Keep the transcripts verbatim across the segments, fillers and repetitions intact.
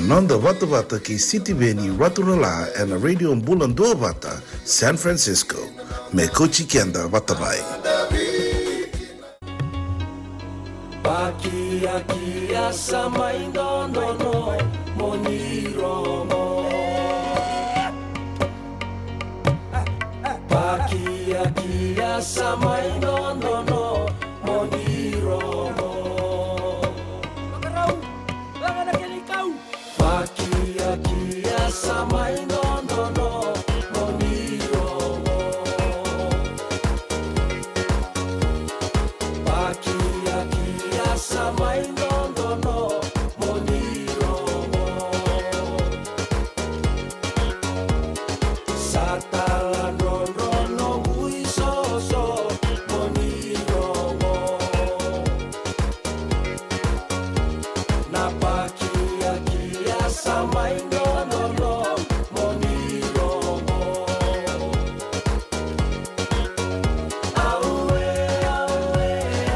Noda vatavata kei Sitiveni Raturala ena Radio Bula Duavata, San Francisco. Me kauti keda vata mai. Pakiakia sa mai dodonu mo ni rogo. Pakiakia sa mai dodonu mo ni rogo. Pakiakia sa mai dodonu mo ni rogo. Pakiakia sa mai dodonu mo ni rogo. Sa taladrodro noqu isoso mo ni rogo. Na pakiakia sa mai dodonu mo ni rogo. Aue, aue,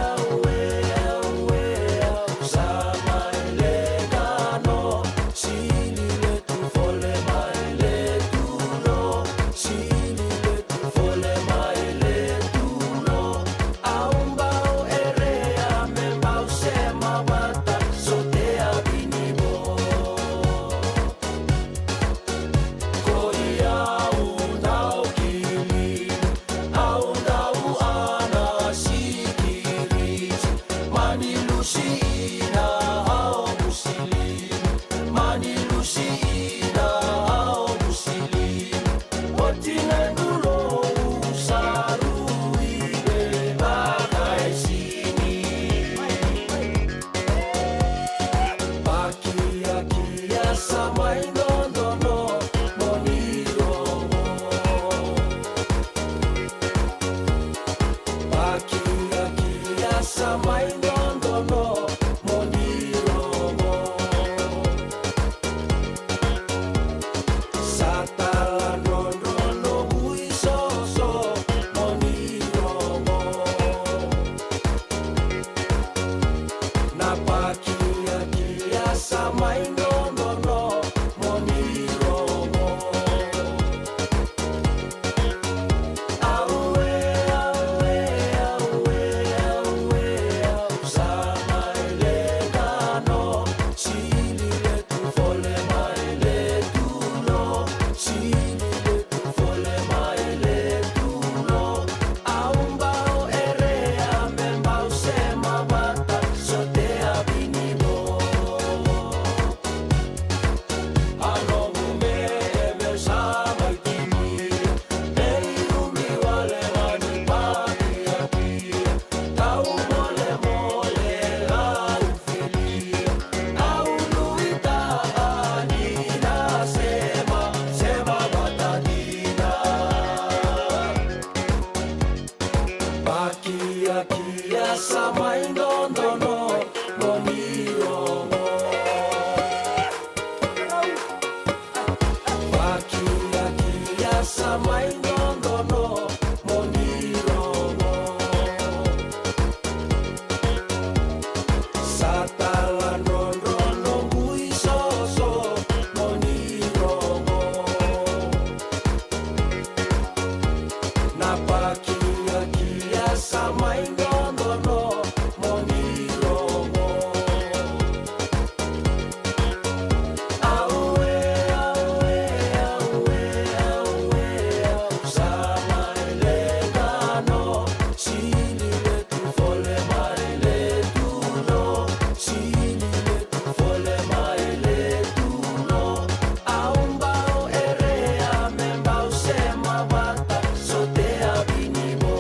aue, aue, au sa mai leqa no. Sili le tu fole mai le tu no. Sili le tu fole mai le tu no. Au bau erea me bau sema vata sotea vini vo. Ko i au dau kili, au dau ana sikiriti, mani lusi ina au musili, mani lusi ina au musili. Oti na dulou sa rui vei vakaisini. Pakiakia sa mai dodonu mo ni rogo. Pakiakia sa mai dodonu mo ni rogo. Sa taladrodro noqu isoso mo ni rogo. Na pakiakia sa mai dodonu mo ni rogo. Aue, aue, aue, aue, au sa mai leqa no. Sili le tu fole mai le tu no. Sili le tu fole mai le tu no. Au bau erea me bau sema vata sotea vini vo. A noqu me, me sa mai tini. Me i umi wale ga ni pakiakia. Tau molemole lau filia. Au nuitaka ni na sema, sema vata dina. Pakiakia sa mai dodonu mo ni rogo. Pakiakia sa mai dodonu mo ni rogo. Sa taladrodro noqu isoso mo ni rogo. Na pakiakia sa mai dodonu mo ni rogo. Aue, aue, aue, aue, au sa mai leqa no. Sili le tu fole mai le tu no. Sili le tu fole mai le tu no. Au bau erea me bau sema vata sotea vini vo.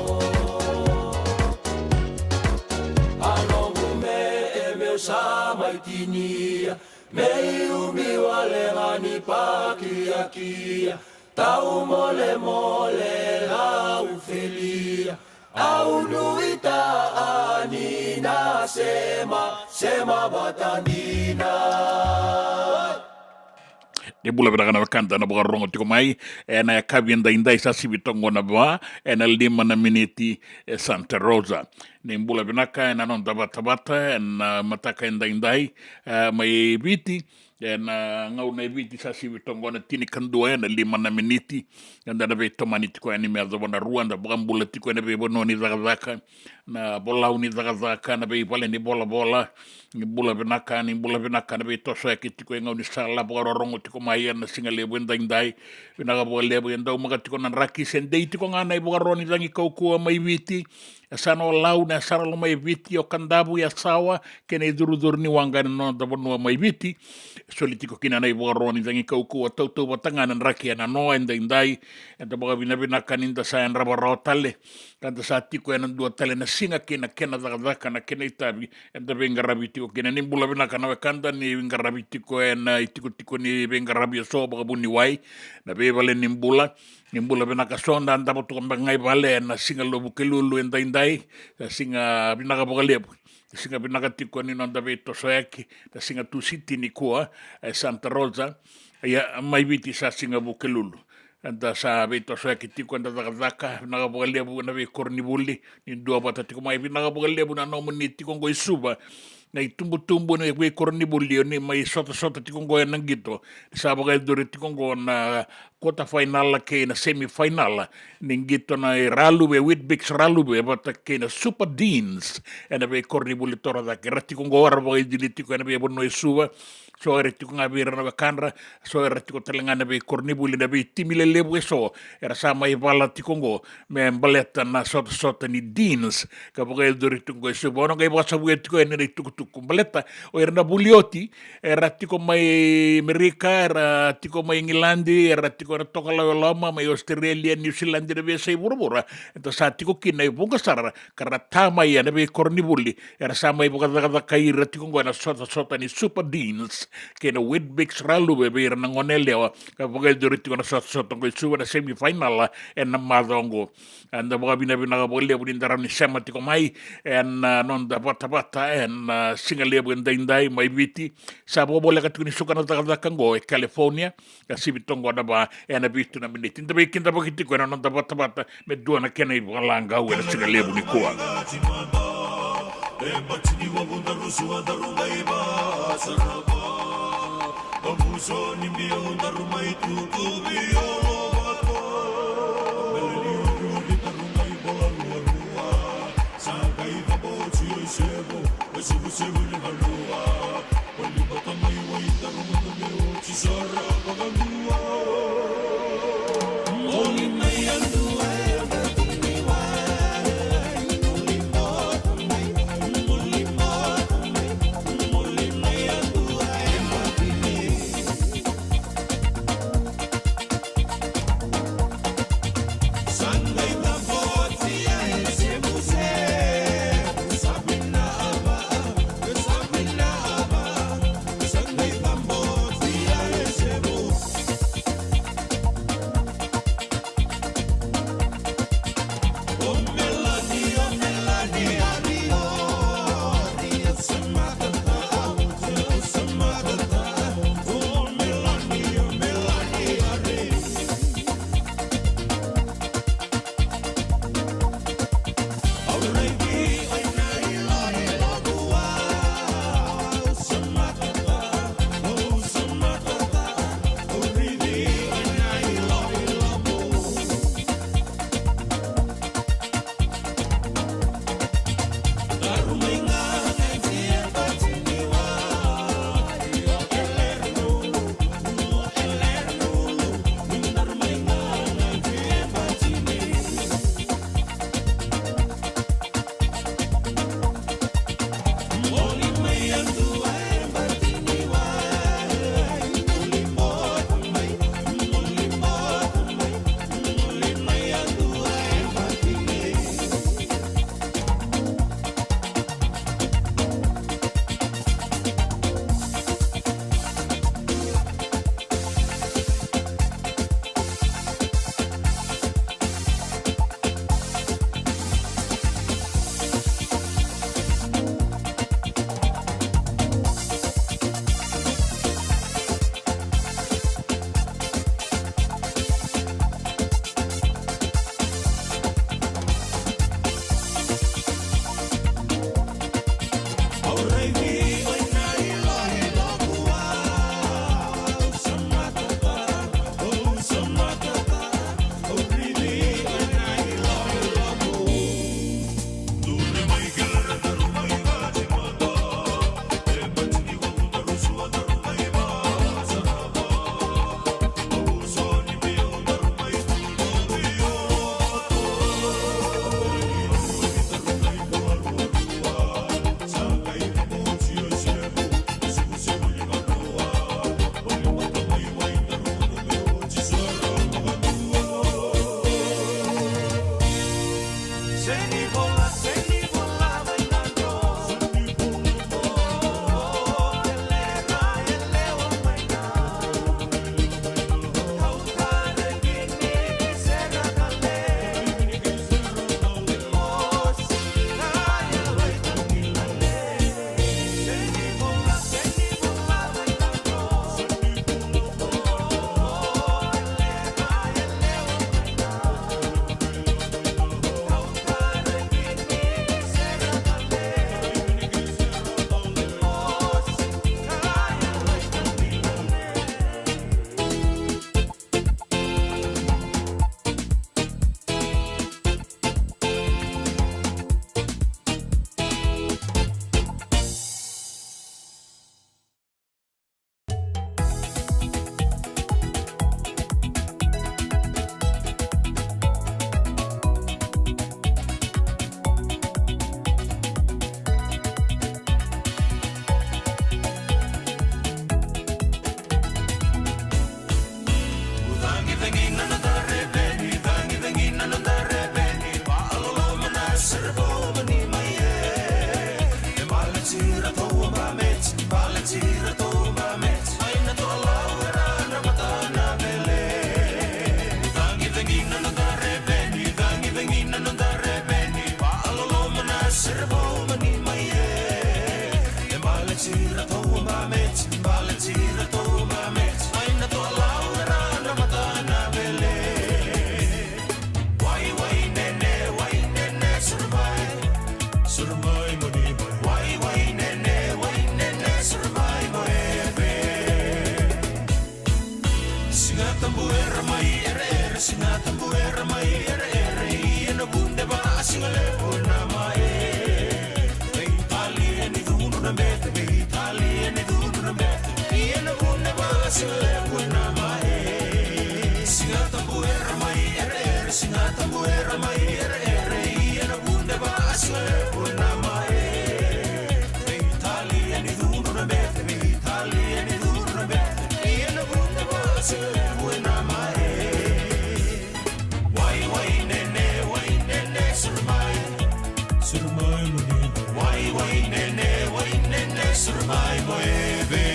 A noqu me, e meu sa mai tinia. Me i umi wale ga ni pakiakia. Tau molemole lau filia. Au nuitaka ni na sema, sema vata dina. Ni bula vinaka na wekada na vakarorogo tiko mai ena yakavi edaidai, sa sivi toka qo na va ena lima na miniti e Santa Rosa. Ni bula vinaka ena noda vatavata ena mataka edaidai, e, mai Viti. Ena gauna e Viti sa sivi toka qo na tinikadua ena lima na miniti. Eda na veitomani tiko yani me yacova na rua, da vakabula tiko ena veivanua ni cakacaka, na volau ni cakacaka, na veivale ni volavola. Ni bula vinaka, ni bula vinaka na veitosoyaki tiko e gaunisala vakarorogo tiko mai ena siga levu edaidai. Vinaka vakalevu e daumaka tiko na draki se dei tiko ga na ivakaro ni cagi kaukauwa mai Viti. E sa na o Lau, na e sa na loma e Viti, o Kadavu, Yasawa kei na icurucuru ni waqa ena noda vanua mai Viti. E soli tiko kina na ivakaro ni cagi kaukauwa, tautauvata ga na draki ena noa edaidai. Eda vakavinavinaka ni da sa yadrava rawa tale, ka da sa tiko ena dua tale na siga kei na kena cakacaka, na kena itavi eda veiqaravi tiko kina. Ni bula vinaka na wekada ni qaravi tiko ena itikotiko ni veiqaravi eso vakavuniwai, na veivale ni bula. Ni bula vinaka, so da davo toka beka ga i vale ena siga lo Vukelulu edaidai. Na siga vinaka vakalevu, na siga vinaka tiko ni noda veitosoyaki, na siga Tusiti nikua e Santa Rosa. Ia mai Viti sa siga Vukelulu. Eda sa veitosoyaki tiko, eda cakacaka vinaka vakalevu ena veikoronivuli. Ni duavata tiko mai, vinaka vakalevu na nomuni tiko qo i Suva, na itubutubu ni veikoronivuli, o ni mai sotasota tiko qo ena qito. Sa vakayacori tiko qo na quarter final kei na semi final ni qito na Raluve, Weet-Bix Raluve vata kei na Super Deans ena veikoronivuli torocake. Era tiko qo, era vakaicili tiko ena veivanua i Suva. So era tiko ga vei ira na wekadra, so era tiko tale ga na veikoronivuli, na veitimi lelevu eso era sa mai vala tiko qo me baleta na sotasota ni Deans ka vakayacori tiko qo e Suva. Au na qai vakasavuya tiko yani na itukutuku baleta o ira na vuli oti, era tiko mai Merika, era tiko mai Igiladi, era tiko na tokalau e loma mai Australia, New Zealand, na veiyasai vuravura. Eda sa tiko kina e vuqa sara ka ra ta mai ena veikoronivuli, era sa mai vakacakacakai ira tiko qo ena sotasota ni Super Deans kei na Weet-Bix Raluve vei ira na gone yalewa, ka vakayacori tiko na sotasota qo i Suva, na semi final ena macawa qo. Eda vakavinavinaka vakalevu ni da rawa ni sema tiko mai ena noda vatavata ena siga levu edaidai mai Viti. Sa vakavoleka tiko ni suka na cakacaka qo e California, ka sivi toka qo na va ena vitu na miniti. Da veikidavaki tiko ena noda vatavata me dua na kena ivakalagau ena siga levu nikua. Tira tou ba meti, bale tira tou ba meti. Mai na toa lau era na mata na vele. Wai wai nene, wai nene, suru mai. Suru mai mo ni mai. Wai wai nene, wai nene, suru mai mo eve. Siga Tabu era mai ereere, Siga Tabu era mai ereere, ia na vunde va a siga levu na mae. Veitalia ni cudru na bete, veitalia ni cudru na bete, ia na vunde va a siga levu na mae. Siga Tabu era mai ereere, Siga Tabu era mai ereere, ia na vunde va a siga levu na mae. Veitalia ni cudru na bete, veitalia ni cudru na bete, ia na vunde va a siga levu na mae. Wai wai nene, wai nene, suru mai. Suru mai mo ni. Wai wai nene, wai nene, suru mai mo eve.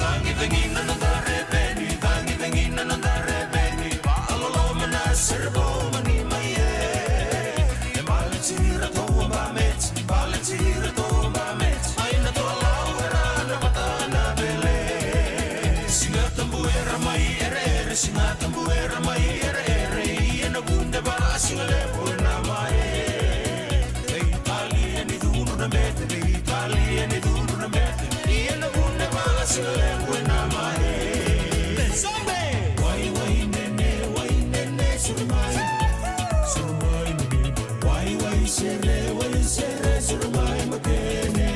Cagicagi na noda reveni, cagicagi na noda reveni, vaaloloma na ceremony mai e. E bale tira tou ba meti, bale tira tou ba meti. Mai na toa lau era na mata na vele. Siga Tabu era mai ereere, Siga Tabu era mai ereere, ia na vunde va a siga levu na mae. Veitalia ni cudru na bete, veitalia ni cudru na bete, ia na vunde va a siga levu na mae. Wai wai nene, wai nene, suru mai. Suru mai mo ni mai. Wai wai sere, wai sere, suru mai mo kene.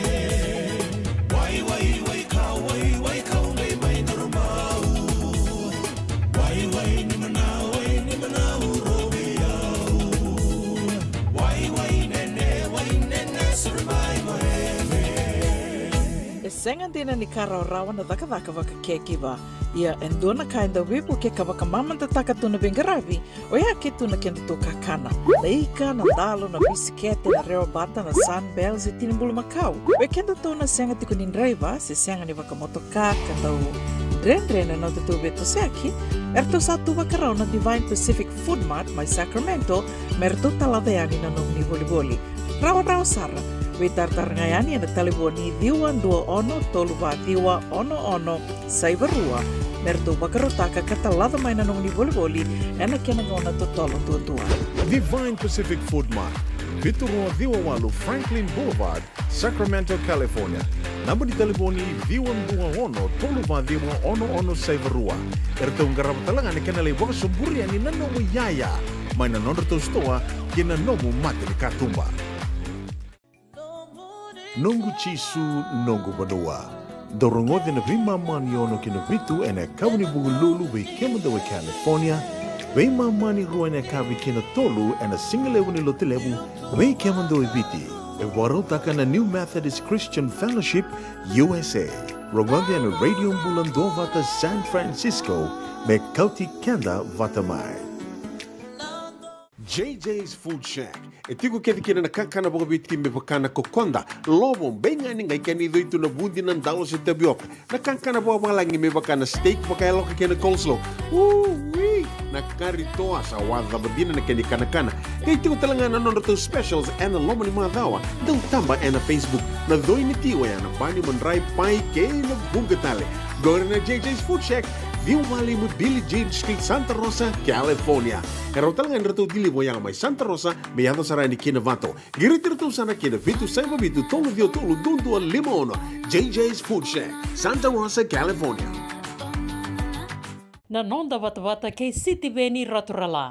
Wai wai wai kau, wai wai kau, mai mai durumau. Wai wai ni manau, wai ni manau, rovi au. Wai wai nene, wai nene, suru mai mo eve. E sega dina ni ka rawarawa na cakacaka vakacaregiver. Ia e dua na ka e dau veivuke ka vakamamadataka tu na veiqaravi, oya ke tu na kedatou kakana, na ika, na dalo, na bisikete, na rewabata, na Sunbell se tini bulumakau. Vei kedatou na sega tiko ni draiva se sega ni vakamotoka ka dau dredre na nodatou veitosoyaki, eratou sa tu vakarau na Divine Pacific Food Mart mai Sacramento me ratou talaca yani na nomuni volivoli. Rawarawa sara. Veitaratara ga yani ena talevoni ciwa dua ono tolu va ciwa ono ono saiva rua me ratou vakarautaka ka talaca mai na nomuni volivoli ena kena gauna totolo duadua. Divine Pacific Food Mart, vitu rua ciwa walu Franklin Boulevard, Sacramento, California. Naba ni talevoni ciwa dua ono tolu va ciwa ono ono saiva rua. Eratou qarava tale ga na kena lai vakasoburi yani na nomu iyaya mai na nodratou sitoa kei na nomu mata ni katuba. Noqu Jisu, noqu vanua. Dou rogoci na veimama ni ono ki na vitu ena yakavi ni Vukelulu vei kemudou e California, veimama ni rua ena yakavi ki na tolu ena sigalevu ni Lotulevu vei kemudou e Viti. E vakarautaka na New Methodist Christian Fellowship U S A. Rogoci ena Radio Bula Duavata San Francisco me kauti keda vata mai. J J's Food Shack. E tiko kece kina na kakana vakaviti me vaka na kokoda, lovo, beigani, qai kena icoi tu na vudi, na dalo se tavioka. Na kakana vakavalagi me vaka na steak vakayaloka kei na coleslaw. Ui! Na kari toa sa wacava dina na kena ikanakana. Qai tiko tale ga na nodratou specials ena loma ni macawa. Dau taba ena Facebook. Na coi ni ti oya na bani, madrai, pai kei na vuqa tale. Qori na J J's Food Shack, ciwa lima Billie Jean Street, Santa Rosa, California. E rawa tale ga ni ratou deliver oya mai Santa Rosa me yaco sara yani ki Novato. Qiriti iratou sara ki na vitu saiva vitu tolu ciwa tolu dua dua lima ono. J J's Food Shack, Santa Rosa, California. Na noda vatavata kei Sitiveni Raturala.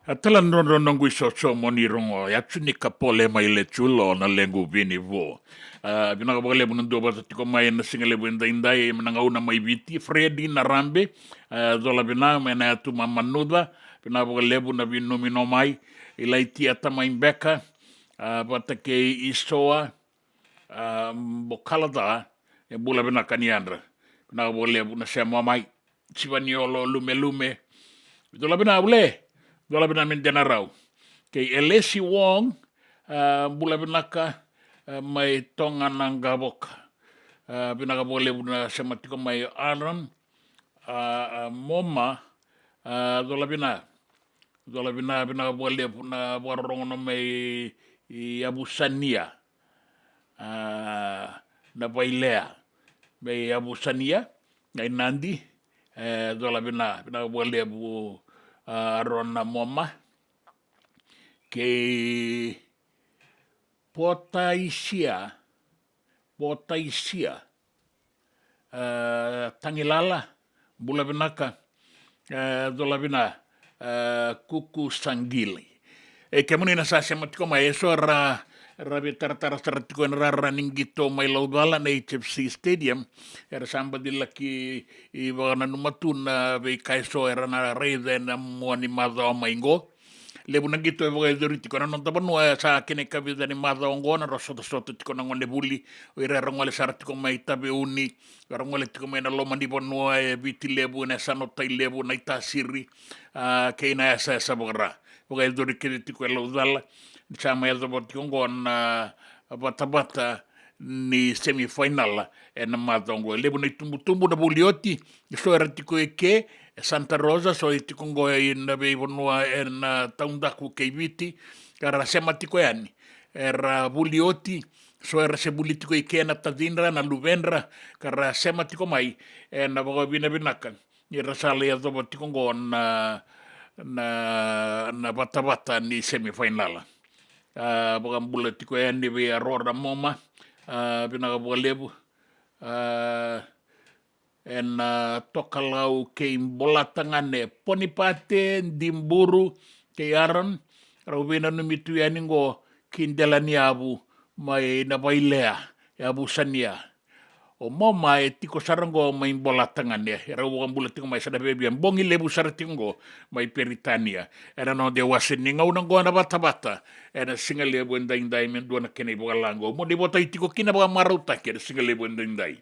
A tala drodro noqu isoso mo ni rogo, ya tu ni ka pole mai le tulo na lequ vini vo. A, vinaka vakalevu na dua vata tiko mai na siga levu e daidai, na gauna mai Viti, Fredi na Rabe, a, cola vina mai na yatu ma Manuca, vinaka vakalevu na vinumi no mai, i lai tiata mai beka, a, vata kei isoa, a, bokala ca, e bula vinaka ni yadra. Vinaka vakalevu na sema mai. Sivaniolo Lumelume. Cola vina vule. Cola vina me dena rau. Kei Elesi Wong, a, bula vinaka, a, mai Toga na Gavoka. A, vinaka vakalevu na sema tiko mai Aron, a, a, Moma, a, cola vina. Cola vina, vinaka vakalevu na vakarorogo no mai i Yavusania. A, na Vailea. Mai Yavusania, na i Nadi, e, cola vina, vinaka vakalevu, a, Arona Moma. Kei Potaisia, Potaisia, a, Tagilala, bula vinaka, a, cola vina, a, Kuku Saqili. E kemuni na sa sema tiko mai, e so ra, ra veitaratara sara tiko ena rara ni qito mai Laucala na H F C Stadium, era sa baci laki i vakananuma tu na veika e so era na raica ena mua ni macawa mai qo. Levu na qito e vakayacori tiko ena noda vanua, e sa kena ikavica ni macawa oqo na ra sotasota tiko na gone vuli, o ira era gole sara tiko mai Taveuni, era gole tiko mai na loma ni vanua e Viti Levu, na yasana o Tai Levu, na i Tasiri, a, kei na yasayasa vakara. Vakayacori kece tiko e Laucala, ni sa mai yacova tiko oqo na vatavata ni semifinal ena macawa oqo. E levu na itubutubu na vuli oti, e so era tiko e ke, e Santa Rosa, so e tiko oqo ena veivanua ena taudaku kei Viti, ka ra sema tiko yani. Era vuli oti, so era se vuli tiko i ke na tacidra, na luvedra, ka ra sema tiko mai, ena vakavinavinaka. Ni ra sa lai yacova tiko oqo na, na, na vatavata ni semifinal. A, vakabula tiko yani vei Arora Moma, a, vinaka vakalevu. A, ena, a, tokalau kei Bolatagane, Ponipate, Diburu, kei Aron, rau veinanumi tu yani oqo ki Delaniyavu, mai na Vailea, Yavusania. O Moma e tiko sara oqo mai Bolatagane, e rau vakabula tiko mai, sa na viavia bogi levu sara tiko oqo mai Peritania. Ena noda iwase ni gauna oqo na vatavata, ena siga levu e daidai me dua na kena ivakalaqo. Mo ni votai tiko kina vakamarautaki ena siga levu e daidai.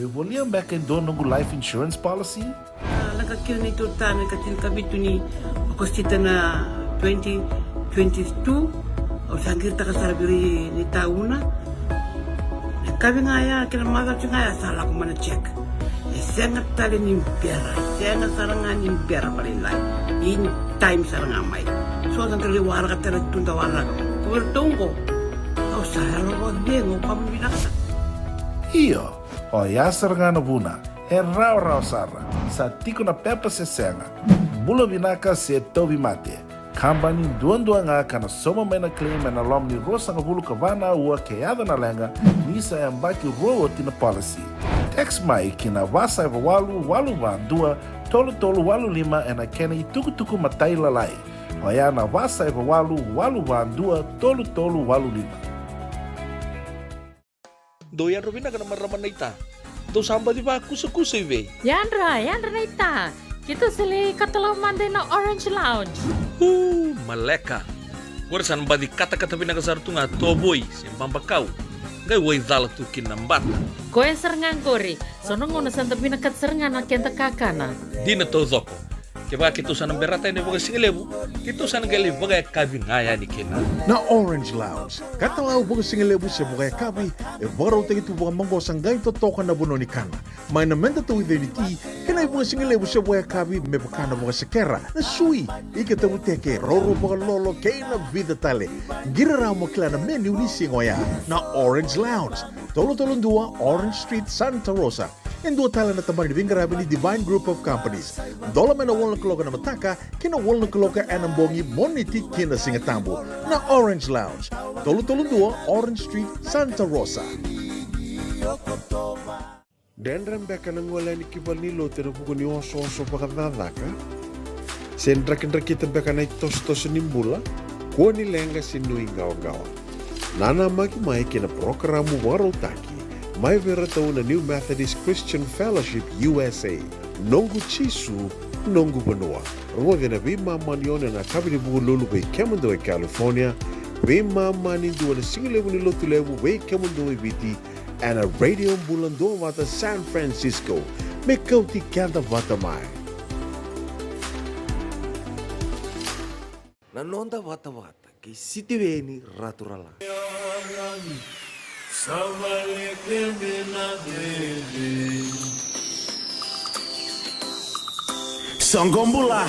Volia beka e dua noqu life insurance policy? A, lako kina ni tolu na ka tinikavitu ni Okosita na twenty twenty-two. Au sa qiritaka sara vei ira ni tauna. Na kavi ga ya kei na macawa ga ya sa lako mai na check. E sega tale ni bera, e sega sara ga ni bera vakalailai. In time sara ga mai. So sa dau waraka tale tu da waraka. Ko vei ratou oqo. Au sa yalo vakacegu, au kama vinaka. Io, oya sara ga na vuna. E rawarawa sara. Sa tiko na pepa se sega. Bula vinaka se tauvimate. Kabani duadua ga ka na sauma mai na claim ena loma ni ruasagavulu ka va na aua ke yaco na leqa ni sa yabaki rua oti na policy. Text mai ki na va saiva walu walu va dua tolu tolu walu lima ena kena itukutuku matailalai. Oya na va saiva walu walu va dua tolu tolu walu lima. Dou yadra vinaka na marama naita. Dou sa baci vakusakusa i vei? Yadra, yadra naita. Keitou sa lai katalau mada ina Orange Lounge. Uu, maleka. Qori sa na baci katakata vinaka sara tu ga tovoi se babakau. Qai waicala tu kina na bata. Koya sara ga qori. So na gauna sa da vinakata sara ga na keda kakana. Dina taucoko. Kevaka keitou sa na berata yani vakasigalevu, keitou sa na qai lai vakayakavi ga yani kina. Na Orange Lounge, katalau vakasigalevu se vakayakavi, e vakarautaki tu vakamaqosa qai totoka na vanua ni kana. Mai na meda tauica ni ti, kei na ivakasigalevu se vakayakavi me vaka na vakasekera, na sui, ika tavuteke, roro vakalolo, kei na vica tale. Qiri rawa mo kila na menu ni siga oya. Na Orange Lounge, tolu tolu dua Orange Street, Santa Rosa. E dua tale na tabana ni veiqaravi ni Divine Group of Companies. Dola mai na walu na kaloko na mataka ki na walu na kaloko ena bogi, Moniti ki na Sigatabu. Na Orange Lounge, tolu tolu dua Orange Street, Santa Rosa. Dredre beka na gole yani ki valenilotu ena vuku ni osooso vakacakacaka? Se drakidrakita beka na itosotoso ni bula? Kua ni leqa se nuiqawaqawa. Nanamaki mai ki na parokaramu vakarautaki mai vei iratou na New Methodist Christian Fellowship U S A, Noqu Jisu, Noqu Vanua. Rogoci ena veimama ni ono ena yakavi ni Vukelulu vei kemudou e California, veimama ni dua ena sigalevu ni Lotulevu vei kemudou e Viti, ena Radio Bula Duavata San Francisco, me kauti keda vata mai. Na noda vatavata kei Sitiveni Raturala. Soqo bula.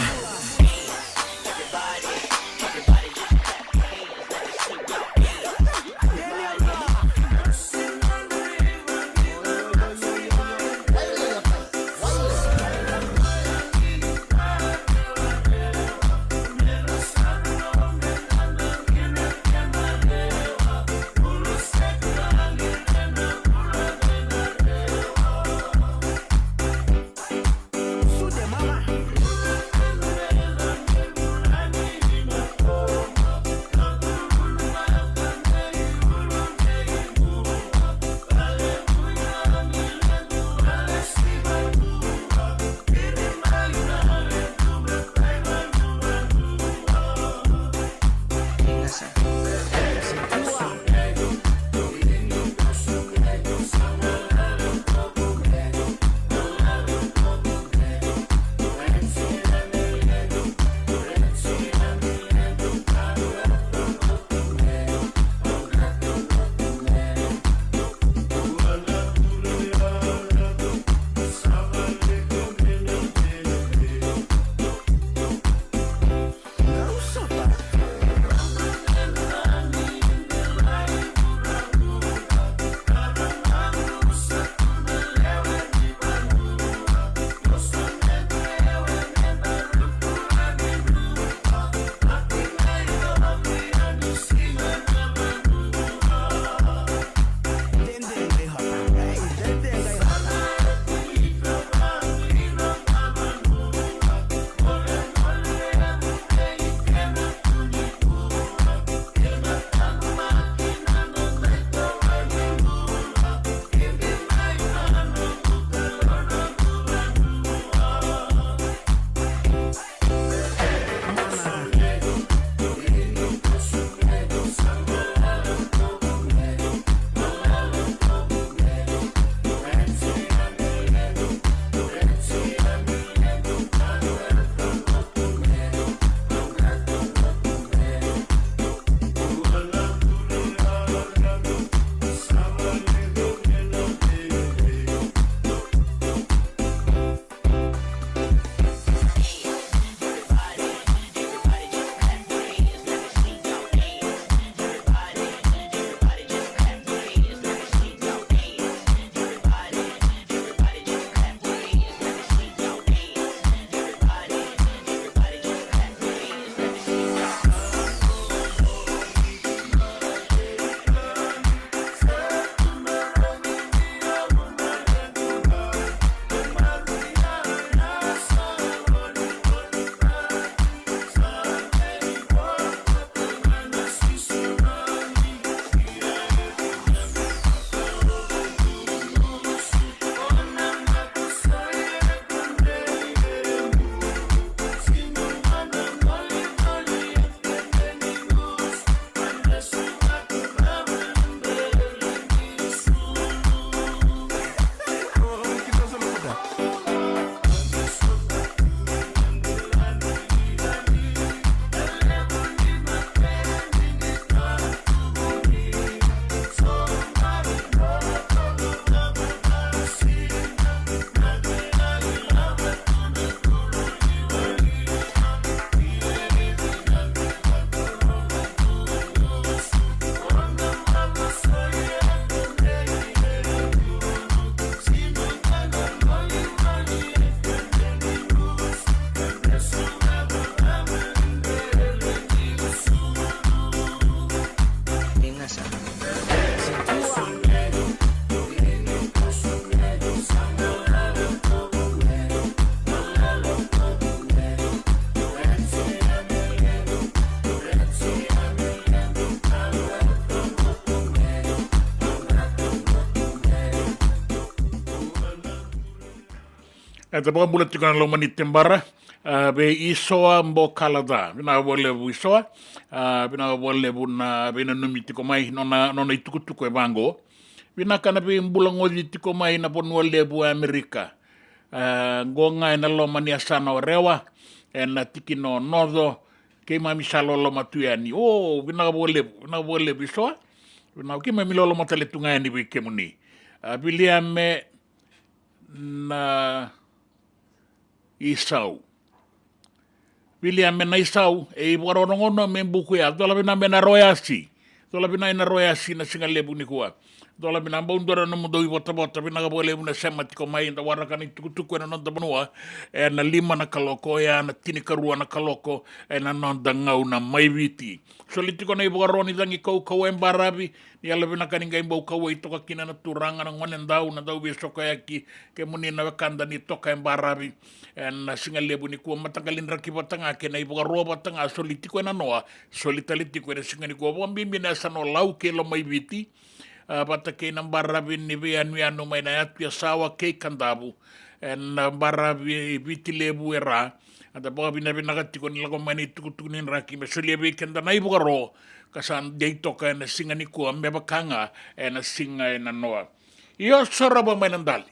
Eda vakabula tiko na loma ni tebara, a, vei Isoa Bokalaca. Vinaka vakalevu Isoa, a, vinaka vakalevu na veinanumi tiko mai, nona, nona itukutuku e vaqo. Vinaka na veibulagoci tiko mai na vanua levu e Amerika. A, qo ga ena loma ni yasana o Rewa, ena tikina o Noco, keimami sa loloma tu yani. O, vinaka vakalevu, vinaka vakalevu Isoa. Vinaka, keimami loloma tale tu ga yani vei kemuni. A, Viliame na Isau. Viliame na Isau, e ivakarorogo me buku ya, cola vina me na royasi. Cola vina ena royasi na siga levu nikua. Cola vina bau dua na nomudou ivotavota, vinaka vakalevu na sema tiko mai, da waraka na itukutuku ena noda vanua, ena lima na kaloko, oya na tinikarua na kaloko, ena noda gauna mai Viti. Soli tiko na ivakaro ni cagi kaukauwa e baravi, ni yalovinaka ni qai bau kauwai toka kina na turaga, na gonedau, na dauveisokoyaki, kemuni na wekada ni toka e baravi. Ena siga levu nikua, mataqali draki vata ga kei na ivakaro vata ga soli tiko ena noa, soli tale tiko ena siga nikua, vakabibi na yasana o Lau kei Lomaiviti. A, vata kei na baravi ni veiyanuyanu mai na yatu Yasawa kei Kadavu, ena baravi Viti Levu e Ra. Eda vakavinavinaka tiko ni lako mai na itukutuku ni draki me solia vei keda na ivakaro, ka sa dei toka ena siga nikua me vaka ga ena siga ena noa. Io, sorova mai na dali.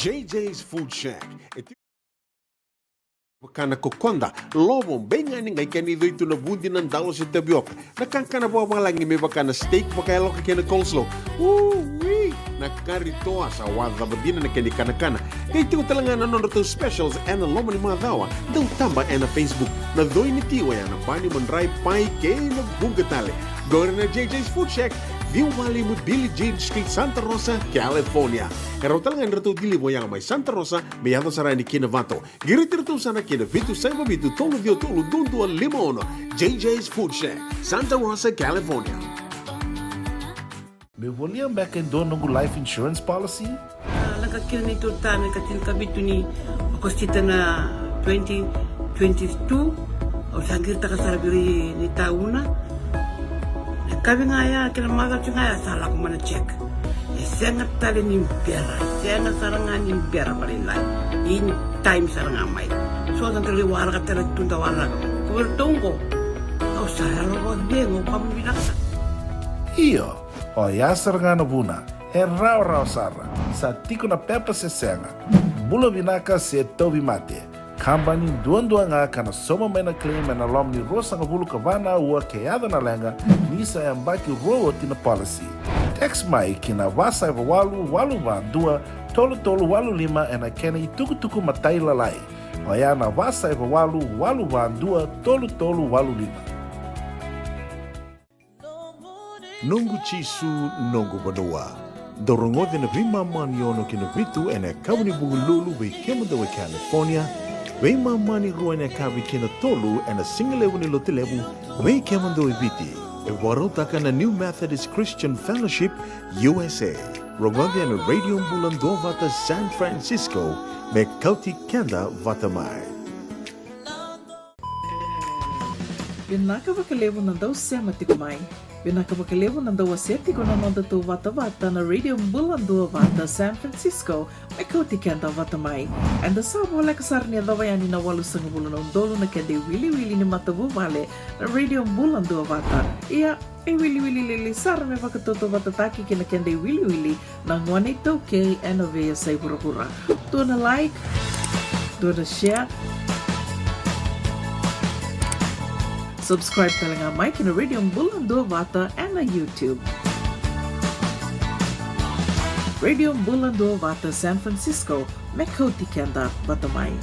J J's Food Shack. E tiko vaka na kokoda, lovo, beigani, qai kena icoi tu na vudi, na dalo se tavioka. Na kakana vakavalagi me vaka na steak vakayaloka kei na coleslaw. Ui! Na kari toa, sa wacava dina na kena ikanakana. Qai tiko tale ga na nodratou specials ena loma ni macawa. Dau taba ena Facebook. Na coi ni ti oya na pani, madrai, pai kei na vuqa tale. Qori na J J's Food Shack, ciwa walu lima Billie Jean Street, Santa Rosa, California. E rawa tale ga ni ratou deliver oya mai Santa Rosa me yaco sara yani ki Novato. Qiriti iratou sara ki na vitu saiva vitu tolu ciwa tolu dua dua lima ono. J J's Food Shack, Santa Rosa, California. Meu volia beka e dua noqu life insurance policy? A, lako kina neitou ta me ka tinikavitu ni Okosita na twenty twenty-two. Au sa qiritaka sara vei ira ni tauna. Na kavi ga ya kei na macawa ga ya sa lako mai na check. E sega tale ni bera, sega sara ga ni bera vakalailai. In time sara ga mai. So da qai waraka tale tu da waraka. Ko vei ratou qo. Au sa yalo vakacegu, au vakavinavinaka. Io, oya sara ga na vuna. E rawarawa sara. Sa tiko na pepa se sega. Bula vinaka se tauvimate. Kabani duadua ga ka na sauma mai na claim ena loma ni ruasagavulu ka va na aua ke yaco na leqa ni sa yabaki rua oti na policy. Text mai ki na va saiva walu walu va dua tolu tolu walu lima ena kena itukutuku matailalai. Oya na va saiva walu walu va dua tolu tolu walu lima. Noqu Jisu, noqu vanua. Dou rogoca na veimama ni ono ki na vitu ena yakavi ni Vukelulu vei kemudou e California, veimama ni rua ena yakavi ki na tolu ena sigalevu ni Lotulevu vei kemudou e Viti. E vakarautaka na New Methodist Christian Fellowship U S A. Rogoca ena Radio Bula Duavata San Francisco me kauti keda vata mai. Vinaka vakalevu na dau sema tiko mai. Vinaka vakalevu na dau wasea tiko na noda tou vatavata na Radio Bula Duavata San Francisco, me kauti keda vata mai. Eda sa voleka sara ni yacova yani na walusagavulu na udolu na keda iwiliwili ni matavuvale na Radio Bula Duavata. Ia, e wiliwili lailai sara me vakatautauvatataki kei na keda iwiliwili na gone iTaukei ena veiyasai vuravura. Dua na like, dua na share. Subscribe tale ga mai ki na Radio Bula Duavata ena YouTube. Radio Bula Duavata San Francisco, me kauti keda vata mai.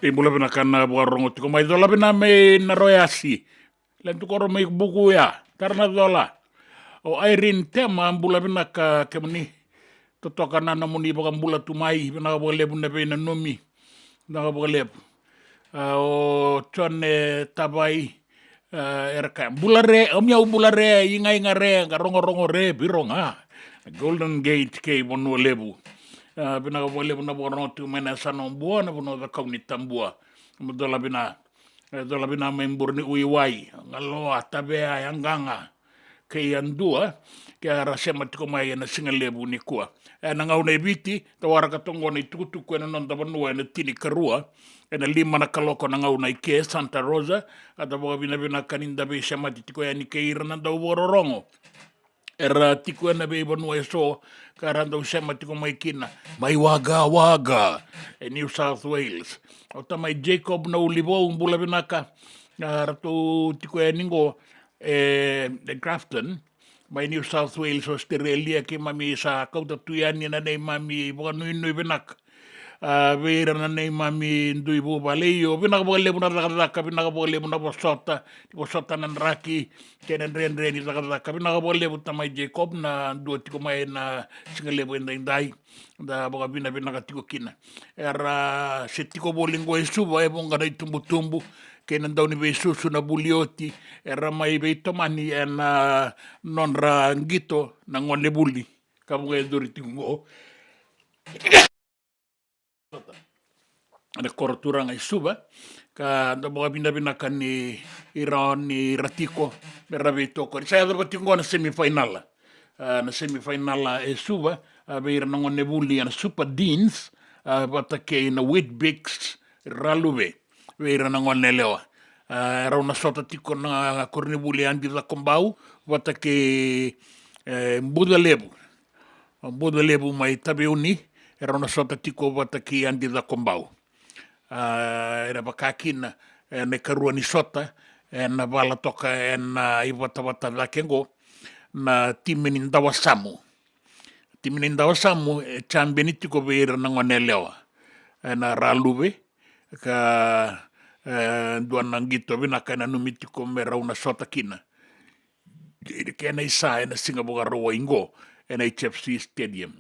Ni bula vinaka na vakarorogo tiko mai, cola vinaka mai na royasi. Letu koro mai Bukuya, tara na cola. O Irene Tema, bula vinaka kemuni. Totoka na nomuni vakabula tu mai, vinaka vakalevu na veinanumi. Vinaka vakalevu. A, o Jone Tavai, a, era kaya, bula re, o mi au bula re, igaiga re, ga rogorogo re, viro ga. Golden Gate kei Vanua Levu. A, vinaka vakalevu na vakarorogo tiko mai na yasana o Bua, na vanua cakau ni Tabua. Mo cola vinaka. E cola vinaka mai Bure ni Uiwai, Galoa, Tavea, Yaqaga kei Yadua, ke ra sema tiko mai ena siga levu nikua. Ena gauna e Viti, da waraka toka qo na itukutuku ena noda vanua ena tinikarua, ena lima na kaloko na gauna i ke Santa Rosa, a da vakavinavinaka ni da veisemati tiko yani kei ira na dau vakarorogo era tiko ena veivanua eso, ka ra dau sema tiko mai kina mai Wagga Wagga e New South Wales. O tamai Jacob na Ulivou, bula vinaka. A, ratou tiko yani qo e, e Grafton mai New South Wales, Australia. Keimami sa kauta tu yani na neimami vakanuinui vinaka. A, vei ira na neimami dui vuvale, io, vinaka vakalevu na cakacaka, vinaka vakalevu na vosota, ni vosota na draki kei na dredre ni cakacaka. Vinaka vakalevu tamai Jacob na dua tiko mai na siga levu edaidai, da vakavinavinaka tiko kina. Era se tiko voli qo e Suva, e vuqa na itubutubu kei na dauniveisusu na vuli oti, era mai veitomani ena nodra qito na gone vuli ka vakayacori tiko qo ena koro turaga i Suva, ka da vakavinavinaka ni ira ni ra tiko me ra veitokoni. Sa yacova tiko qo na semifinal. A, na semifinal e Suva, a, vei ira na gone vuli ena Super Deans, a, vata kei na Weet-Bix Raluve, vei ira na gone yalewa. A, e rau na sota tiko na koronivuli Adi Cakobau vata kei, e, Bucalevu. O Bucalevu mai Taveuni, e rau na sota tiko vata kei Adi Cakobau. A, ena vaka kina, ena ikarua ni sota, ena vala toka ena ivatavata cake qo na timi ni Dawasamu. Timi ni Dawasamu e champion tiko vei ira na gone yalewa ena Raluve, ka, e, dua na qito vinaka e nanumi tiko me rau na sota kina. Ira kena isa ena siga Vakarauwai qo ena H F C Stadium.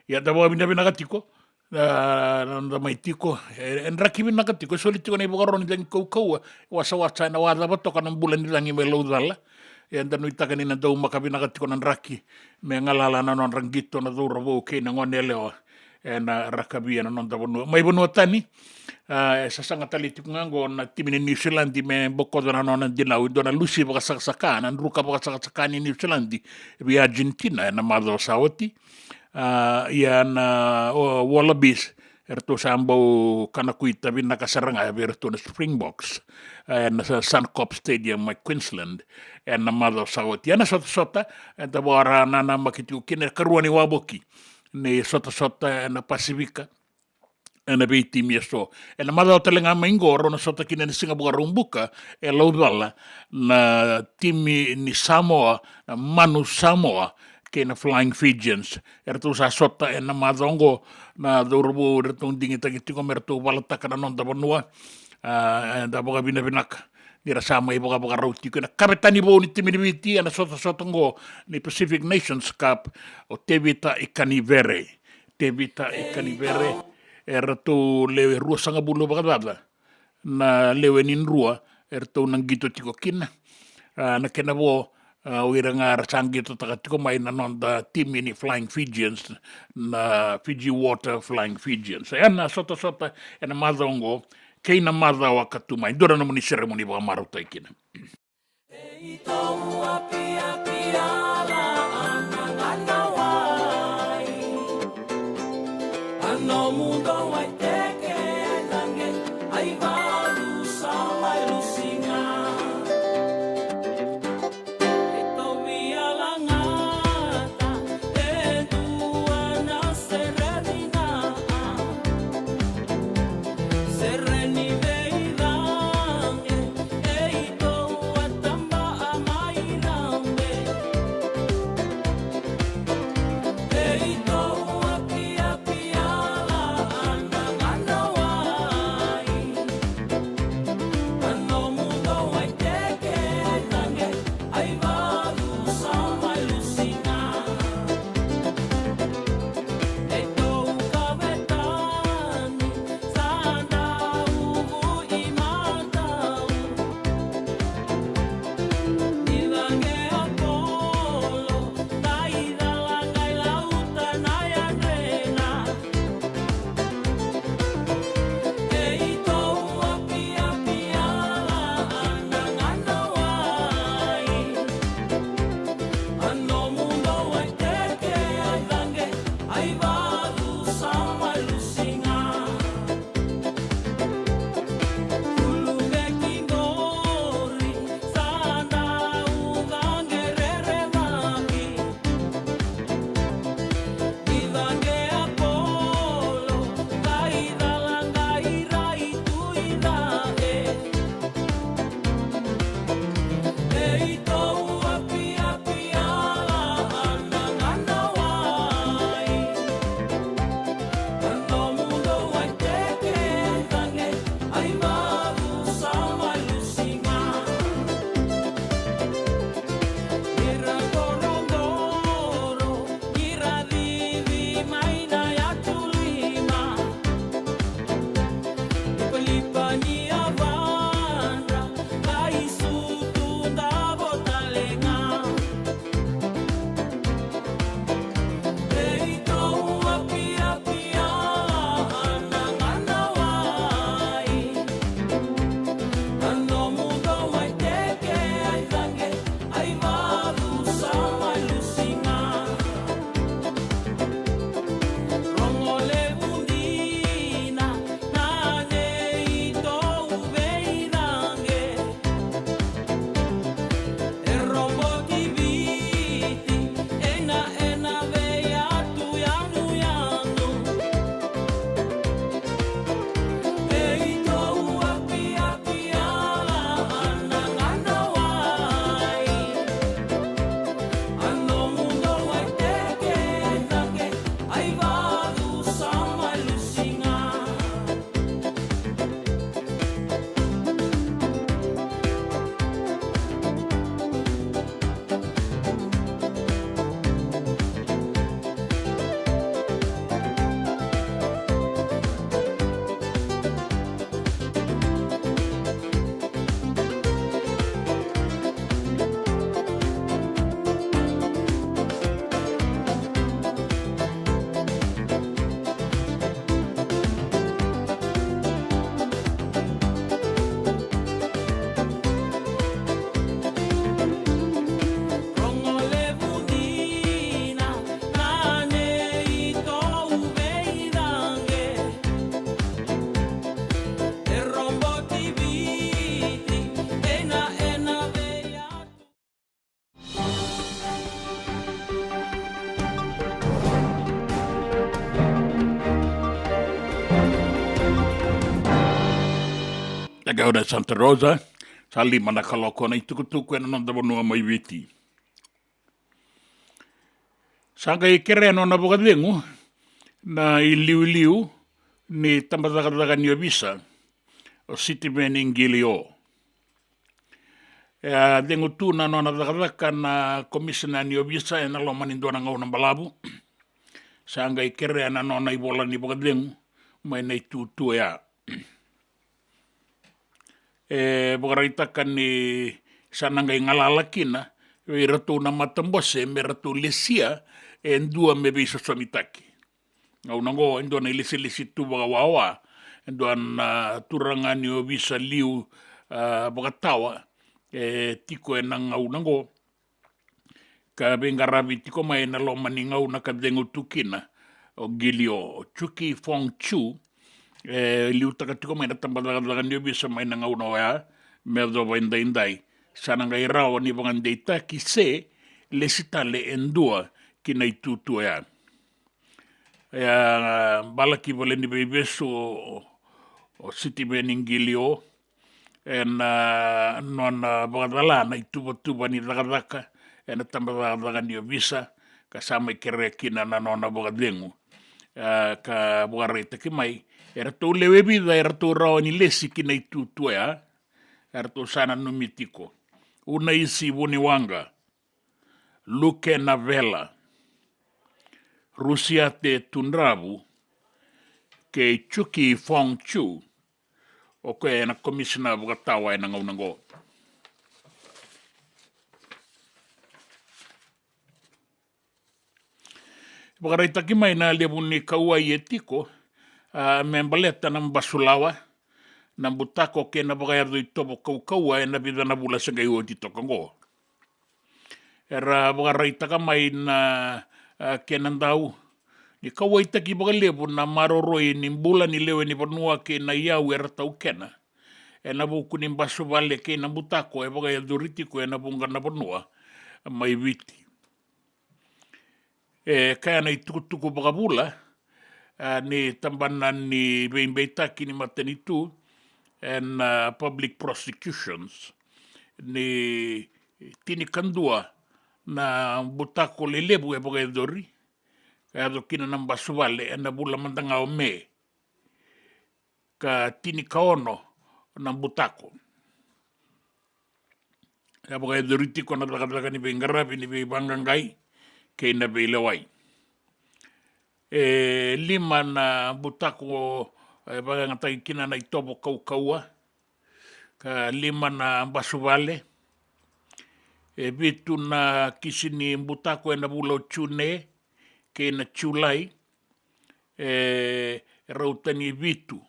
Ia da vakavinavinaka tiko na, na noda mai tiko, e, e draki vinaka tiko, e soli tiko na ivakarau ni cagi kaukauwa, e wasawasa ena wacava toka na bula ni cagi mai Laucala. Ia da nuitaka ni na daumaka vinaka tiko na draki me galala na nodra qito na cauravou kei na gone yalewa ena rakavi ena noda vanua. Mai vanua tani, a, e sasaga tale tiko ga qo na timi ni Niusiladi me bokoca na nona dinau e dua na lusi vakasakasaka, na druka vakasakasaka ni Niusiladi vei Argentina ena macawa sa oti. A, ia na, o, Wallabies, eratou sa bau kana kuita vinaka sara ga vei iratou na Springboks, a, ena sa-, Suncorp Stadium mai Queensland ena macawa sa oti. Ena sotasota, eda vakananamaki tiko kina e karua ni wavoki ni sotasota ena Pasifika ena veitimi eso. Ena macawa tale ga mai qo rau na sota kina ena siga Vakaraubuka e Laucala na timi ni Samoa, na Manu Samoa kei na Flying Fijians. Eratou sa sota ena macawa oqo na cauravou eratou digitaki tiko me ratou valataka na noda vanua. A, eda vakavinavinaka ni ra sa mai vakavakarau tiko ena kavetani vou ni timi ni Viti ena sotasota oqo ni Pacific Nations Cup, o Tevita Ikanivere. Tevita Ikanivere, eratou lewe ruasagavulu vakacaca na lewe ni drua eratou na qito tiko kina. A, na kena vo, a, o ira ga era sa qitotaka tiko mai na noda timi ni Flying Fijians, na Fiji Water Flying Fijians. Ena sotasota ena macawa oqo kei na macawa ka tu mai, dua na nomuni seremoni vakamarautaki kina. Io, na Santa Rosa, sa lima na kaloko na itukutuku ena noda vanua mai Viti. Sa qai kerea na nona vakacegu na iliuliu ni tabacakacaka ni ovisa, o Sitiveni Qilio. E a cegu tu na nona cakacaka na komisina ni ovisa ena loma ni dua na gauna balavu. Sa qai kerea na nona ivola ni vakacegu mai na itutu oya. E vakaraitaka ni sa na qai galala kina vei iratou na matabose me ratou lesia e dua me veisosomitaki. Gauna oqo e dua na ilesilesi tu vakawawa, e dua na turaga ni ovisa liu, a, vakatawa e tiko ena gauna oqo, ka veiqaravi tiko mai ena loma ni gauna ka cegu tu kina o Qilio, o Chuki Fong Chu. E liutaka tiko mai na tabacakacaka ni ovisa mai na gauna oya me yacova edaidai. Sa na qai rawa ni vakadeitaki se lesi tale e dua ki na itutu oya. E a balaki valeniveivesu o, o Sitiveni Qilio ena nona vakacala na ituvatuva ni cakacaka ena tabacakacaka ni ovisa, ka sa mai kerea kina na nona vakacegu. A, ka vakaraitaki mai e ratou lewe vica e ratou rawa ni lesi ki na itutu oya, e ratou sa nanumi tiko: Unaisi Vuniwaqa, Luke Navela, Rusiate Tudravu, kei Chuki Fong Chu, o koya ena komisina vakatawa ena gauna oqo. Vakaraitaki mai na levu ni kauwai e tiko, a, me baleta na basulawa, na butako kei na vakayaco itovo kaukauwa ena vica na vula se qai oti toka oqo. Era vakaraitaka mai na, a, kena dau ni kauwaitaki vakalevu na maroroi ni bula ni lewe ni vanua kei na iyau era taukena ena vuku ni basuvale kei na butako e vakayacori tiko ena vuqa na vanua mai Viti. E kaya na itukutuku vakavula, a, ni tabana ni veibeitaki ni matanitu ena, a, public prosecutions, ni tinikadua na butako lelevu e vakayacori ka yaco kina na basuvale ena vula mada ga o Me, ka tinikaono na butako. E vakayacori tiko na cakacaka ni veiqaravi ni veivaqaqai kei na veilewai. E lima na butako e vakayagataki kina na itovo kaukauwa, ka lima na basuvale. E vitu na kisi ni butako ena vula o June kei na Julai, e rauta ni vitu.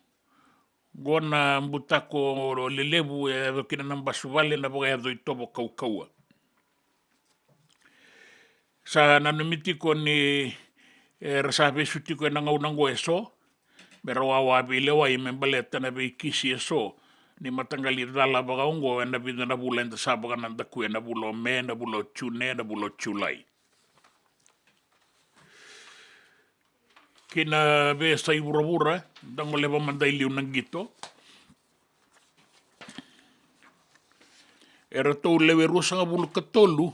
Qo na butako lelevu e yaco kina na basuvale na vakayaco itovo kaukauwa. Sa nanumi tiko ni, e, era sa vesu tiko ena gauna oqo eso me ra wawa veilewai me baleta na veikisi eso ni mataqali cala vakaoqo ena vica na vula eda sa vakanadakuya, na vula o Me, na vula o June, na vula o Julai. Kei na veiyasai vuravura, da goleva mada i liu na qito. E ratou lewe ruasagavulu ka tolu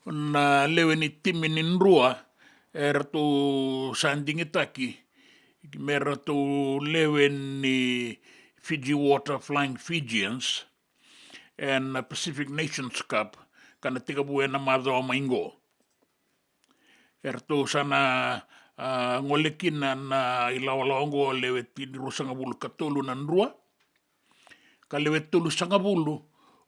na lewe ni timi ni Drua e ratou sa digitaki me ratou lewe ni Fiji Water Flying Fijians ena Pacific Nations Cup, ka na tekivu ena macawa mai qo. E ratou sa na, a, gole kina na ilawalawa oqo lewe tini, ruasagavulu ka tolu na Drua, ka lewe tolusagavulu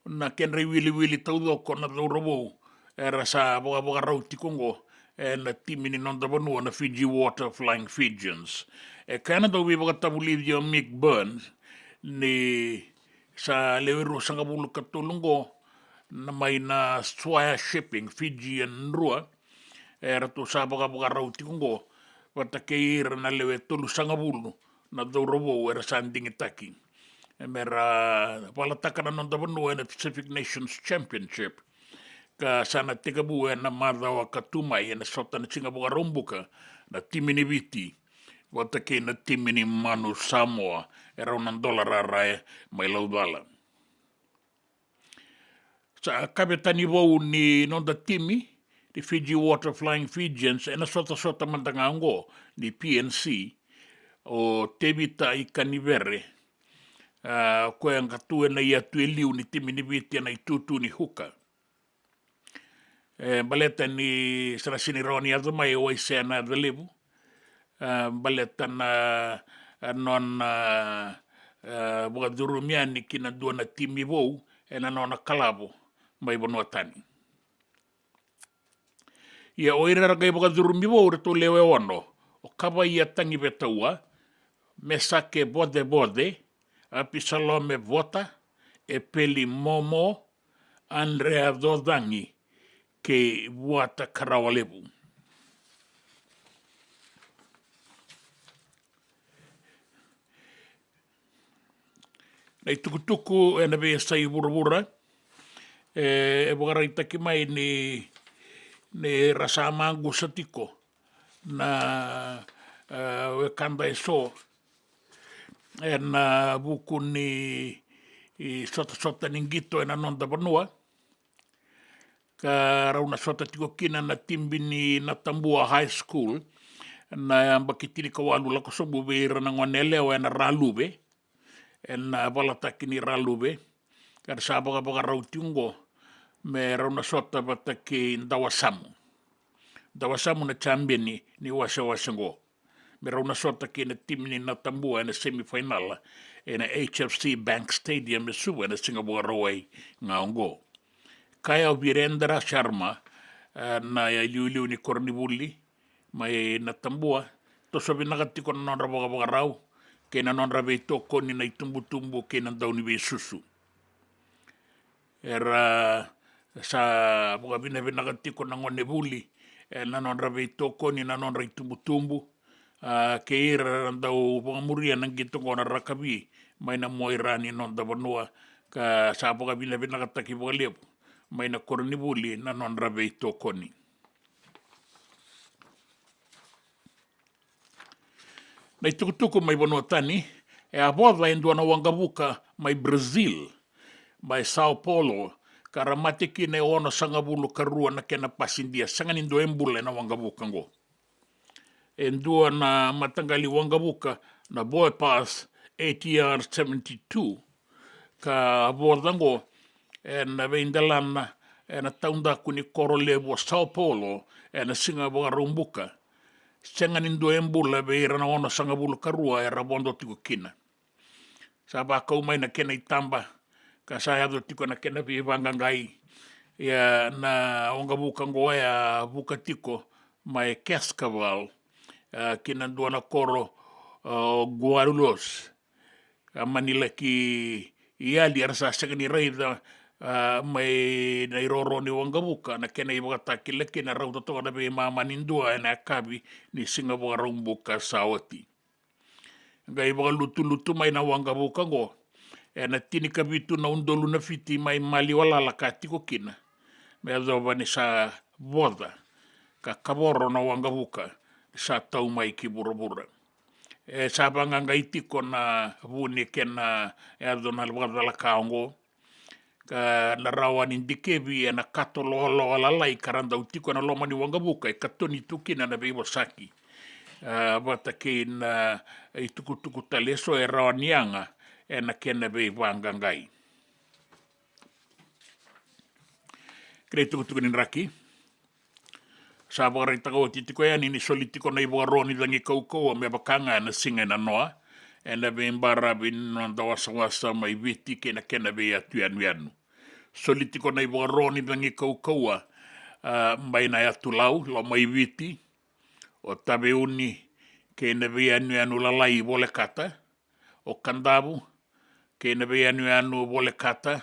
na kedra iwiliwili taucoko na cauravou era sa vakavakarau tiko oqo ena timi ni noda vanua na Fiji Water Flying Fijians. E kaya na dauveivakatavulici o Mick Burns ni sa lewe ruasagavulu ka tolu oqo na mai na Swire Shipping Fijian Drua, e ratou sa vakavakarau tiko oqo vata kei ira na lewe tolusagavulu na cauravou era sa digitaki me ra valataka na noda vanua ena Pacific Nations Championship, ka sa na tekivu ena macawa ka tu mai ena sota na siga Vakaraubuka na timi ni Viti vata kei na timi ni Manu Samoa, e rau na dola rarae mai Laucala. Sa kavetani vou ni noda timi ni Fiji Water Flying Fijians ena sotasota mada ga oqo ni P N C, o Tevita Ikanivere, a, o koya ga tu ena iyatu e liu ni timi ni Viti ena itutu ni huka. E baleta ni sa na sega ni rawa ni yaco mai o Waisea Nacalevu, a, baleta na, a, nona, a, vakacurumi yani ki na dua na timi vou ena nona kalavo mai vanua tani. Ia o ira era qai vakacurumi vou, ratou lewe ono: o Kavaia Tagivetaua, Mesake Vocevoce, Apisalome Vota, Epeli Momo, Andrea Cocagi kei Vuata Karawalevu. Na itukutuku ena veiyasai vuravura, e, e vakaraitaki mai ni, ni ra sa maqusa tiko na, e, wekada eso ena vuku ni, i, sotasota ni qito ena noda vanua, ka rau na sota tiko kina na timi ni Natabua High School na yabaki tinikawalu lako sobu vei ira na gone yalewa ena Raluve, ena valataki ni Raluve, ka ra sa vakavakarau tiko oqo me rau na sota vata kei Dawasamu. Dawasamu na champion ni, ni wasewase oqo. Me rau na sota kei na timi ni Natabua ena semifinal ena H F C Bank Stadium e Suva ena Siga Vakarauwai ga oqo. Kaya o Virendra Sharma, e, na iliuliu ni koronivuli mai Natabua, toso vinaka tiko na nodra vakavakarau kei na nodra veitokoni na itubutubu kei na dauniveisusu. Era sa vakavinavinaka tiko na gonevuli ena nodra veitokoni na nodra itubutubu, a, kei ira era dau vakamuria na qito oqo na rakavi mai na mua i ra ni noda vanua, ka sa vakavinavinakataki vakalevu mai na koronivuli na nodra veitokoni. Na itukutuku mai vanua tani, e a voca e dua na waqavuka mai Brazil, mai Sao Paulo, ka ra mate kina e onosagavulu ka rua na kena pasidia. Sega ni dua e bula ena waqavuka oqo. E dua na mataqali waqavuka na Boepass A T R seventy-two, ka voca oqo ena veidelana ena taudaku ni koro levu o Sao Paulo ena Siga Vakaraubuka. Sega ni dua e bula vei ira na onosagavulu ka rua era vodo tiko kina. Sa vakau mai na kena itaba ka sa yaco tiko na kena veivaqaqai. Ia na waqavuka oqo e a vuka tiko mai Cascavel, a, ki na dua na koro, a, o Guarulhos. A mani laki yali, era sa sega ni raica, a, mai na iroro ni waqavuka na kena ivakatakilakila, rauta toka na veimama ni dua ena yakavi ni Siga Vakaraubuka sa oti. Qai vakalutulutu mai na waqavuka oqo ena tinikavitu na udolu na fiti mai maliwalala ka tiko kina, me yacova ni sa voca ka kavoro na waqavuka, sa tau mai ki vuravura. E sa vaqaqai tiko na vu ni kena yaco na vakacalaka oqo, ka na rawa ni dikevi ena kato loaloa lalai ka ra dau tiko ena loma ni waqavuka e katoni tu kina na veivosaki, a, vata kei na itukutuku tale eso e rawa ni yaga ena kena veivaqaqai. Kena itukutuku ni draki. Sa vakaraitaka oti tiko yani ni soli tiko na ivakaro ni cagi kaukauwa me vaka ga ena siga e nanoa ena veibaravi ni noda wasawasa mai Viti kei na kena veiyatu yanuyanu. Soli tiko na ivakaro ni cagi kaukauwa, a, mai na yatu Lau, Lomaiviti, o Taveuni, kei na veiyanuyanu lalai i volekata, o Kadavu, kei na veiyanuyanu volekata,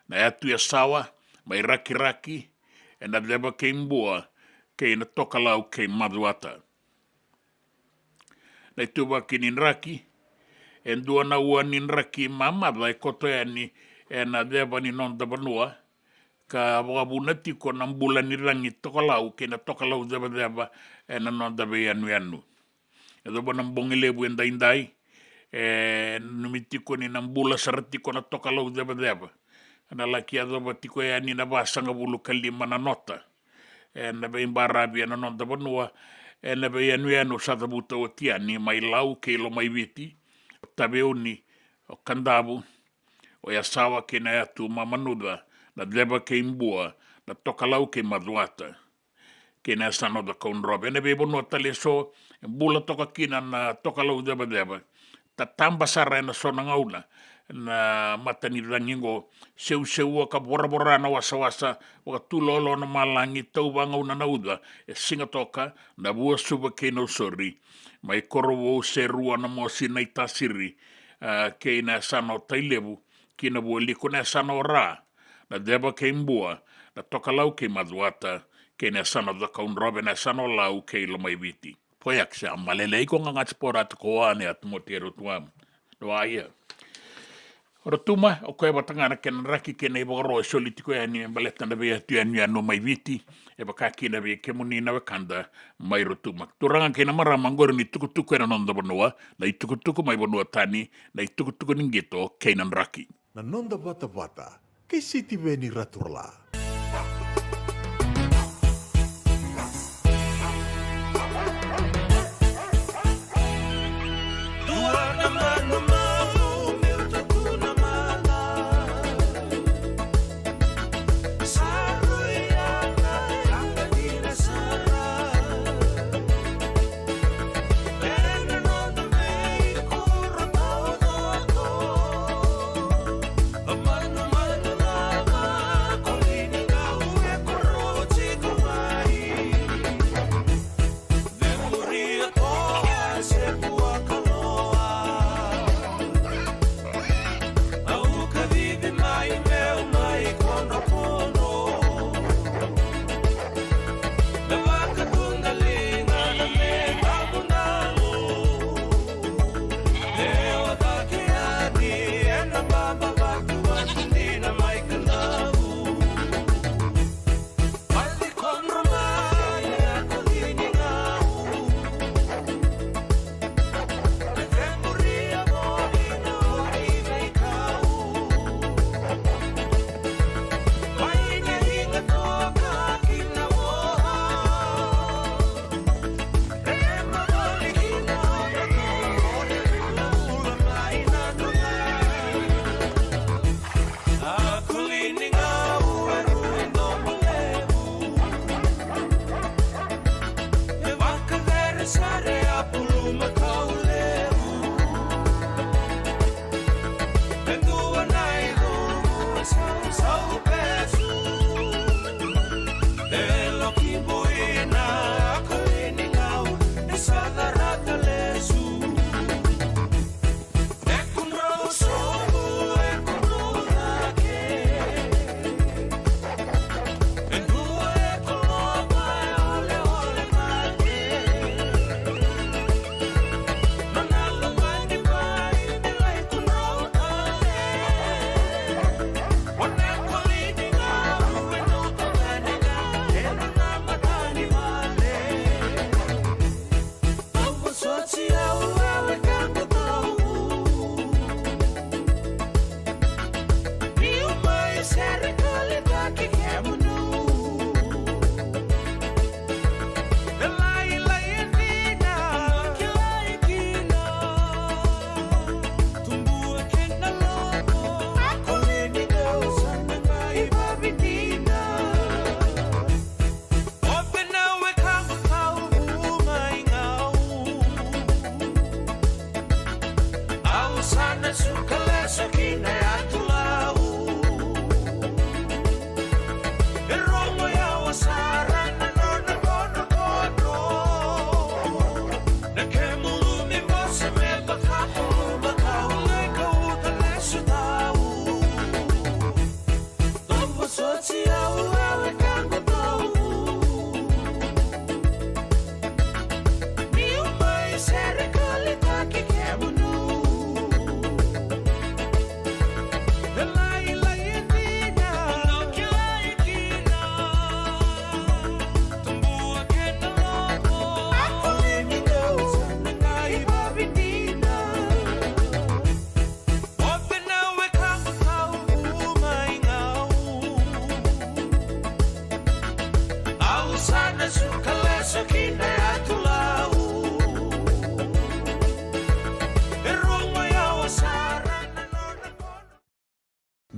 na yatu Yasawa, mai Rakiraki, ena Ceva kei Bua, kei na Tokalau kei Macuata. Na ituvaki ni draki, e dua na ua ni draki mamaca e koto yani ena ceva ni noda vanua, ka vakavuna tiko na bula ni cagi tokalau kei na tokalau cevaceva ena noda veiyanuyanu. yacova na bogi levu e daidai, e nanumi tiko ni na bula sara tiko na Tokalau Cevaceva. Na laki yacova tiko yani na vasagavulu ka lima na nota ena veibaravi ena noda vanua, ena veiyanuyanu sa cavuta oti yani mai Lau kei Lomaiviti, Taveuni, o Kadavu, o Yasawa kei na yatu Mamanuca, na Ceva kei Bua, na Tokalau kei Macuata, kei na yasana o Cakaudrove. Ena veivanua tale eso e bula toka kina na Tokalau Cevaceva, tataba sara ena so na gauna na matanicagi oqo, seuseua ka voravora na wasawasa, vakatuloaloa na malagi, tauvagauna na uca, e siga toka na Vuasuva kei Nausori, mai Korovou, Serua, Namosi, Naitasiri, a, kei na yasana o Tailevu, ki na Vualiku na yasana o Ra, na Ceva kei Bua, na Tokalau kei Macuata, kei na yasana o Cakaudrove, na yasana o Lau kei Lomaiviti. Koya ke sa malele iko ga ga tsi pora atu ko ane atu mo te ro tuam. Dua ia. O Rotuma, o koya vata ga na kena draki kei na ivakaro e soli tiko yani me baleta na veiyatu yanuyanu mai Viti, e vaka kina vei kemuni na wekada mai Rotuma. Turaga kei na marama, oqori ni tukutuku ena noda vanua, na itukutuku mai vanua tani, na itukutuku ni qito kei na draki. Na noda vatavata kei Sitiveni Raturala.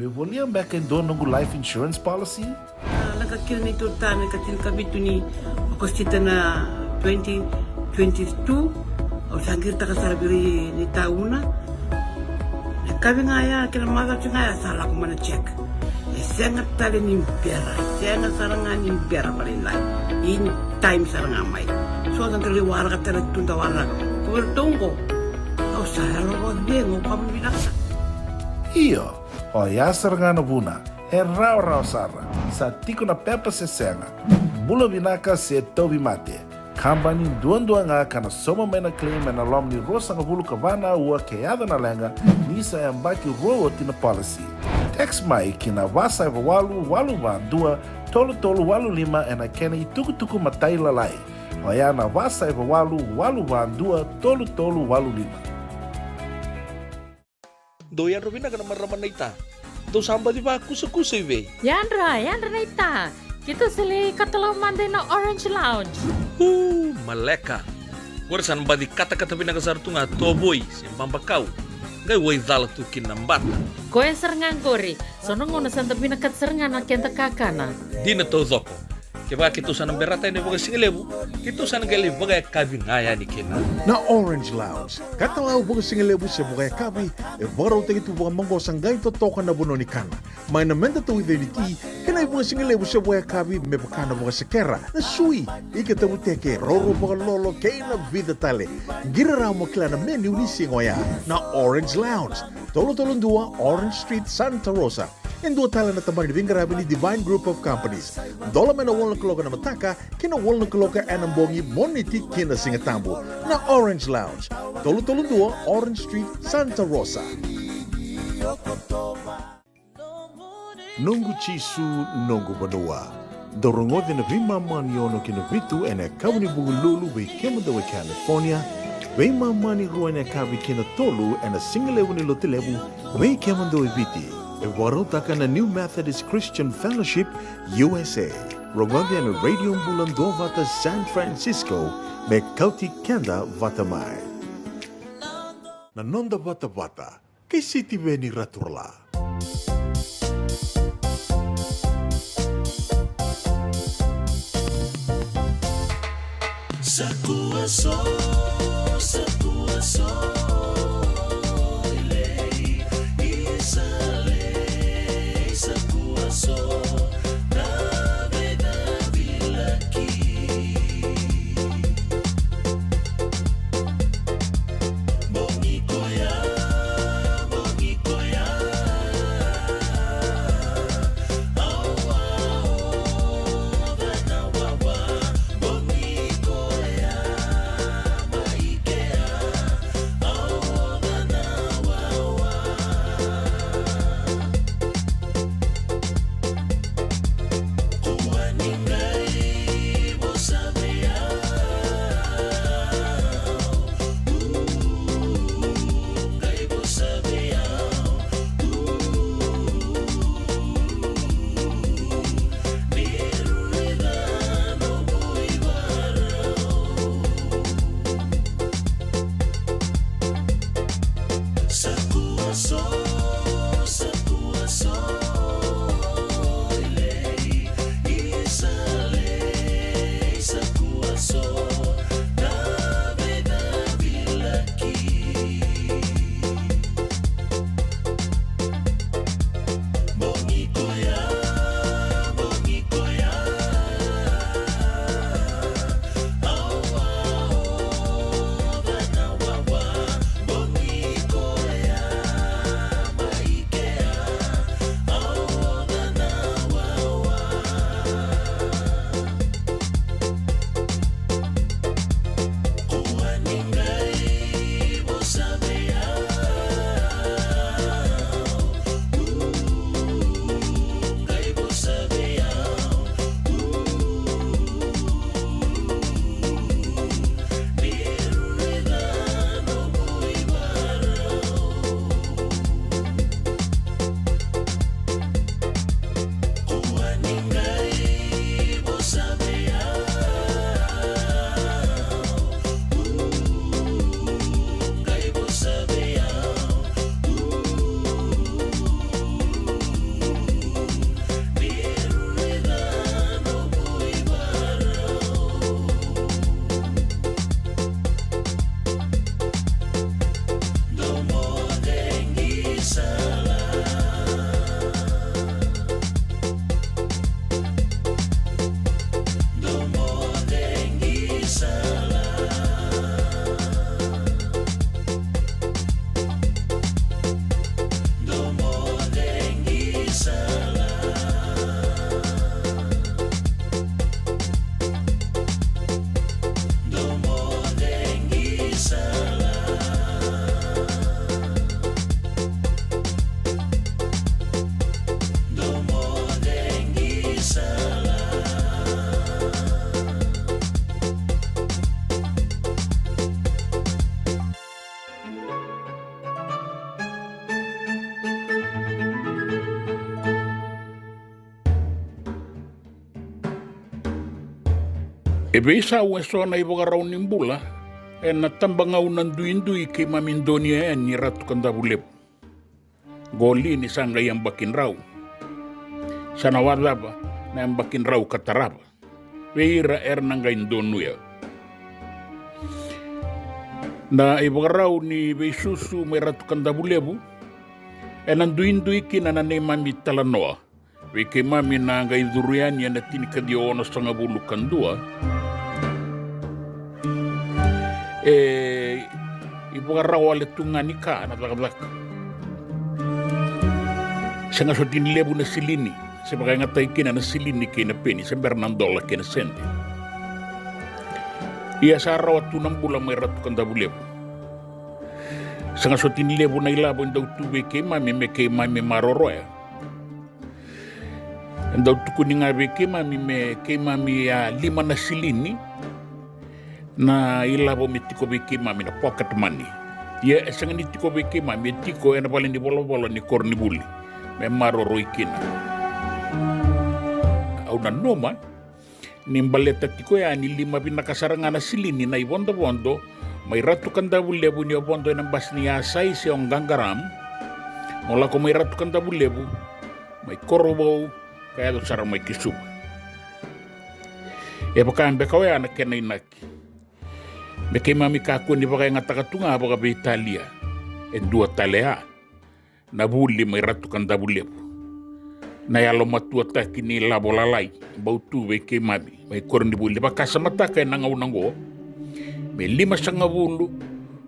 Me volia beka e dua noqu life insurance policy? A, lako kina na neitou ta na ka tinikavitu ni Okosita na twenty twenty-two. Au sa qiritaka sara vei ira na tauna. Na kavi ga ya kei na macawa ga ya sa lako mai na check. E sega tale ni bera, e sega sara ga ni bera vakalailai. In time sara ga mai. So da qai waraka tale tu da waraka. Ko vei ratou qo. Au sa yalo vakacegu, au kama vinaka. Io, oya sara ga na vuna. E rawarawa sara. Sa tiko na pepa se sega. Bula vinaka se tauvimate. Kabani duadua ga ka na sauma mai na claim ena loma ni ruasagavulu ka va na aua ke yaco na leqa ni sa yabaki rua oti na policy. Text mai ki na va saiva walu walu va dua tolu tolu walu lima ena kena itukutuku matailalai. Oya na va saiva walu walu va dua tolu tolu walu lima. Dou yadra vinaka na marama naita. Dou sa baci vakusakusa i vei? Yadra, yadra naita. Keitou sa lai katalau mada ina Orange Lounge. Uu, maleka. Qori sa na baci katakata vinaka sara tu ga tovoi se babakau. Qai wai cala tu kina na bata. Koya sara ga qori. So na gauna sa da vinakata sara ga na keda kakana. Dina taucoko. Kevaka keitou sa na berata yani vakasigalevu, keitou sa na qai lai vakayakavi ga yani kina. Na Orange Lounge, katalau vakasigalevu se vakayakavi, e vakarautaki tu vakamaqosa qai totoka na vanua ni kana. Mai na meda tauica ni ti, kei na ivakasigalevu se vakayakavi me vaka na vakasekera, na sui, ika tavuteke, roro vakalolo, kei na vica tale. Qiri rawa mo kila na menu ni siga oya. Na Orange Lounge, tolu tolu dua Orange Street, Santa Rosa. E dua tale na tabana ni veiqaravi ni Divine Group of Companies. Dola mai na walu na kaloko na mataka ki na walu na kaloko ena bogi, Moniti ki na Sigatabu. Na Orange Lounge, tolu tolu dua Orange Street, Santa Rosa. Noqu Jisu, noqu vanua. Dou rogoca na veimama ni ono ki na vitu ena yakavi ni Vukelulu vei kemudou e California. Veimama ni rua ena yakavi ki na tolu ena sigalevu ni Lotulevu vei kemudou e Viti. E vakarautaka na New Methodist Christian Fellowship U S A. Rogoca ena Radio Bula Duavata San Francisco me kauti keda vata mai. Na noda vatavata kei Sitiveni Raturala. Sakua so, sakua so, ilei, isa lei, sakua so, na vei na vilaki. E veisau eso na ivakarau ni bula ena tabagauna duidui keimami donuya yani e Ratu Kadavulevu. Qo li ni sa qai yabaki drau. Sa na wacava na yabaki drau ka tarava vei ira era na qai donuya. Na ivakarau ni veisusu mai Ratu Kadavulevu ena duidui kina na neimami talanoa vei keimami na qai curu yani ena tinikaciwa onosagavulu ka dua. E ivakarau wale tu ga ni ka na cakacaka. Sega soti ni levu na silini, se vakayagataki kina na silini kei na peni, se bera na dola kei na sede. Ia sa rawa tu na bula mai Ratu Kadavulevu. Sega soti ni levu na ilavo e dau tu vei keimami me keimami maroroya. E dau tukuni ga vei keimami me keimami a lima na silini na ilavo me tiko vei keimami, na pocket money. Ia e sega ni tiko vei keimami, e tiko ena vale ni volavola ni koronivuli me maroroi kina. Au nanuma ni baleta tiko yani lima vinaka sara ga na silini na ivodovodo mai Ratu Kadavulevu ni o vodo ena basi ni yasai se o qaqaram, mo lako mai Ratu Kadavulevu, mai Korovou, ka yaco sara mai ki Suva. E vaka beka oya na kena inaki. Me keimami kakua ni vakayagataka tu ga vakaveitalia e dua tale ya na vuli mai Ratu Kadavulevu. Na yalomatuataki ni lavo lalai bau tu vei keimami mai koronivuli, vakasamataka ena gauna oqo me limasagavulu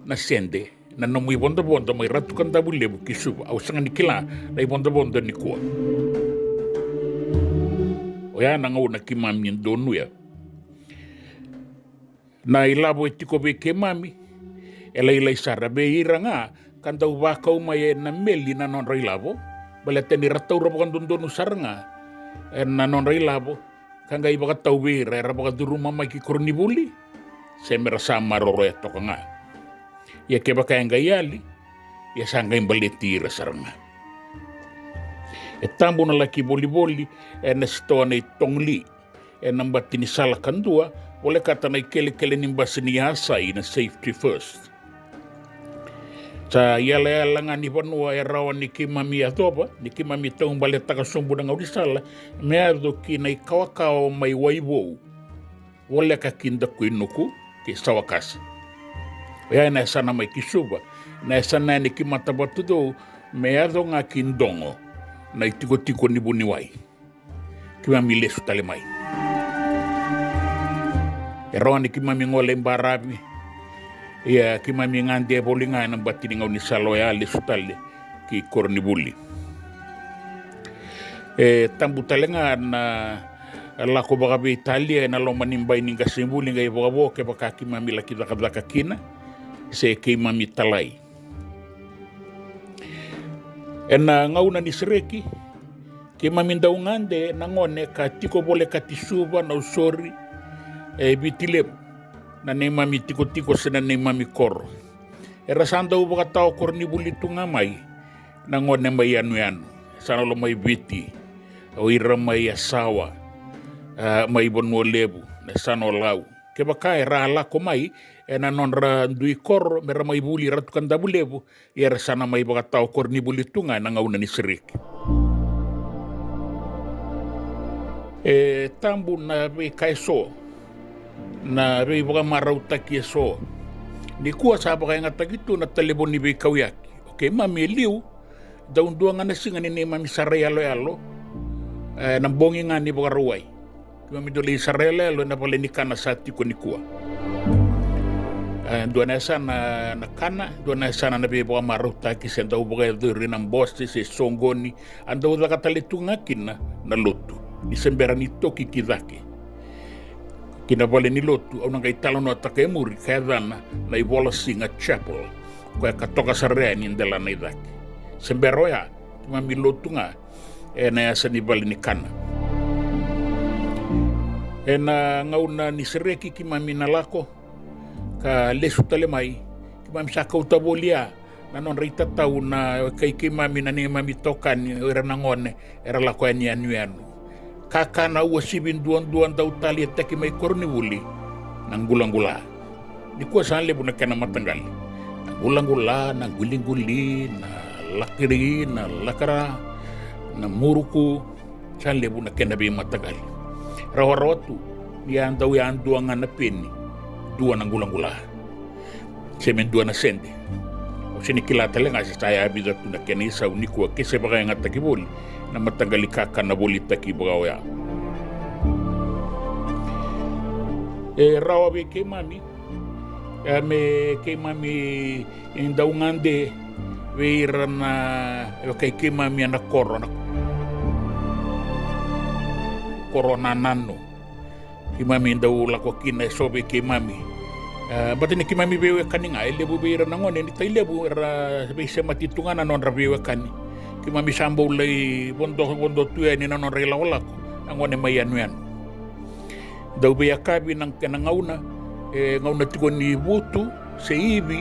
na sede na nomu ivodovodo mai Ratu Kadavulevu ki Suva. Au sega ni kila na ivodovodo nikua. Oya na gauna keimami donuya. Na ilavo e tiko vei keimami e lailai sara vei ira ga ka dau vakau mai ena meli na nodra ilavo, baleta ni ra taura vakadodonu sara ga ena nodra ilavo ka qai vakatau vei ira era vakacuruma mai ki koronivuli, se me ra sa maroroya toka ga. Ia kevaka e qai yali, ia sa qai baleti ira sara ga. E tabu na laki volivoli ena sitoa nei Tongli ena bati ni sala kadua, volekata na ikelekele ni basi ni yasai na Safety First. Sa iyalayala ga ni vanua e rawa ni keimami yacova ni keimami taubaletaka sobu na gaunisala me yaco ki na ikawakawa mai Waivou, voleka ki Dakuinuku kei Sawakasa. Oya ena yasana mai ki Suva, na yasana yani ki Matavatucou me yaco ga ki Dogo, na itikotiko ni vuniwai. Keimami lesu tale mai. E rawa ni keimami gole i baravi. Ia keimami gade voli ga ena bati ni gaunisala oya lesu tale ki koronivuli. E tabu tale ga na lako vakaveitalia ena loma ni bai ni qasenivuli qai vakavo kevaka keimami laki cakacaka kina se keimami talai. Ena gauna ni sereki, keimami dau gade na gone ka tiko volekati Suva, Nausori, e Viti Levu, na neimami tikotiko se na neimami koro. Era sa dau vakatawa koronivuli tu ga mai na gone mai yanuyanu, sa na lo mai Viti, o ira mai Yasawa, a, mai Vanua Levu, na yasana o Lau. Kevaka era lako mai ena nodra dui koro me ra mai vuli Ratu Kadavulevu, ia era sa na mai vakatawa koronivuli tu ga ena gauna ni sereki. E tabu na veika eso, na veivakamarautaki eso. Nikua sa vakayagataki tu na talevoni veikauyaki. O keimami e liu, dau dua ga na siga ni neimami sara iyaloyalo, e, na bogi ga ni Vakarauwai. Keimami dau lai sara iyaloyalo ena vale ni kana sa tiko nikua. E, dua na yasana na kana, dua na yasana na veivakamarautaki, se dau vakayacori na bose se soqoni, a dau caka tale tu ga kina na lotu ni se bera ni toki ki cake ki na vale ni lotu. Au na qai talanoataka e muri ka yacana na iVolasiga Chapel, koya ka toka sara yani e delana i cake. Se bera oya, keimami lotu ga ena yasa ni vale ni kana. Ena gauna ni sereki keimami na lako ka lesu tale mai, keimami sa kauta voli ya na nodra itatau na kai keimami, na neimami itokani, o ira na gone era lako yani yanuyanu. kakana uasivi duadua dau taleitaki mai koronivuli, na qulaqula. Nikua sa levu na kena mataqali. Na qulaqula, na quiliquli, na lakiri, na lakara, na muruku, sa levu na kena veimataqali. Rawarawa tu ni a dau yadua ga na peni, dua na qulaqula. Se me dua na sede. Au sega ni kila tale ga se sa yavica tu na kena isau nikua ke se vakayagataki voli na mataqali kakana volitaki vaka oya. E rawa vei keimami, e, me keimami dau gade vei ira na, e, vaka i keimami ena koro, na koro nananu. Keimami dau lako kina eso vei keimami. E, baleta ni keimami veiwekani ga, e levu vei ira na gone ni tai levu era veisemati tu ga na nodra veiwekani. Keimami sa bau lai vodo, vodo tu yani na nodra ilakolako na gone mai yanuyanu. Dau veiyakavi na kena gauna, e gauna tiko ni vutu se ivi,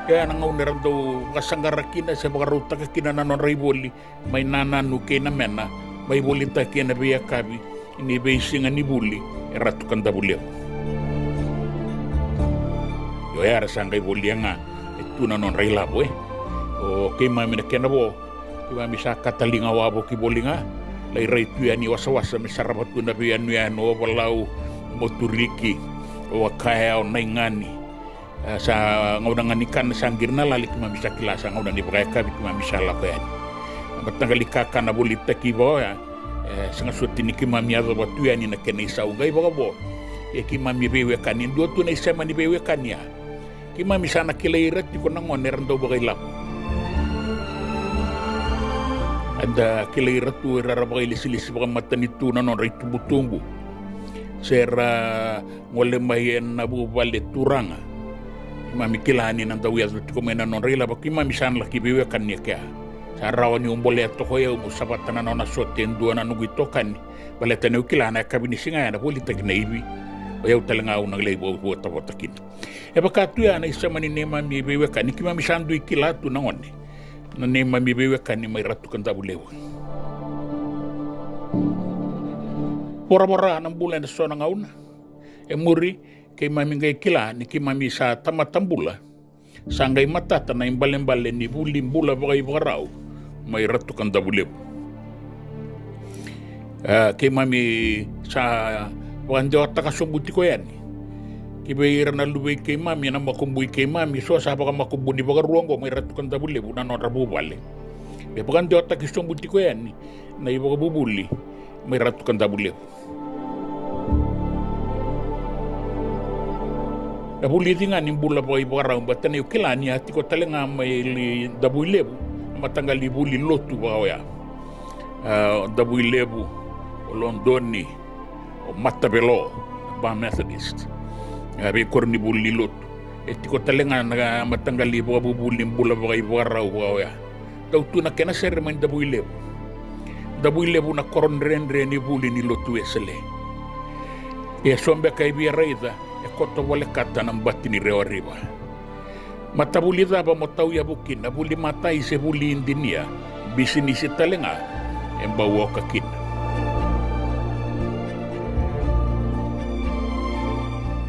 e a na gauna era dau vakasaqara kina se vakarautaka kina na nodra ivoli mai nananu kei na mena, mai volitaki ena veiyakavi ni veisiga ni vuli e Ratu Kadavulevu. Io, era sa qai volia ga, e tu na nodra ilavo, e. O keimami na kena vo, keimami sa kataliga wavoki voli ga, lai rai tu yani wasawasa me sarava tu na veiyanuyanu o Valau, Moturiki, o Wakaya, o Naigani. E, sa gauna ga ni kana sa qiri na lali, keimami sa kila sa gauna ni vakayakavi keimami sa lako yani. Na mataqali kakana volitaki vaka oya, e, sega soti ni keimami yacova tu yani na kena isau qai vakavo. Ia keimami veiwekani, dua tu na isema ni veiwekani ya. Keimami sa na kilai ira tiko na gone era dau vakailavo. Eda kilai ira tu era, era vakailesilesi vakamatanitu na nodra itubutubu. Se ra gole mai ena vuvale turaga. Keimami kila ni na dau yaco tiko mai na nodra ilavo, keimami sa na laki veiwekani kea. Sa rawa niu bolea toka o yau meu savata na nona sote e dua na noqu itokani. Baleta niu kila na yakavi ni siga ya na volitaki na ivi, o yau tale ga au na lai votavota kina. E vaka tu ya na isema ni neimami veiwekani, keimami sa dui kila tu na gone na neimami veiwekani mai Ratu Kadavulevu. Voravora na bula ena so na gauna. E muri, keimami qai kila ni keimami sa tamata bula, sa qai matata na ibalebale ni vuli bula vakaivakarau mai Ratu Kadavulevu. E, keimami sa vakadewataka sobu tiko yani ki vei ira na luvei keimami, na makubui keimami, so sa vakamakubuni vakarua oqo mai Ratu Kadavulevu na nodra vuvale. E vakadewataki sobu tiko yani na ivakavuvuli mai Ratu Kadavulevu. Na vulici ga ni bula vakaivakarau, baleta niu kila ni a tiko tale ga mai Davuilevu na mataqali vuli lotu vaka oya. A, Davuilevu, o Lodoni, o Matavelo, Bar Methodist. A, veikoronivuli ni lotu. E tiko tale ga na mataqali vakavuvuli bula vakaivakarau vaka oya. Dau tu na kena sere mai Davuilevu. Davuilevu na koro dredre ni vuli ni lotu Wesele. E so beka e via raica, e koto volekata na bati ni Rewariva. Matavuli cava mo tauyavu kina, vuli matai se vuli idinia, bisinisi tale ga e bau oka kina.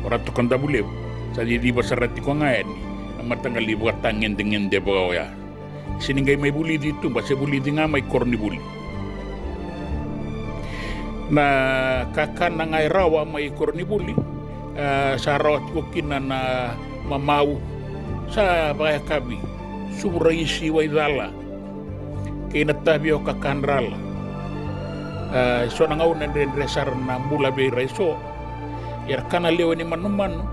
O Ratu Kadavulevu sa ciciva sara tiko ga yani na mataqali vakatagedegede vaka oya. Sega ni qai mai vulici i tuba, se vulici ga mai koronivuli. Na kakana ga e rawa mai koronivuli, e, sa rawa tiko kina na mamau, sa vakayakavi, suvu raisi, waicala, kei na tavioka kadrala. E, so na gauna e dredre sara na bula vei ira eso. Ia ra kana lewe ni manumanu,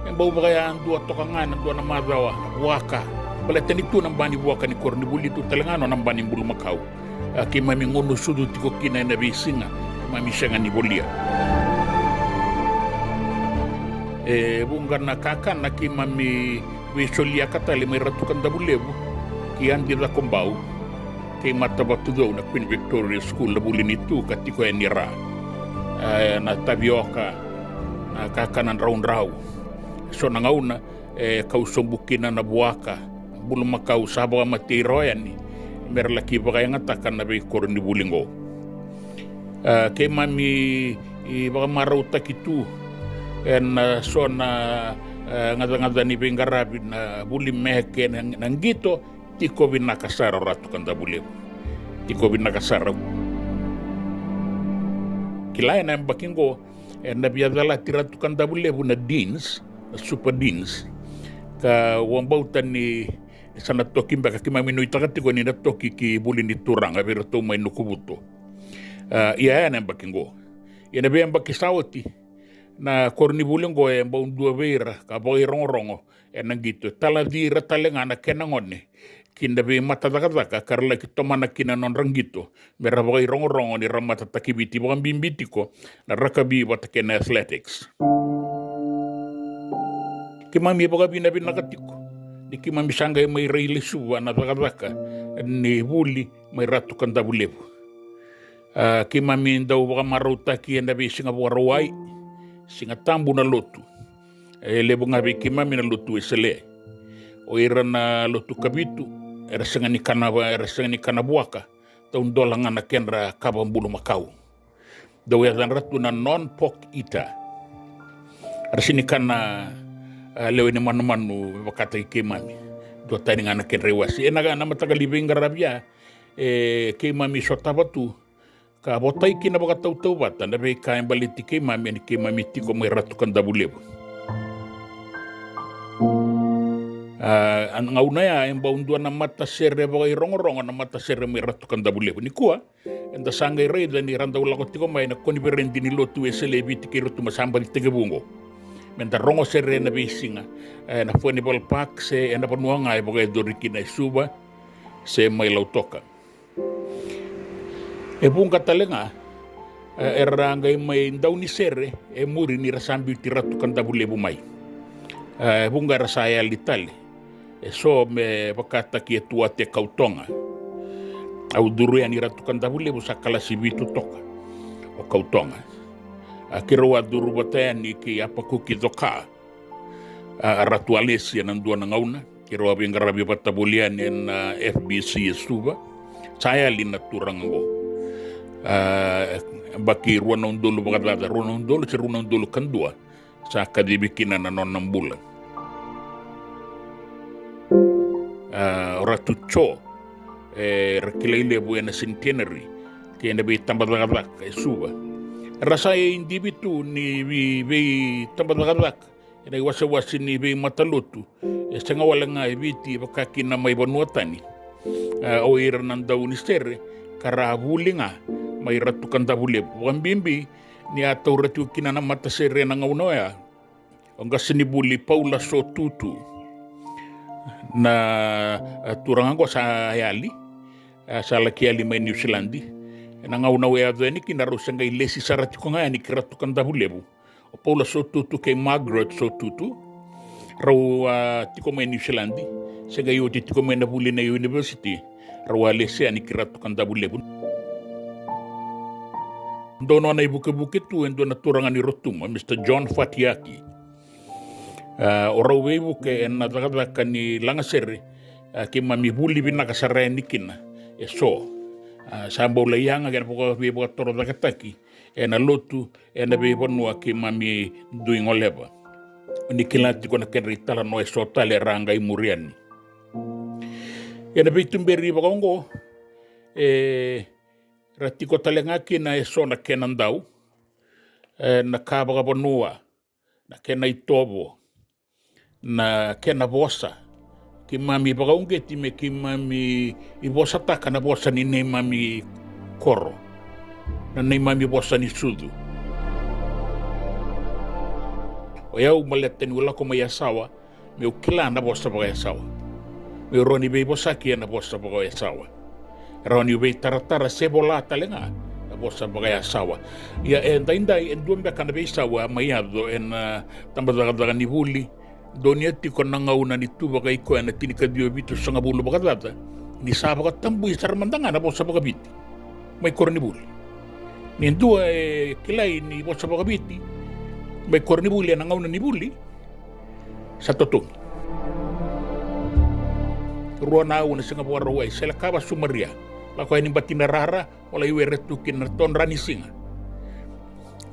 e bau vakayadua toka ga ena dua na macawa, na vuaka. Baleta ni tu na ba ni vuaka ni koronivuli, tu tale ga na nona ba ni bulumakau. A, keimami gunu sucu tiko kina ena veisiga, keimami sega ni volia. E vuqa na kakana keimami veisoliaka tale mai Ratu Kadavulevu ki Adi Cakobau kei Matavatucou, na Queen Victoria School, na vuli ni tu ka tiko yani ra. E, na tavioka, na kakana draudrau. So na gauna e kau sobu kina na vuaka, bulumakau sa vakamatei rawa yani, me ra laki vakayagataka na veikoronivuli oqo. A, keimami i vakamarautaki tu ena so na, a, gacagaca ni veiqaravi na vuli me kei na, na qito, tiko vinaka sara o Ratu Kadavulevu. Tiko vinaka sara. Kila ena yabaki qo, ena via calati Ratu Kadavulevu na Deans, na Super Deans. Ka au vakabauta ni sa na toki beka, keimami nuitaka tiko ni na toki ki vuli ni turaga vei iratou mai Nukuvuto. A, ia ena yabaki qo. Ia na veiyabaki sa oti, na koronivuli qo e bau dua vei ira ka vakairogorogo ena qito, e talaci ira tale ga na kena gone ki na veimatacakacaka ka ra laki tomana kina na nodra qito me ra vakairogorogo ni ra matataki Viti, vakabibi tiko na rakavi vata kei na athletics. Keimami vakavinavinaka tiko ni keimami sa qai mai railesuva na cakacaka ni vuli mai Ratu Kadavulevu. A, keimami dau vakamarautaki ena veisiga Vakarauwai, Siga Tabu na lotu. E levu ga vei keimami na lotu Wesele. O ira na lotu Kavitu era sega ni kana, era sega ni kana vuaka, taudola ga na kedra kava bulumakau. Dau yacadra tu na non-pork eater. Era sega ni kana, a, lewe ni manumanu vakataki keimami. Duatani ga na kedra iwase. Ena, na mataqali veiqaravi ya, e, keimami sotava tu ka votai kina vakatautauvata na veika e baleti keimami ni keimami tiko mai Ratu Kadavulevu. A, na gauna ya e bau dua na matasere vakairogorogo na matasere mai Ratu Kadavulevu. Nikua eda sa qai raica ni ra dau lako tiko mai na koniferedi ni lotu Wesele e Viti kei Rotuma, sa baci tekivu qo. Meda rogo sere ena veisiga, ena Furnival Park se ena vanua ga e vakayacori kina e Suva se mai Lautoka. E vuqa tale ga, e, era qai mai dau ni sere e muri ni ra sa biuti Ratu Kadavulevu mai. E, e vuqa era sa yali tale. E so me vakataki e Tuate Kautoga. Au curu yani Ratu Kadavulevu sa kalasi vitu toka o Kautoga. A, keirau a curu vata yani kei Apakuki Coka, a, a Ratu Alesi ena dua na gauna. Keirau a veiqaravi vata voli yani ena, a, F B C e Suva. Sa yali na turaga qo. A, baki rua na udolu vakacaca, rua na udolu se rua na udolu ka dua. Sa kacivi kina na nona bula. A, o Ratu Jo, e, ra kilai levu ena Centenary kei na veitabacakacaka e Suva. Ra sa idivi tu ni vei, veitabacakacaka ena iwasewase ni veimatalotu e sega wale ga e Viti, vaka kina mai vanua tani. A, o ira na dau ni sere ka ra vuli ga mai Ratu Kadavulevu, vakabibi ni a taura tiko kina na matasere ena gauna oya o qasenivuli Paula Sotutu. Na, a, turaga qo sa yali, a, sa laki yali mai Niusiladi. Ena gauna au yaco yani kina rau se qai lesi sara tiko ga yani ki Ratu Kadavulevu. O Paula Sotutu kei Margaret Sotutu, rau a tiko mai Niusiladi, se qai oti tiko mai na vuli na university, rau a lesi yani ki Ratu Kadavulevu. Dua nona ivukevuke tu e dua na turaga ni Rotuma, Mister John Fatiaki. A, o rau veivuke ena cakacaka ni lagasere, a, keimami vuli vinaka sara yani kina e so. A, sa bau lai yaga kei na vaka, veivakatorocaketaki ena lotu, ena veivanua keimami dui goleva. Ni kila tiko na kedra italanoa e so tale era a qai muri yani. Ena veituberi vakaoqo, e, ra tiko tale ga kina e so na kena dau, e, na ka vakavanua, na kena itovo, na kena vosa. Keimami vakauqeti me keimami ivosataka na vosa ni neimami koro, na neimami vosa ni sucu. O yau baleta niu lako mai Yasawa, meu kila na vosa vakayasawa. Meu rawa ni veivosaki ena vosa vakayasawa. Rawa niu veitaratara se vola tale ga na vosa vakayasawa. Ia e daidai e dua beka na veisau a mai yaco ena, a, tabacakacaka ni vuli. Donuya tiko na gauna ni tu vakaikoya na tinikaciwa vitusagavulu vakacaca, ni sa vakatabui sara mada ga na vosa vakaviti mai koronivuli. Ni dua e kilai ni vosa vakaviti mai koronivuli ena gauna ni vuli, sa totogi. Rua na aua na siga Vakarauwai, Selekava Sumaria. Lako yani batina rara, o lai were tu kina na todra ni siga.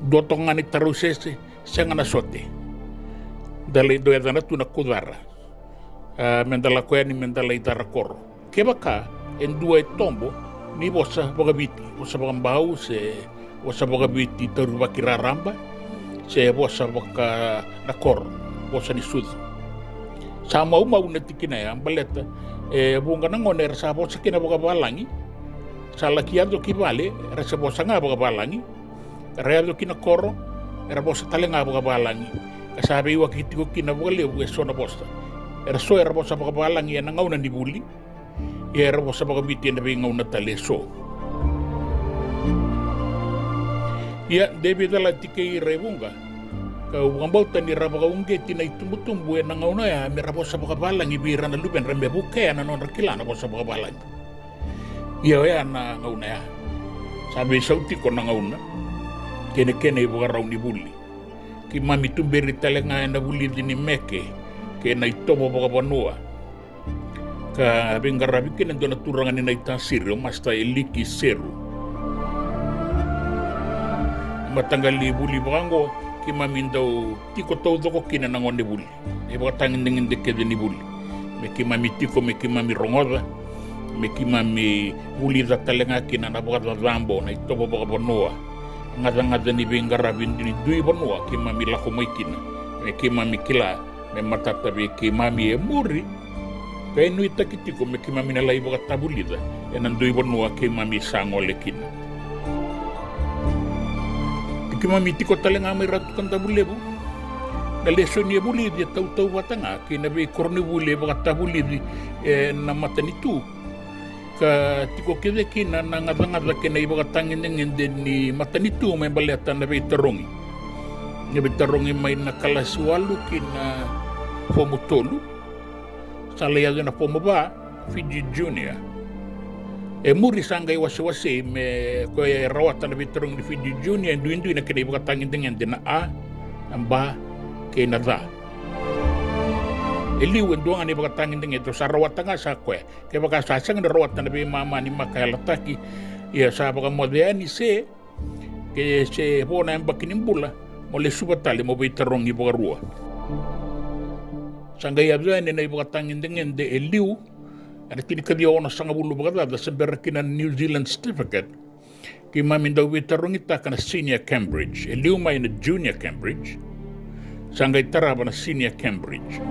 Dua toka ga ni tarausese, sega na sote. Da lai dau yacana tu na kucara. A, meda lako yani meda lai cara koro. Kevaka e dua e tobo ni vosa vakaviti, vosa vakabau se vosa vakaviti taurivaki raraba, se vosa vaka na koro, vosa ni sucu. Sa maumau na tikina ya baleta e vuqa na gone era sa vosa kina vakavalagi, sa laki yaco ki vale era se vosa ga vakavalagi, era yaco ki na koro era vosa tale ga vakavalagi, ka sa veiwaki tiko kina vakalevu eso na vosa. Era so era vosa vakavalagi ena gauna ni vuli, ia era vosa vakaviti ena veigauna tale eso. Ia de veicalati kei ira e vuqa, kau vakabauta ni ra vakauqeti na itubutubu ena gauna oya me ra vosa vakavalagi vei ira na luvedra me vukea na nodra kila na vosa vakavalagi. Ia oya na gauna ya sa veisau tiko na gauna kei na kena ivakarau ni vuli. Keimami tuberi tale ga ena vulici ni meke kei na itovo vakavanua, ka veiqaravi kina e dua na turaga ni Naitasiri, o Masta Eliki Seru. Mataqali vuli vaka oqo keimami dau tiko taucoko kina na gone vuli, na ivakatagedegede kece ni vuli. Me keimami tiko, me keimami rogoca, me keimami vulica tale ga kina na vakacacabo, na itovo vakavanua, gacagaca ni veiqaravi ni dui vanua keimami lako mai kina, me keimami kila me matata vei keimami e muri, ka e nuitaki tiko me keimami na lai vakatavulica ena dui vanua keimami sa gole kina. Ni keimami tiko tale ga mai Ratu Kadavulevu, na lesoni e vulici e tautauvata ga kei na veikoronivuli e vakatavulici ena matanitu, ka tiko kece kina na gacagaca kei na ivakatagedegede ni matanitu me baleta na veitarogi. Na veitarogi mai na kalasi walu ki na fomu tolu, sa lai yaco ena fomu va, Fiji Junior. E muri sa qai wasewasei me koya e rawata na veitarogi ni Fiji Junior e duidui na kena ivakatagedegede na A, na B, kei na C. E liu e dua ga na ivakatagedegede o sa rawata ga sa koya. Kevaka sa sega ni rawata na veimama ni maka yalataki, ia sa vakamoce yani se, ke se vo na yabaki ni bula, mo lesuva tale mo veitarogi vakarua. Sa qai yaco yani na ivakatagedegede e liu, ena tinikaciwa onosagavulu vakacaca se bera kina na New Zealand Certificate. Keimami dau veitarogitaka na Senior Cambridge. E liu mai na Junior Cambridge, sa qai tarava na Senior Cambridge.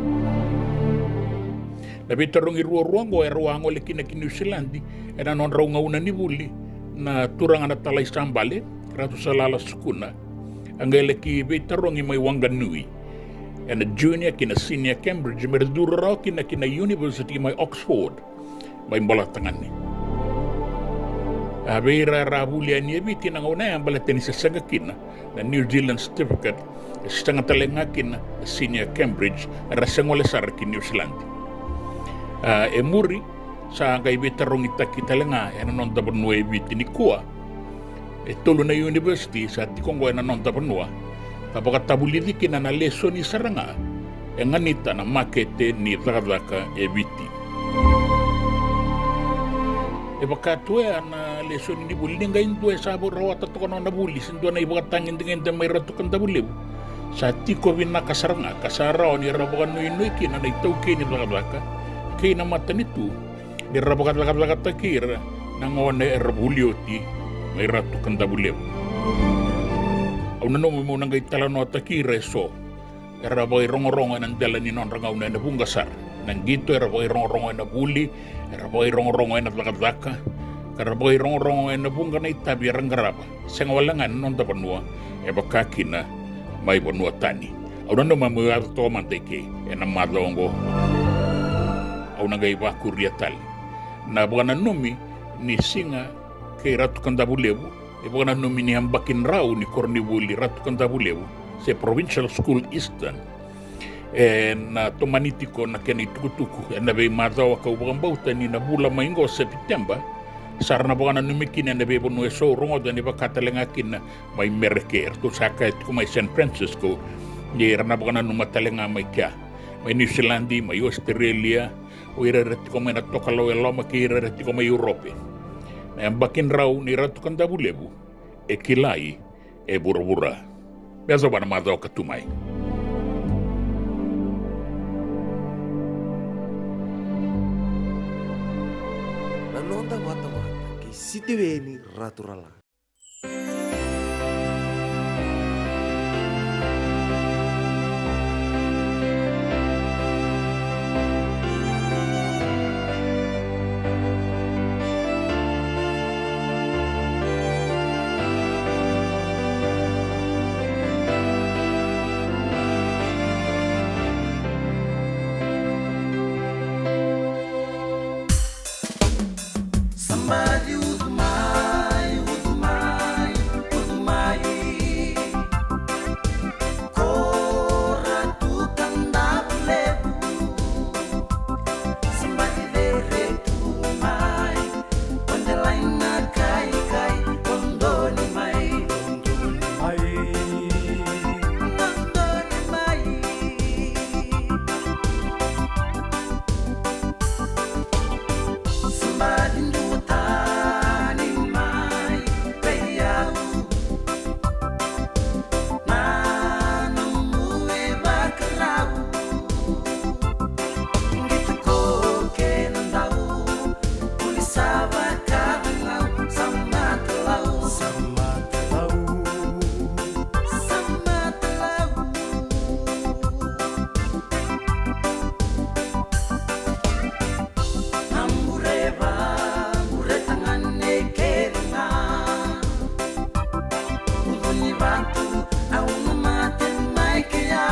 Na veitarogi ruarua oqo erau a gole kina ki Niusiladi ena nodrau gauna ni vuli na turaga na Talai Sabale, Ratu Salala Sukuna. A qai laki veitarogi mai Wanganui ena Junior kei na Senior Cambridge, me ra curu rawa kina ki na university mai Oxford, mai Bolatagane. A vei ira era a vuli yani e Viti na gauna ya baleta ni se sega kina na New Zealand Certificate, e sega tale ga kina na Senior Cambridge, era se gole sara ki Niusiladi. A, e muri sa qai veitarogitaki tale ga ena noda vanua e Viti nikua. E tolu na university sa tiko oqo ena noda vanua, ka vakatavulici kina na lesoni sara ga e ganita na makete ni cakacaka e Viti. E vaka tu ya na lesoni ni vuli, ni qai dua e sa rawata toka na nona vuli se dua na ivakatagedegede mai Ratu Kadavulevu, sa tiko vinaka sara ga ka sa rawa ni ra vakanuinui kina na itaukei ni cakacaka kei na matanitu, ni ra vakacakacakataki ira na gone era vuli oti mai Ratu Kadavulevu. Au nanuma meu na qai talanoataki ira eso era vakairogorogo ena dela ni nodra gauna ena vuqa sara. Na qito era vakairogorogo ena vuli, era vakairogorogo ena cakacaka, ka ra vakairogorogo ena vuqa na itavi era qarava, sega wale ga ena noda vanua, e vaka kina mai vanua tani. Au nanuma meu yaco toka mada i ke ena macawa oqo. Au na qai vakuria tale na vakananumi ni siga kei Ratu Kadavulevu, e vakananumi ni yabaki drau ni koronivuli Ratu Kadavulevu, se Provincial School Eastern. Ena tomani tiko na kena itukutuku ena veimacawa, kau vakabauta ni na vula mai qo Sepiteba sa ra na vakananumi kina ena veivanua eso, rogoca ni vaka tale ga kina mai Mereke, eratou sa kaya tiko mai San Francisco, ni ra na vakananuma tale ga mai kea, mai Niusiladi, mai Ositerelia, o ira era tiko mai na tokalau e loma kei ira era tiko mai Europe. Na yabaki drau ni Ratu Kadavulevu e kilai e vuravura. Me yacova na macawa ka tu mai. Na noda vatavata kei Sitiweni Raturala. Somebody, ucu mai, ucu mai, ucu mai. Ko Ratu Kadavulevu. Somebody, vere tu mai. Kondelai na kaikai, dodonu mai. Dodonu mai. Somebody, duatani mai vei au. Na nomu ivakarau. Qito ko kena dau. Kuli sa vakacalai, sa matalau. Sa matalau. Sa matalau. Na bureva, bureta ga na kena. Ucu ni vatu, au na mate mai kea.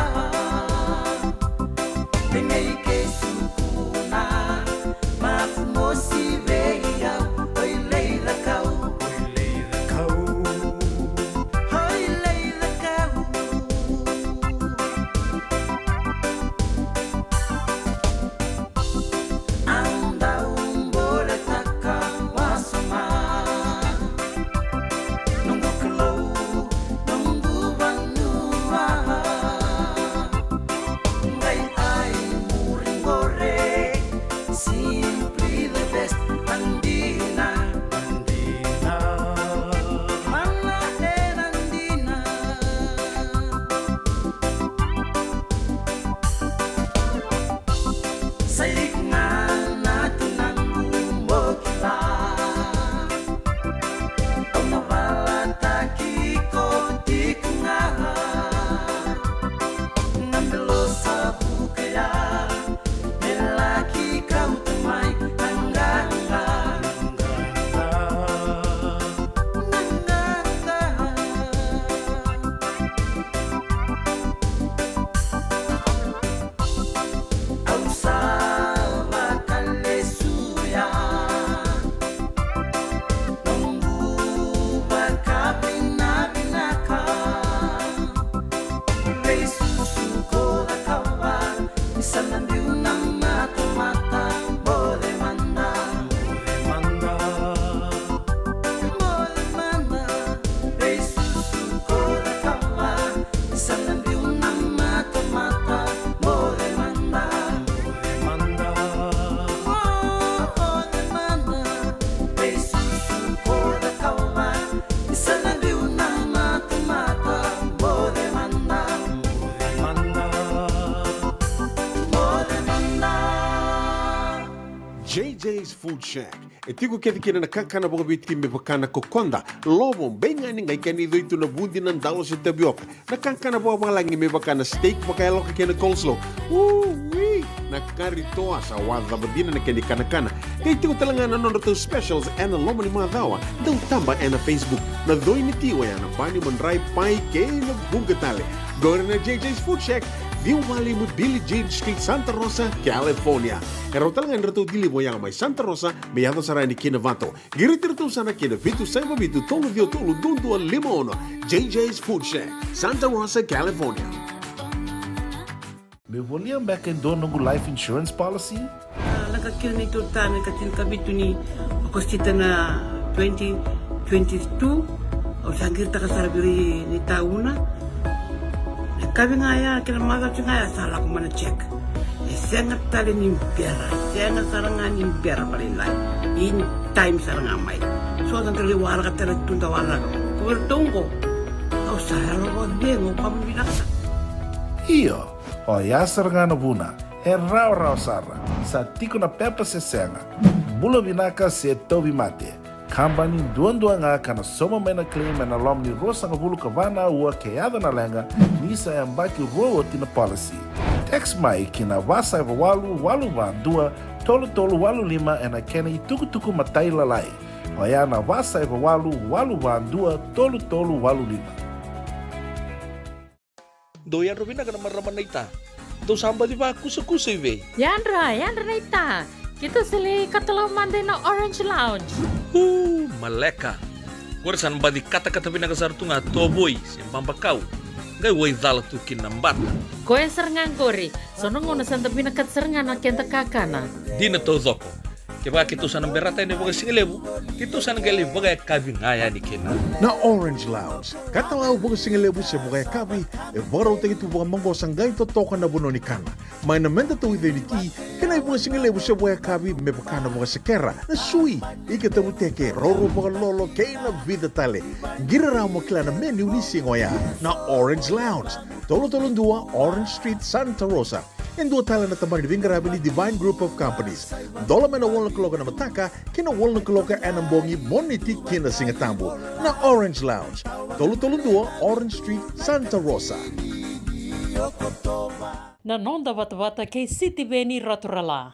Penei kei sukuna, mafu mosi vei au, oi lai cakau, oi lai cakau, oi lai cakau. Au dau boletaka wasoma. Noqu Kalou, noqu vanua. Qai ai muri qore, simply the best. A dina, a dina. Mana e na dina. Sa i koya ga na tinaqu mo kila. Au na valataki iko tiko ga. Na belo sa vuka ya me laki kauta mai na qaqa. Na qaqa. Au sa vakalesuya noqu vakavinavinaka. Veisusu ko cakava, ni sa na biu na matamata. Moce mada, moce mada. Moce mada, veisusu ko cakava, ni sa na biu na matamata. Moce mada, moce mada. Moce mada, veisusu ko cakava, ni sa na biu na matamata. Moce mada, moce mada. Moce mada. J J's Food Shack. E tiko kece kina na kakana vakaviti me vaka na kokoda, lovo, beigani, qai kena icoi tu na vudi, na dalo se tavioka. Na kakana vakavalagi me vaka na steak vakayaloka kei na coleslaw. Ui! Na kari toa, sa wacava dina na kena ikanakana. Qai tiko tale ga na nodratou specials ena loma ni macawa. Dau taba ena Facebook. Na coi ni ti oya na bani, madrai, pai kei na vuqa tale. Qori na J J's Food Shack, ciwa walu lima Billie Jean Street, Santa Rosa, California. E rawa tale ga ni ratou deliver oya mai Santa Rosa me yaco sara yani ki Novato. Qiriti iratou sara ki na vitu saiva vitu tolu ciwa tolu dua dua lima ono. J J's Food Shack, Santa Rosa, California. Meu volia beka e dua noqu life insurance policy? A, lako kina neitou retirement ena ika tinikavitu ni Okosita na twenty twenty-two. Au sa qiritaka sara vei ira ni tauna. Na yakavi ga ya kei na macawa ga ya sa lako mai na check. E Sega tale ni bera, sega sara ga ni bera vakalailai. In time sara ga mai. So da qai waraka tale tu da waraka. Ko vei ratou oqo. Au sa yalo vakacegu, ka vinaka sara. Io, oya sara ga na vuna. E rawarawa sara. Sa tiko na pepa se sega. Bula vinaka se tauvimate. Kabani duadua ga ka na sauma mai na claim ena loma ni ruasagavulu ka va na aua ke yaco na leqa, ni sa yabaki rua oti na policy. Text mai ki na va saiva walu walu va dua tolu tolu walu lima ena kena itukutuku matailalai. Oya na va saiva walu walu va dua tolu tolu walu lima. Dou yadra vinaka na marama naita. Dou sa baci vakusakusa i vei? Yadra, yadra naita. Keitou sa lai katalau mada ina Orange Lounge. Uu, maleka. Qori sa na baci katakata vinaka sara tu ga tovoi se babakau. Qai wai cala tu kina na bata. Koya sara ga qori. So na gauna sa da vinakata sara ga na keda kakana. Dina taucoko. Kevaka keitou sa na berata yani vakasigalevu, keitou sa na qai lai vakayakavi ga yani kina. Na Orange Lounge, katalau vakasigalevu se vakayakavi, e vakarautaki tu vakamaqosa qai totoka na vanua ni kana. Mai na meda tauica ni ti, kei na ivakasigalevu se vakayakavi me vaka na vakasekera, na sui, ika tavuteke, roro vakalolo, kei na vica tale. Qiri rawa mo kila na menu ni siga oya. Na Orange Lounge, tolu tolu dua Orange Street, Santa Rosa. E dua tale na tabana ni veiqaravi ni Divine Group of Companies. Dola mai na walu na kaloko ena mataka ki na walu na kaloko ena bogi, Moniti ki na Sigatabu. Na Orange Lounge, tolu tolu dua Orange Street, Santa Rosa. Na noda vatavata kei Sitiveni Raturala.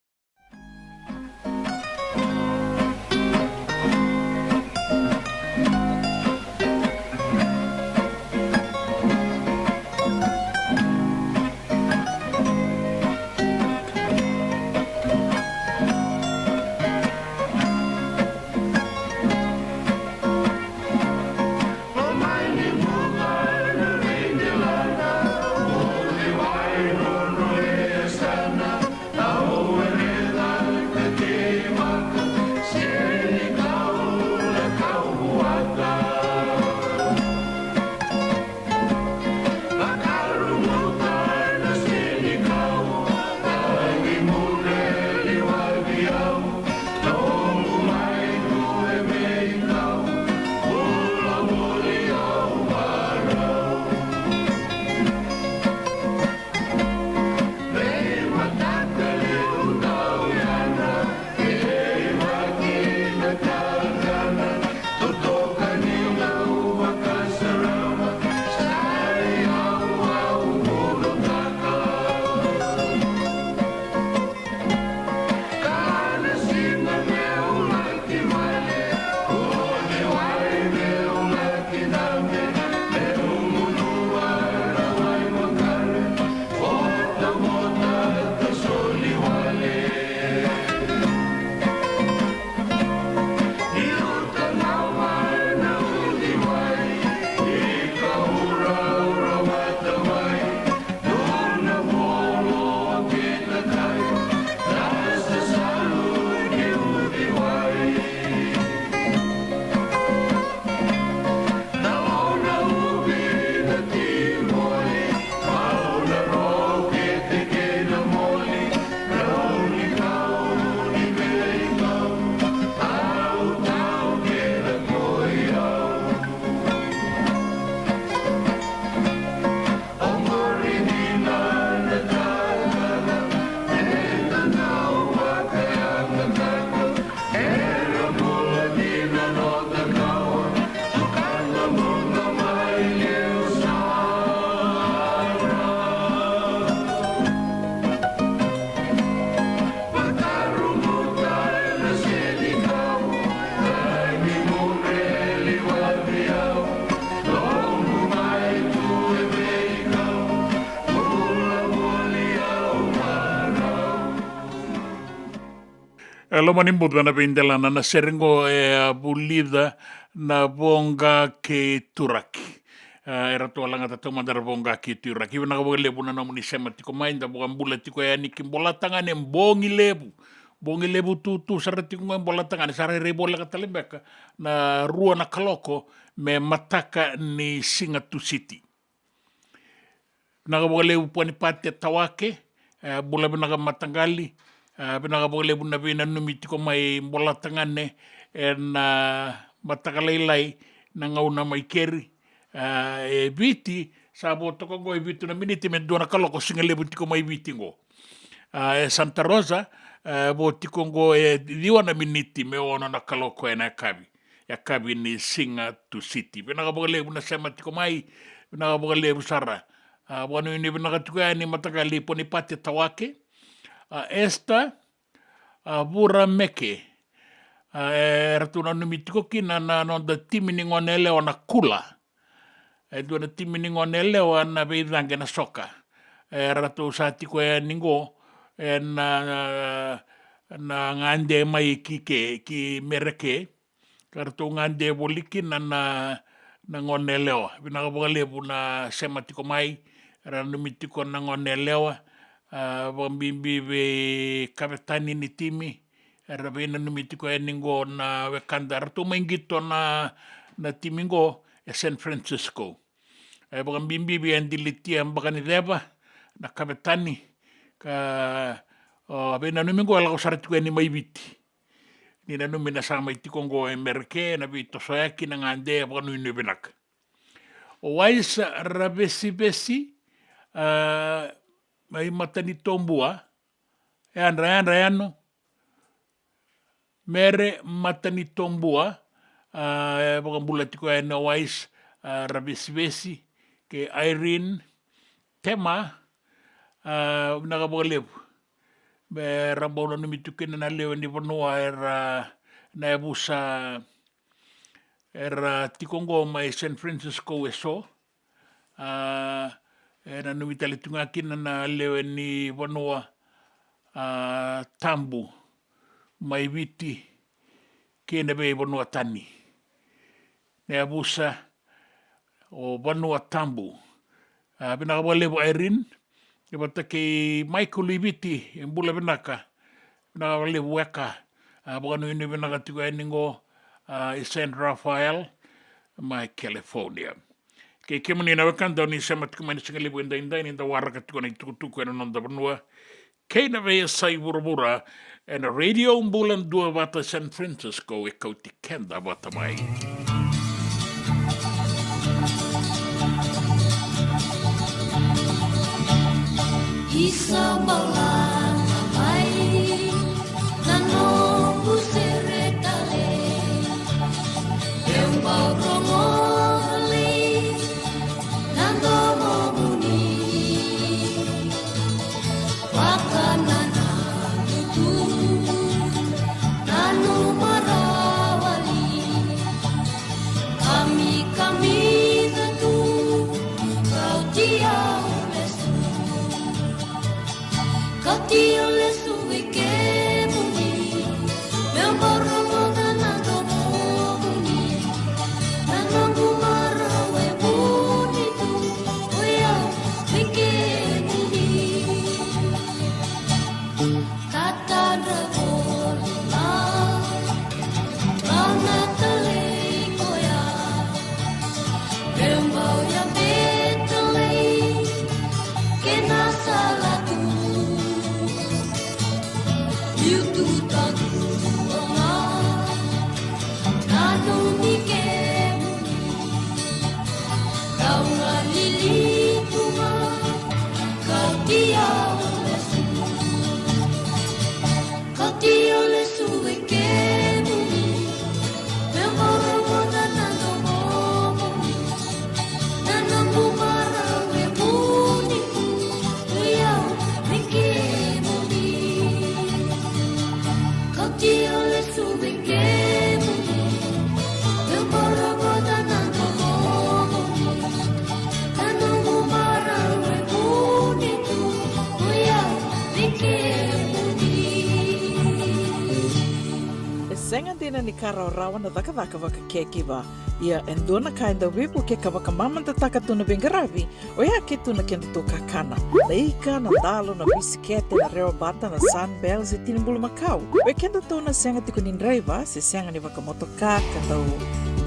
E loma ni buca na veidelana, na sere qo e a vulica na Voqa kei Turaki. E, eratou a lagata taumada na Voqa kei Turaki. Vinaka vakalevu na nomuni sema tiko mai, da vakabula tiko yani ki Bolatagane, bogi levu. Bogi levu tutu sara tiko qo e Bolatagane, sa rairai voleka tale beka na rua na kaloko me mataka ni Siga Tusiti. Vinaka vakalevu Puanipate Tawake, E, bula vinaka mataqali. E, vinaka vakalevu na veinanumi tiko mai Bolatagane ena mataka lailai na gauna mai keri. E, e Viti sa vo toka oqo e vitu na miniti me dua na kaloko, siga levu tiko mai Viti oqo. A, e Santa Rosa, e, vo tiko oqo e ciwa na miniti me ono na kaloko ena yakavi, yakavi ni siga Tusiti. Vinaka vakalevu na sema tiko mai, vinaka vakalevu sara. A, vakanuinui vinaka tiko yani mataqali Ponipate Tawake, a, Esther, a, Vura Meke. A, e ratou nanumi tiko kina na noda timi ni gone yalewa na Kula. E dua na timi ni gone yalewa na veicaqe na soka. E ratou sa tiko yani qo ena, na gade mai ki ke, ki Mereke. Ka ratou gade voli kina na, na gone yalewa. Vinaka vakalevu na sema tiko mai. Era nanumi tiko na gone yalewa. A, vakabibi vei kavetani ni timi. Era veinanumi tiko yani qo na wekada, ratou mai qito na, na timi qo e San Francisco. E vakabibi vei Adilitia Bakaniceva na kavetani, ka, o, veinanumi qo e lako sara tiko yani mai Viti. Ni nanumi na sa mai tiko qo e Mereke na veitosoyaki na gade, vakanuinui vinaka. O Waisa Ravesivesi, a, mai Matanitobua, e yadra, yadra yano. Mere Matanitobua, a, e vakabula tiko yani o Waisa, a, Ravesivesi, kei Irene Tema, a, vinaka vakalevu. Me ra bau nanumi tu kina na lewe ni vanua era, na yavusa era tiko qo mai San Francisco e so. A, e nanumi tale tu ga kina na lewe ni vanua, a, tabu mai Viti kei na veivanua tani. Na yavusa o Vanua Tabu. A, vinaka vakalevu Irene, e vata kei Michael i Viti, e bula vinaka. Vinaka vakalevu weka. A, vakanuinui vinaka tiko yani qo, a, i San Rafael mai California. Kei kemuni na wekada ni sema tiko mai na siga levu edaidai, ni da waraka tiko na itukutuku ena noda vanua kei na veiyasai vuravura, ena Radio Bula Duavata San Francisco e kauti keda vata mai. Isa bala na mai na noqu sere tale, eu bau rogo tale na domomuni. Vakanananu tu, nanuma rawa li, kamikami tu, kauti au lesu. Kauti au lesu vei kemuni, meu bau rogoca na domomuni. Na noqu marau e vuni tu, o yau vei kemuni. Tatadra voli mai, vaka na talei koya. Meu bau yabe talei kei na sala tu. Liu tu tadua ga, nanumi kemuni. Kau galili tu ga, kauti au lesu. Kauti au lesu vei kemuni. Meu bau rogoca na domomuni. Na noqu marau e vuni tu, o yau vei kemuni. Kauti au lesu vei kemuni. Meu bau rogoca na domomuni. Na noqu marau e vuni tu, o yau vei kemuni. E sega dina ni ka rawarawa na cakacaka vakakekiva. Ia e dua na ka e dau veivuke ka vakamamadataka tu na veiqaravi, oya ke tu na kedatou kakana. Na ika, na dalo, na bisikete, na rewabata, na Sunbell se tini bulumakau. Oi kedatou na sega tiko ni draiva se sega ni vakamotoka ka dau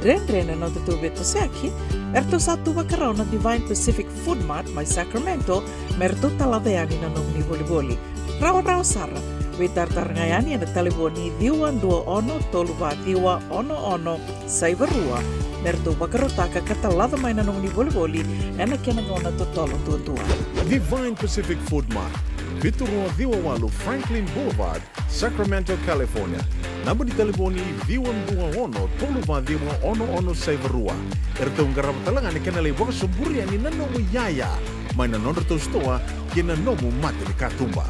Dredre na nodatou veitosoyaki, eratou sa tu vakarau na Divine Pacific Food Mart mai Sacramento me ratou talaca yani na nomuni volivoli. Rawarawa sara, veitaratara ga yani ena talevoni ciwa dua ono tolu va ciwa ono ono saiva rua me ratou vakarautaka ka talaca mai na nomuni volivoli ena kena gauna totolo duadua. Divine Pacific Food Mart, vitu rua ciwa walu Franklin Boulevard, Sacramento, California. Naba ni talevoni ciwa dua ono tolu va ciwa ono ono saiva rua. Eratou qarava tale ga na kena lai vakasoburi yani na nomu iyaya mai na nodratou sitoa kei na nomu mata ni katuba.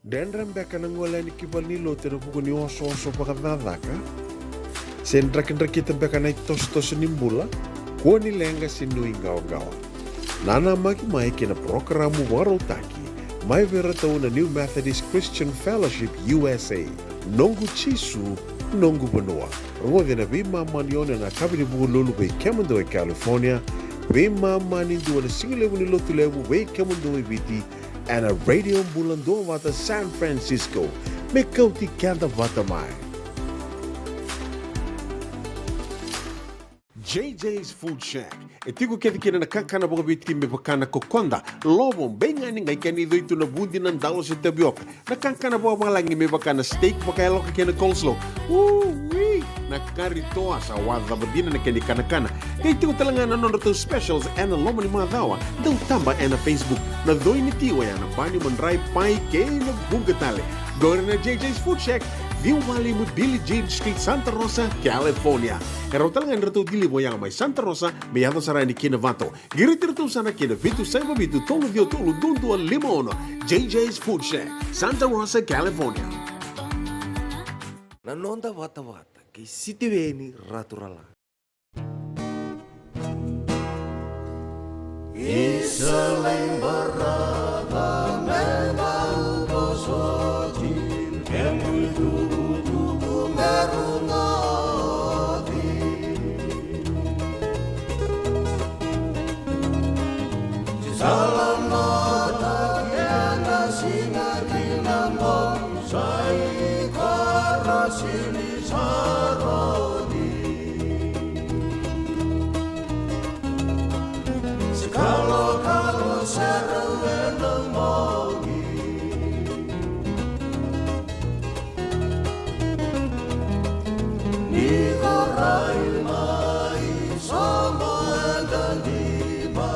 Dredre beka na gole yani ki valenilotu ena vuku ni osooso vakacakacaka? Se drakidrakita beka na itosotoso ni bula? Kua ni leqa se nuiqawaqawa. Nanamaki mai kei na parokaramu vakarautaki mai vei iratou na New Methodist Christian Fellowship U S A, Noqu Jisu, Noqu Vanua. Rogoci na veimama ni ono ena yakavi ni Vukelulu vei kemudou e California, veimama ni dua na sigalevu ni Lotulevu vei kemudou e Viti, ena Radio Bula Duavata San Francisco. Me kauti keda vata mai. J J's Food Shack. E tiko kece kina na kakana vakaviti me vaka na kokoda, lovo, beigani, qai kena icoi tu na vudi, na dalo se tavioka. Na kakana vakavalagi me vaka na steak vakayaloka kei na coleslaw. Ui! Na kari toa sa wacava dina na kena ikanakana. Qai tiko tale ga na nodratou specials ena loma ni macawa. Dau taba ena Facebook. Na coi ni ti oya na bani, madrai, pai kei na vuqa tale. Qori na J J's Food Shack, ciwa walu lima Billie Jean Street, Santa Rosa, California. E rawa tale ga ni ratou deliver oya mai Santa Rosa me yaco sara yani ki Novato. Qiriti iratou sara ki na vitu saiva vitu tolu ciwa tolu dua dua lima ono. J J's Food Shack, Santa Rosa, California. Na noda vatavata kei Sitiveni Raturala. Isa lai barava me bau vosoti, kemu itukutuku me rogoci. Sa lomata kena siga kina mo sa i koro sili sa rodi. Se kalokalo sara ena mogi. Ni ko rai mai sobo eda diba.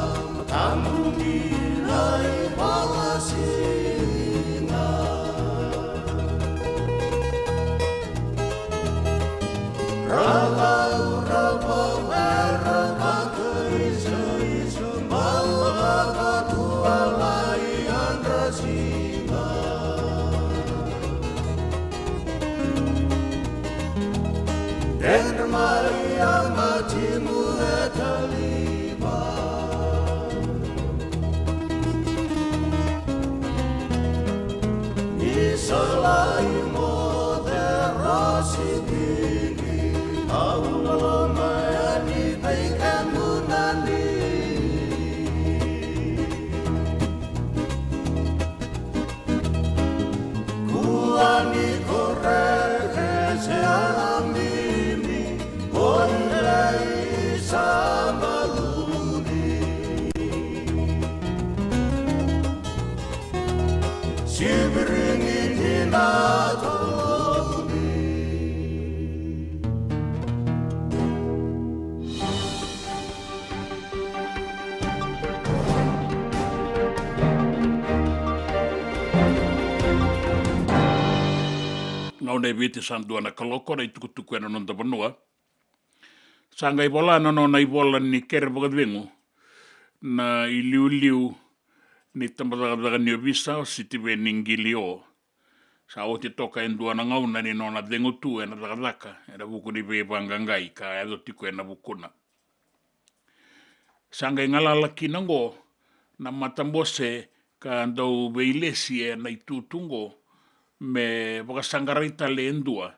Tamuni na ivalasina. Rakaurau era kakaisaisu, bau vakatualai yadrasina. Dredre mai a matimu e taliva. Ni sa lai moce rosi vili, au loma yani vei kemuni. Kua ni koreke se alamini, ko i lei sa baluni. Sivirini ni na toluni. Gauna e Viti, sa dua na kaloko, na itukutuku ena noda vanua. Sa qai vola na nona ivola ni kere vakacegu na iliuliu ni tabacakacaka ni ovisa o Sitiveni Qilio. Sa oti toka e dua na gauna ni nona cegu tu ena cakacaka ena vuku ni veivaqaqai ka yaco tiko ena vukuna. Sa qai galala kina oqo na matabose ka dau veilesi ena itutu oqo me vakasaqarai tale e dua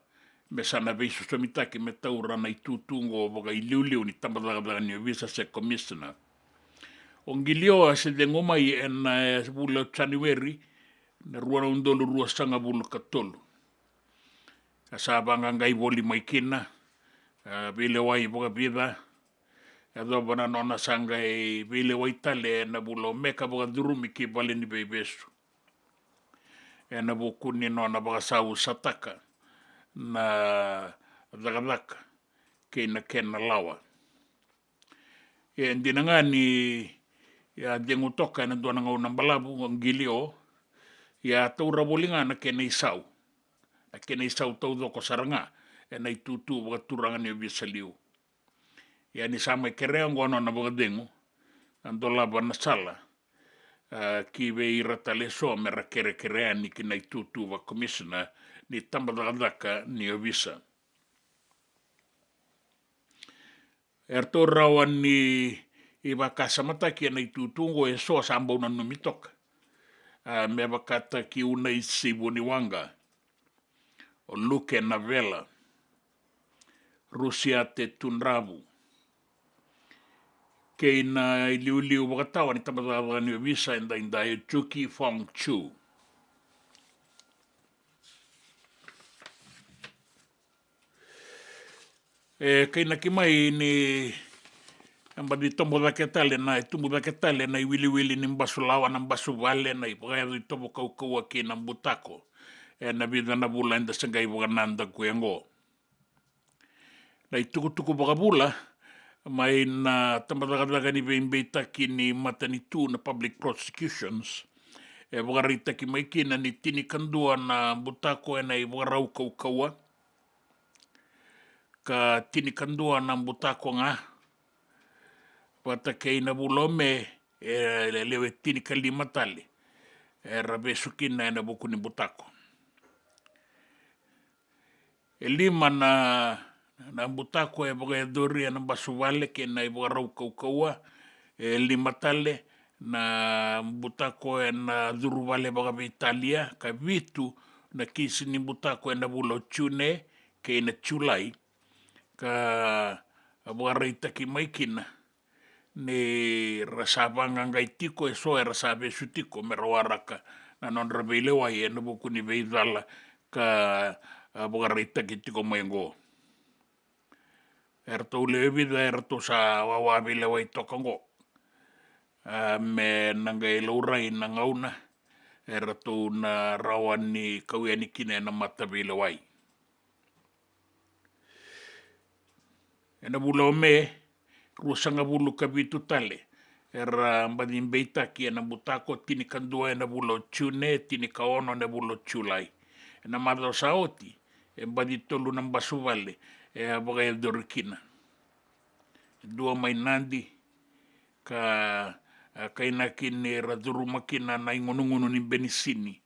me sa na veisosomitaki me taura na itutu oqo vakailiuliu ni tabacakacaka ni ovisa se komisina. O Qilio a se cegu mai ena, e, vula o Janueri, na rua na udolu ruasagavulu ka tolu. A sa vaqaqai voli mai kina, a, veilewai vakavica. Yacova na nona sa qai veilewai tale ena vula o Me ka vakacurumi ki vale ni veivesu ena vuku ni nona vakasausataka na cakacaka kei na kena lawa. E dina ga ni a cegu toka ena dua na gauna balavu o Qilio, ia a taura voli ga na kena isau, na kena isau taucoko sara ga ena itutu vakaturaga ni ovisa liu. Ia ni sa mai kerea oqo na nona vakacegu, a dolava na sala, a, ki vei ira tale eso me ra kerekere yani ki na itutu vakakomisina ni tabacakacaka ni ovisa. Eratou rawa ni vakasamataki ena itutu oqo eso sa bau nanumi toka, a, me vakataki Unaisi Vuniwaqa, o Luke Navela, Rusiate Tudravu, kei na iliuliu vakatawa ni tabacakacaka ni ovisa edaidai, o Juki Fong Chu. E kainaki mai ni e baci tobo cake tale na, e tubu cake tale na iwiliwili ni basu lawa, na basu vale, na ivakayaco itovo kaukauwa kei na butako ena vica na vula eda se qai vakanadaku oqo. Na itukutuku vakavula mai na tabacakacaka ni veibeitaki ni matanitu, na public prosecutions, e vakaraitaki mai kina ni tinikadua na butako ena ivakarau kaukauwa, ka tinikadua na butako ga vata kei na vula o Me, e lewe tinikalima tale era vesu kina ena vuku ni butako. E lima na, na butako e vakayacori ena basu vale kei na ivakarau kaukauwa, e lima tale na butako ena curu vale vakaveitalia, ka vitu na kisi ni butako ena vula o June kei na Julai, ka vakaraitaki mai kina ni ra sa vaqaqai tiko eso era sa vesu tiko me ra waraka na nodra veilewai ena vuku ni veicala ka, a, vakaraitaki tiko mai oqo. Eratou lewe vica eratou sa wawa veilewai toka oqo, a, me na qai laurai na gauna eratou na rawa ni kau yani kina ena mata veilewai. Ena vula o Me, ruasagavulu ka vitu tale era baci beitaki ena butako, tinikadua ena vula o June, tinikaono ena vula o Julai. Ena macawa sa oti, e baci tolu na basu vale e a vakayacori kina. Dua mai Nadi, ka, a, kainaki ni ra curuma kina na igunugunu ni benisini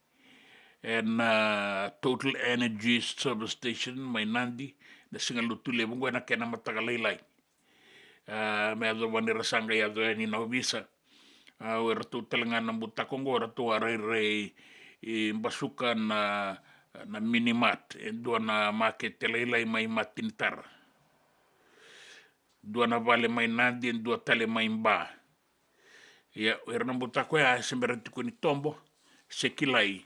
ena, a, Total Energies Service Station mai Nadi, na siga Lotulevu oqo ena kena mataka lailai. A, me yacova ni ra sa qai yaco yani na ovisa. A, o iratou tale ga na butako oqo eratou a rairai basuka na, na Minimart, e dua na makete lailai mai Matinitara. Dua na vale mai Nadi, e dua tale mai Ba. Ia, o ira na butako ya se bera tiko ni tobo, se kilai,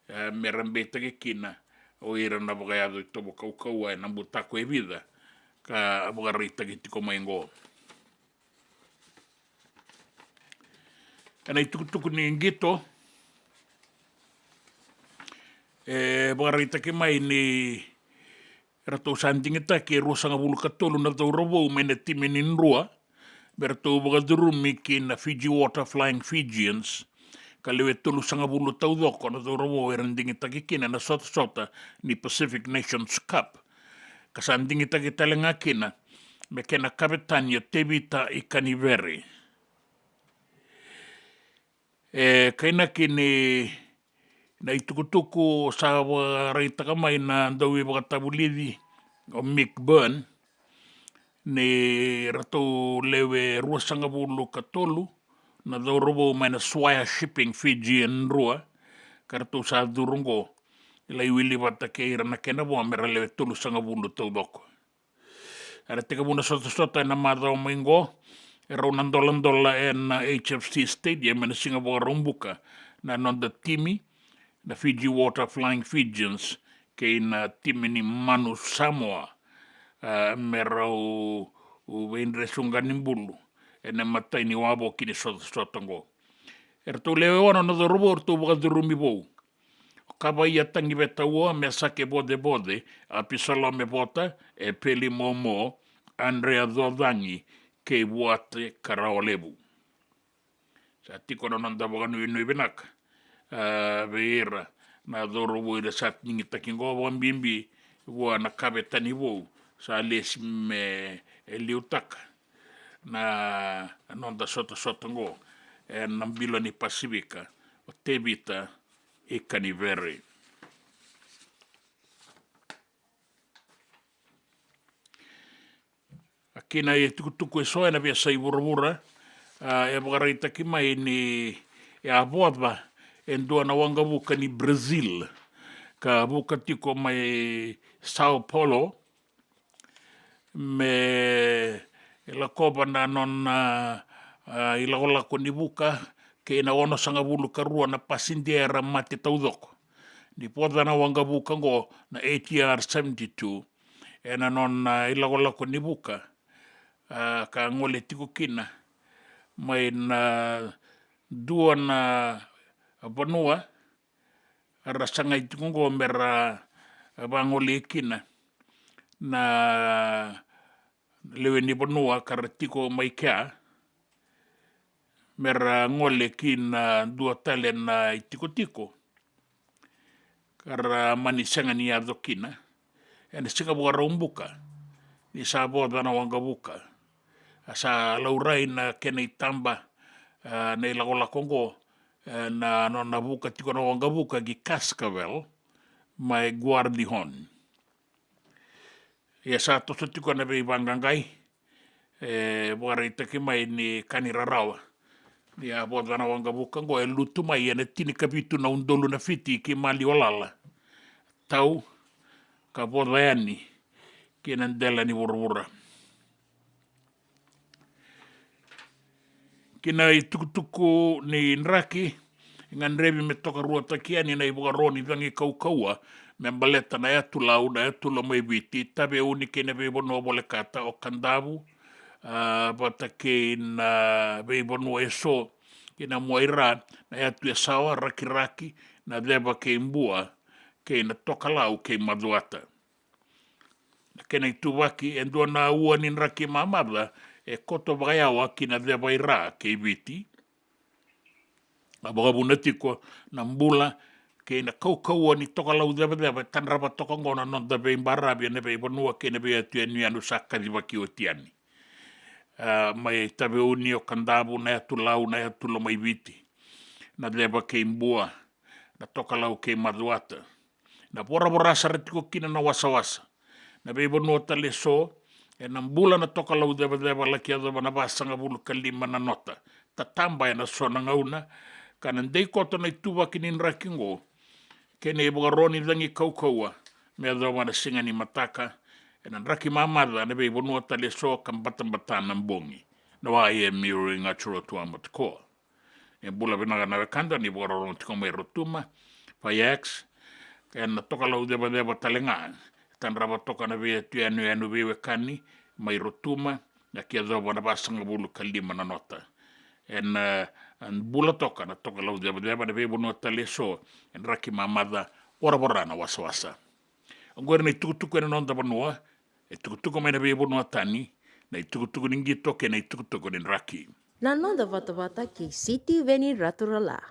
e, me ra beitaki kina o ira na vakayaco itovo kaukauwa ena butako e vica ka vakaraitaki tiko mai oqo. Ena itukutuku ni qito, e vakaraitaki mai ni eratou sa digitaki e ruasagavulu ka tolu na cauravou mai na timi ni Drua me ratou vakacurumi ki na Fiji Water Flying Fijians, ka lewe tolusagavulu taucoko na cauravou era digitaki kina ena sotasota ni Pacific Nations Cup, ka sa digitaki tale ga kina me kena kavetani o Tevita Ikanivere. E kainaki ni na itukutuku sa vakaraitaka mai na dauveivakatavulici o Mick Byrne ni ratou lewe ruasagavulu ka tolu na cauravou mai na Swire Shipping Fiji e Drua, ka ratou sa curu oqo, lai wili vata kei ira na kena vo me ra lewe tolusagavulu taucoko. Era tekivu na sotasota ena macawa mai oqo, e rau na doladola ena H F C Stadium ena siga Vakaraubuka na noda timi na Fiji Water Flying Fijians kei na timi ni Manu Samoa. a, me rau veidresuqa ni bulu ena imatai ni wavoki ni sotasota oqo. Eratou lewe ono na cauravou eratou vakacurumi vou. O Kavaia Tagiveta Ua, Mesake Vocevoce, Apisalome Vota, Epeli Momo, Andrea Cocagi, kei Vuate Karawalevu. Sa tiko na noda vakanuinui vinaka, a, vei ira na cauravou era sa digitaki qo, vakabibi vua na kavetani vou sa lesi me liutaka na noda sotasota qo ena bilo ni Pasifika, o Tevita Ikanivere. A, kina itukutuku eso ena veiyasai vuravura, a, e vakaraitaki mai ni a voca e dua na waqavuka ni Brazil ka vuka tiko mai Sao Paulo me lakova na nona, a, ilakolako ni vuka kei na onosagavulu ka rua na pasidia era mate taucoko. Ni voca na waqavuka oqo na A T R seventy-two ena nona, a, ilakolako ni vuka, a, ka gole tiko kina mai na dua na vanua ra sagai tiko oqo me ra vagolei kina na lewe ni vanua ka ra tiko mai kea, me ra gole ki na dua tale na itikotiko ka ra mani sega ni yaco kina ena siga Vakaraubuka ni sa voca na waqavuka. A sa laurai na kena itaba, a, na ilakolako oqo, e, na nona vuka tiko na waqavuka ki Cascavel mai Guardijon. Ia sa toso tiko na veivaqaqai, e vakaraitaki mai ni ka ni rarawa ni a voca na waqavuka oqo e lutu mai ena tinikavitu na udolu na fiti ki maliwa lala, tau ka voca yani ki na dela ni vuravura. Ki na itukutuku ni draki, e gadrevi me tokaruataki yani na ivakaro ni cagi kaukauwa me baleta na yatu Lau, na yatu Lomaiviti, Taveuni kei na veivanua volekata o Kadavu, a, vata kei na veivanua eso ki na Muaira, na yatu Yasawa, Rakiraki, Naceva kei Bua, kei na Tokalau kei Macuata. Na kena ituvaki, e dua na ua ni draki mamaca e koto vakayawa ki Naceva i Ra kei Viti. A vakavuna tiko na bula kei na kaukauwa ni tokalau cevaceva e tadrava toka oqo na noda veibaravi ena veivanua kei na veiyatu yanuyanu sa kacivaki oti yani. A, mai Taveuni, o Kadavu, na yatu Lau, na yatu Lomaiviti, Naceva kei Bua, na Tokalau kei Macuata. Na voravora sara tiko kina na wasawasa. Na veivanua tale eso, ena bula na tokalau cevaceva laki yacova na vasagavulu ka lima na nota. Tataba ena so na gauna, ka na dei koto na ituvaki ni draki oqo kei na ivakaro ni cagi kaukauwa me yacova na siga ni mataka, ena draki mamaca na veivanua tale eso ka batabata na bogi. Na wa e miri ga turo tu a matukoa. E bula vinaka na wekada ni vakarorogo tiko mai Rotuma, Fayax, ena tokalau cevaceva tale ga e tadrava toka na veiyatu yanuyanu veiwekani mai Rotuma, na ki yacova na vasagavulu ka lima na nota. Ena, e, bula toka na tokalau cevaceva na veivanua tale eso, e draki mamaca, voravora na wasawasa. Oqori na itukutuku ena noda vanua, e tukutuku mai na veivanua tani, na itukutuku ni qito kei na itukutuku ni draki. Na noda vatavata kei Sitiveni Raturala.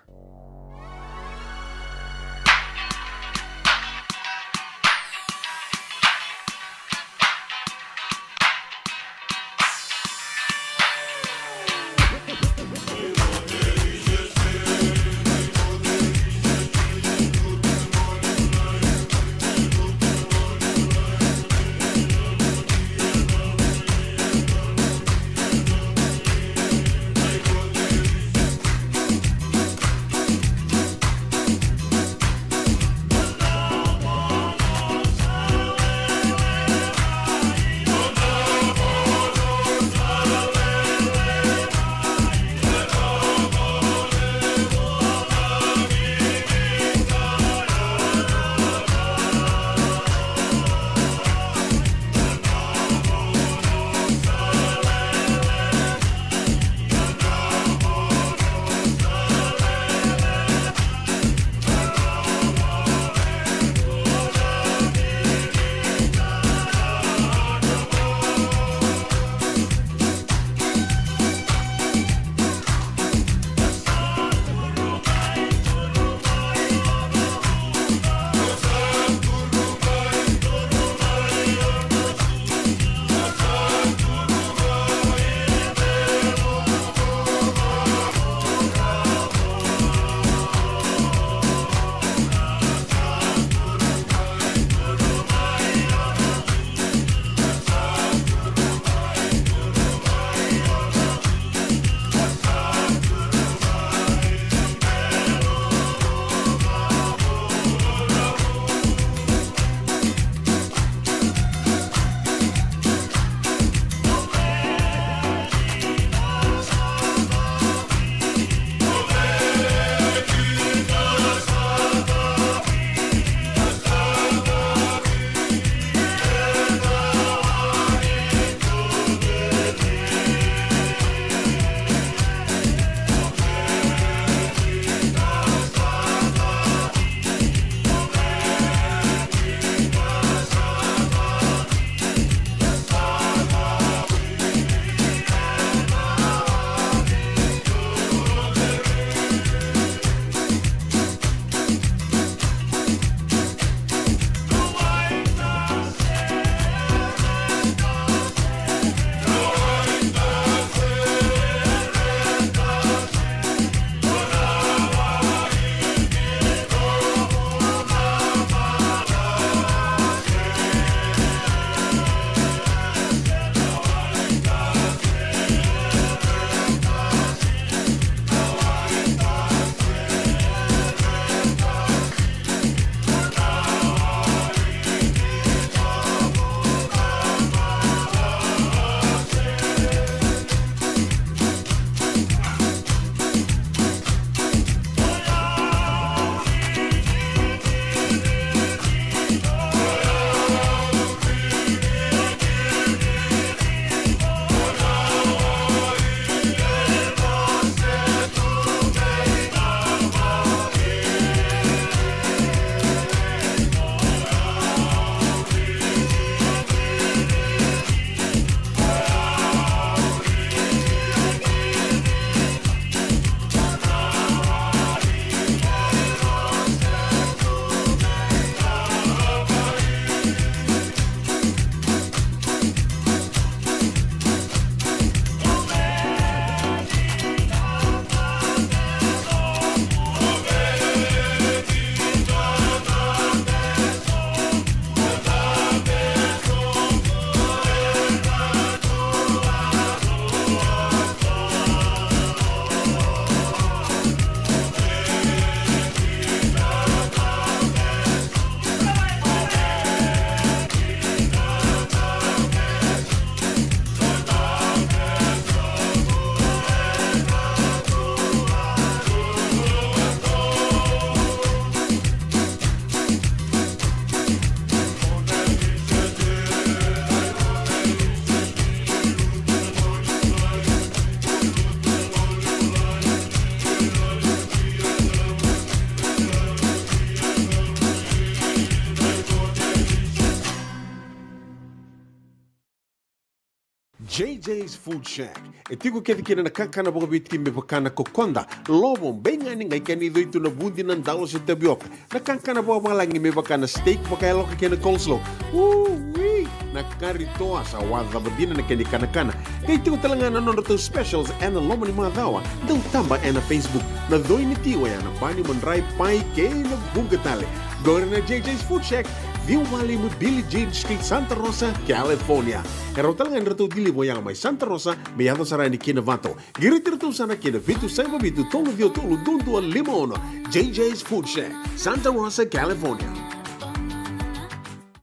J J's Food Shack. E tiko kece kina na kakana vakaviti me vaka na kokoda, lovo, beigani, qai kena icoi tu na vudi, na dalo se tavioka. Na kakana vakavalagi me vaka na steak vakayaloka kei na coleslaw. Ui! Na kari toa sa wacava dina na kena ikanakana. Qai tiko tale ga na nodratou specials ena loma ni macawa. Dau taba ena Facebook. Na coi ni ti oya na bani, madrai, pai kei na vuqa tale. Qori na J J's Food Shack, ciwa walu lima Billie Jean Street, Santa Rosa, California. E rawa tale ga ni ratou deliver oya mai Santa Rosa me yaco sara yani ki Novato. Qiriti iratou sara ki na vitu saiva vitu tolu ciwa tolu dua dua lima ono. J J's Food Shack, Santa Rosa, California.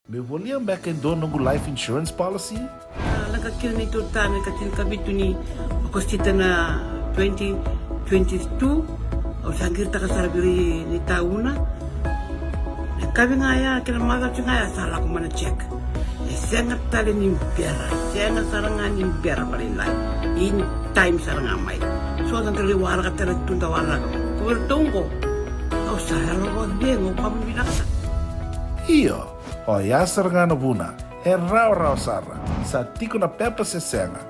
Meu volia beka e dua noqu life insurance policy? A, lako kina neitou tane ka tinikavitu ni Okosita na twenty twenty-two. Au sa qiritaka sara vei ira ni tauna. Na yakavi ga ya kei na macawa ga ya sa lako mai na check. E sega tale ni bera, e sega sara ga ni bera vakalailai. In time sara ga mai. So da qai waraka tale tu da waraka. Ko iratou qo, au sa yalo vakacegu, au vakavinavinaka sara. Io, oya sara ga na vuna. E rawarawa sara. Sa tiko na pepa se sega.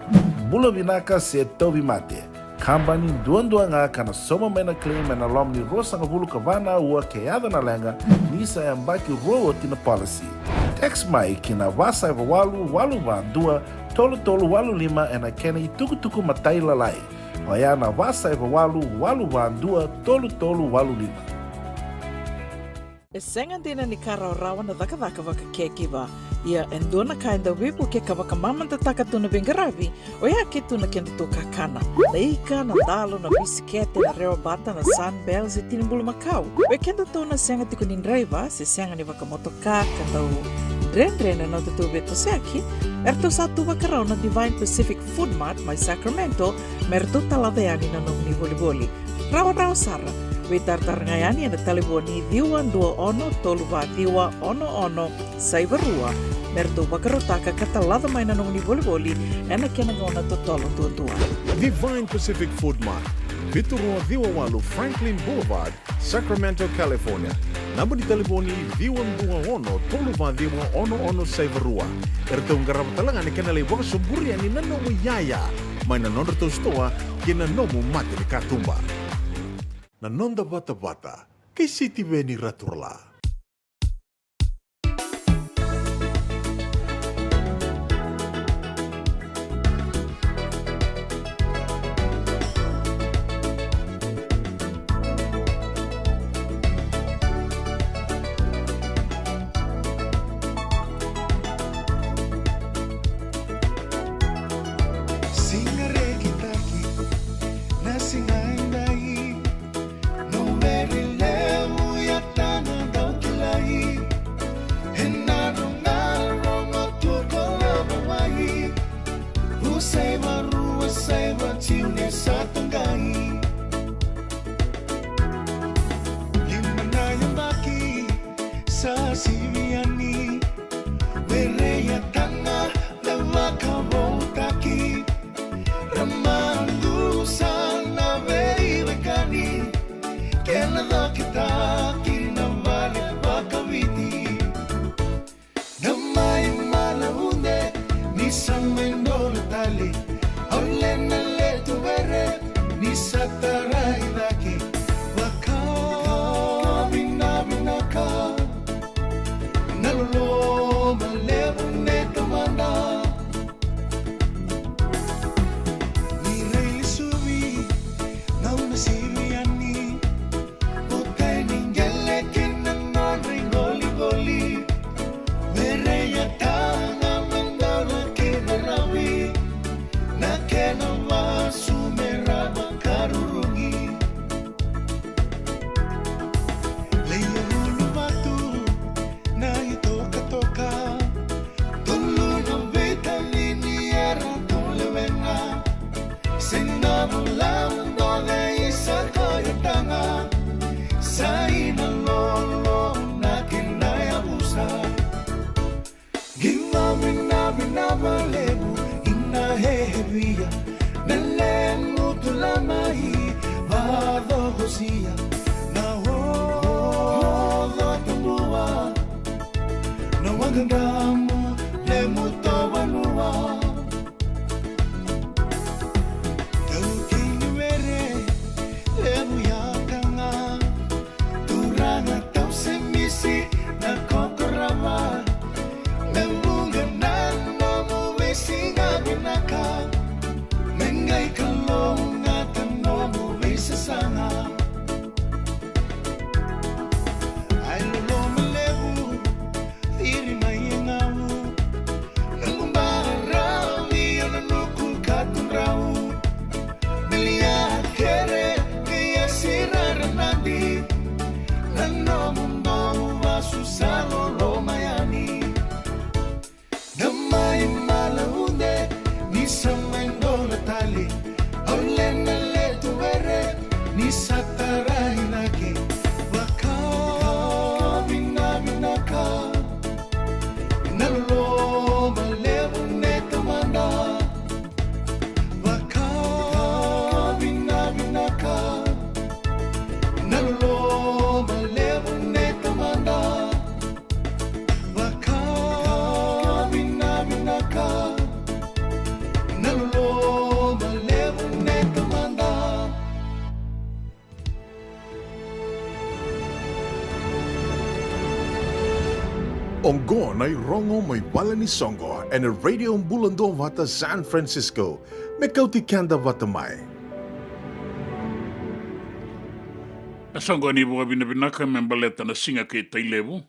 Bula vinaka se tauvimate. Kabani duadua ga ka na sauma mai na claim ena loma ni ruasagavulu ka va na aua ke yaco na leqa, ni sa yabaki rua oti na policy. Text mai ki na va saiva walu walu va dua tolu tolu walu lima ena kena itukutuku matailalai. Oya na va saiva walu walu va dua tolu tolu walu lima. E sega dina ni ka rawarawa na cakacaka vaka caregiver. Ia e dua na ka e dau veivuke ka vakamamadataka tu na veiqaravi, oya ke tu na kedatou kakana. Na ika, na dalo, na bisikete, na rewa bata, na Sunbell se tini bulumakau. Vei kedatou na sega tiko ni draiva se sega ni vakamotoka ka dau dredre na nodatou veitosoyaki, eratou sa tu vakarau na Divine Pacific Food Mart mai Sacramento me ratou talaca yani na nomuni volivoli. Rawarawa sara. Veitaratara ga yani ena talevoni ciwa dua ono tolu va ciwa ono ono saiva rua me ratou vakarautaka ka talaca mai na nomuni volivoli ena kena gauna totolo duadua. Divine Pacific Food Mart, vitu rua ciwa walu Franklin Boulevard, Sacramento, California. Naba ni talevoni ciwa dua ono tolu va ciwa ono ono saiva rua. Eratou qarava tale ga na kena lai vakasoburi yani na nomu iyaya mai na nodratou sitoa kei na nomu mata ni katuba. Na noda vatavata kei Sitiveni Raturala. Siga rekitaki na siga edai, no vere levu ya tana dau kilai. Ena rogarogatuko lava wai, u saiva rua saiva tiu ne sa tagai. Lima na yabaki sa sivi yani, were ya tana na vakavoutaki. Ra madusa na veiwekani, kena cokitaki na vale vakaviti. Na mai mala ude ni sa mai dola tale, au le na letu were ni sa tarai cake. Vakavinavinaka na loloma levu nei Tamada. Ni rai lesuvi na una sivi yani, o tai ni qele kei na nodra iqoliqoli. Were ya tana me dala kei na ravi, na kena vasu me ra vakarurugi. Leia uluvatu na itokatoka, tolu na veitalini era tu lewena. Se na vula doce i sa koya taga, sa i na lolo na kena yavusa. Qi vavinavinaka levu i na hehevia na lequ tula mai, vacokosia na oco tabua, na waqaqamu lequ tovanua. Oqo na irogo mai vale ni soqo ena Radio Bula Duavata San Francisco, me kauti keda vata mai. E soqo ni vakavinavinaka me baleta na siga kei Tailevu.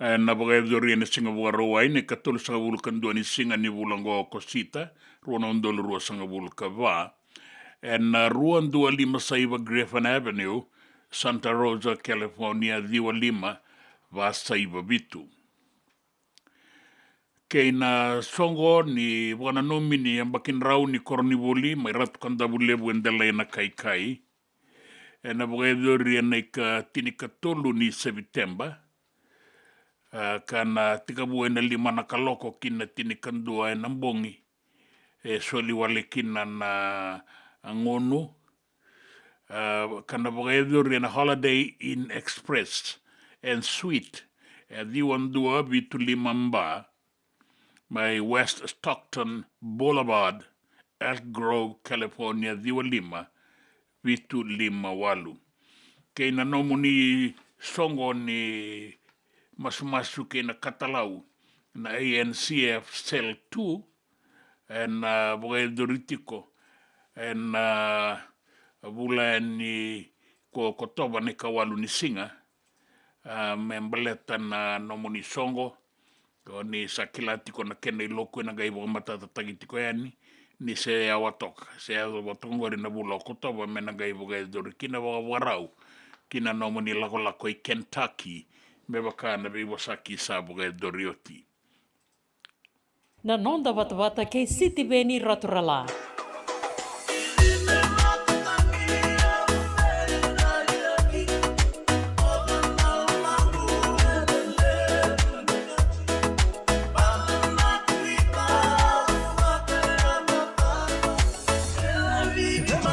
E na vakayacori ena siga Vakarauwai na ikatolusagavulu ka dua ni siga ni vula oqo ko Sita, rua na udolu ruasagavulu ka va. Ena rua dua lima saiva Griffin Avenue, Santa Rosa, California, ciwa lima va saiva vitu. Kei na soqo ni vakananumi ni yabaki drau ni koronivuli mai Ratu Kadavulevu e Delai, Nakaikai. Ena vakayacori ena ikatinikatolu ni Seviteba, a, ka na tekivu ena lima na kaloko ki na tinikadua ena bogi. E soli wale kina na gunu, a, ka na vakayacori ena Holiday Inn Express and Suite, e ciwa dua vitu lima ba, mai West Stockton Boulevard, Elk Grove, California, ciwa lima vitu lima walu. Kei na nomuni soqo ni masumasu kei na katalau, na A N C F Cell two, ena, a, vakayacori tiko ena, a, vula ni ko Okotova na ikawalu ni siga, a, me baleta na nomuni soqo. Ko ni sa kila tiko na kena iloku, ena qai vakamatatataki tiko yani ni se yawa toka, se yawa toka oqori na vula Okotova, me na qai vakayacori kina vakavakarau ki na nomuni lakolako i Kentucky, me vaka na veivosaki sa vakayacori oti. Na noda vatavata kei Sitiveni Raturala.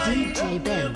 D J Ben.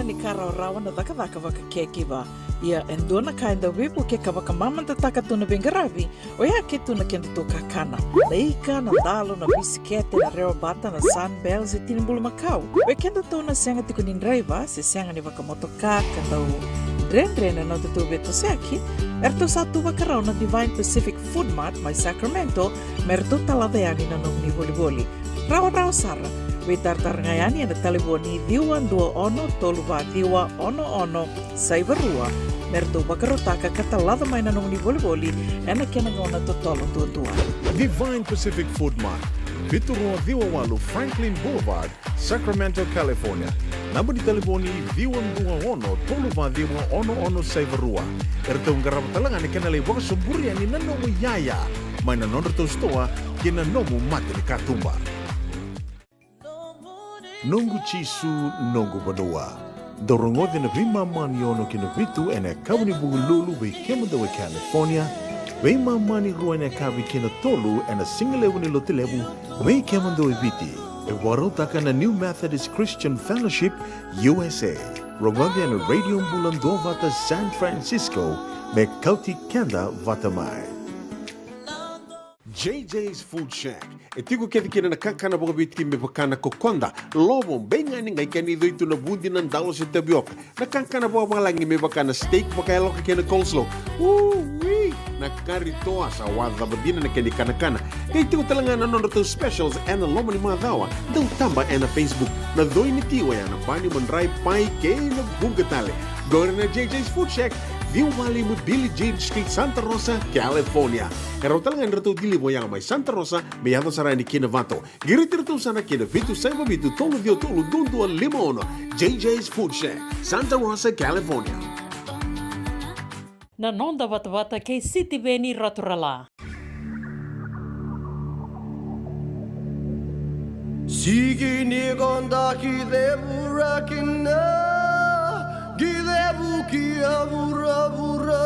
Ni ka rawarawa na cakacaka vaka caregiver. Ia e dua na ka e dau veivukei ka vakamamadataka tu na veiqaravi, oya ke tu na kedatou kakana. Na ika, na dalo, na bisikete, na rewa bata, na Sunbell se tini bulumakau. Vei kedatou na sega tiko ni draiva se sega ni vakamotoka ka dau dredre na nodatou veitosoyaki, eratou sa tu vakarau na Divine Pacific Food Mart mai Sacramento me ratou talaca yani na nomuni volivoli. Rawarawa sara. Veitaratara ga yani ena talevoni ciwa dua ono tolu va ciwa ono ono saiva rua me ratou vakarautaka ka talaca mai na nomuni volivoli ena kena gauna totolo duadua. Divine Pacific Food Mart, vitu rua ciwa walu Franklin Boulevard, Sacramento, California. Naba ni talevoni ciwa dua ono tolu va ciwa ono ono saiva rua. Eratou qarava tale ga na kena lai vakasoburi yani na nomu iyaya mai na nodratou sitoa kei na nomu mata ni katuba. Noqu Jisu, noqu vanua. Dou rogoca na veimama ni ono ki na vitu ena yakavi ni Vukelulu vei kemudou e California, veimama ni rua ena yakavi ki na tolu ena sigalevu ni Lotulevu vei kemudou e Viti. E vakarautaka na New Methodist Christian Fellowship U S A. Rogoca ena Radio Bula Duavata San Francisco me kauti keda vata mai. J J's Food Shack. E tiko kece kina na kakana vakaviti me vaka na kokoda, lovo, beiganigani, kei na icoitu, na vudi, na dalo se tavioka. Na kakana vakavalagi me vaka na steak vakayaloka kei na coleslaw. Ui! Na kari toa, sa wacava dina na kena ikanakana. Kei tiko tale ga na nodratou specials ena loma ni macawa. Dau taba ena Facebook. Na coi ni ti oya na bani, madrai, pai kei na vuqa tale. Qori na J J's Food Shack, ciwa walu lima Billie Jean Street, Santa Rosa, California. E rawa tale ga ni ratou deliver oya mai Santa Rosa me yaco sara yani ki Novato. Qiriti iratou sara ki na vitu saiva vitu tolu ciwa tolu dua dua lima ono. J J's Food Shack, Santa Rosa, California. Na noda vatavata kei Sitiveni Raturala. Siki ni koda ki cevura kina, ki cevu ki a vuravura.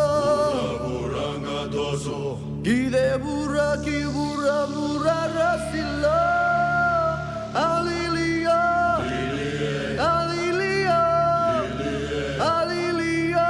Vuravura ga toso. Ki cevura ki vuravura rasila. Alilia, alilia, alilia.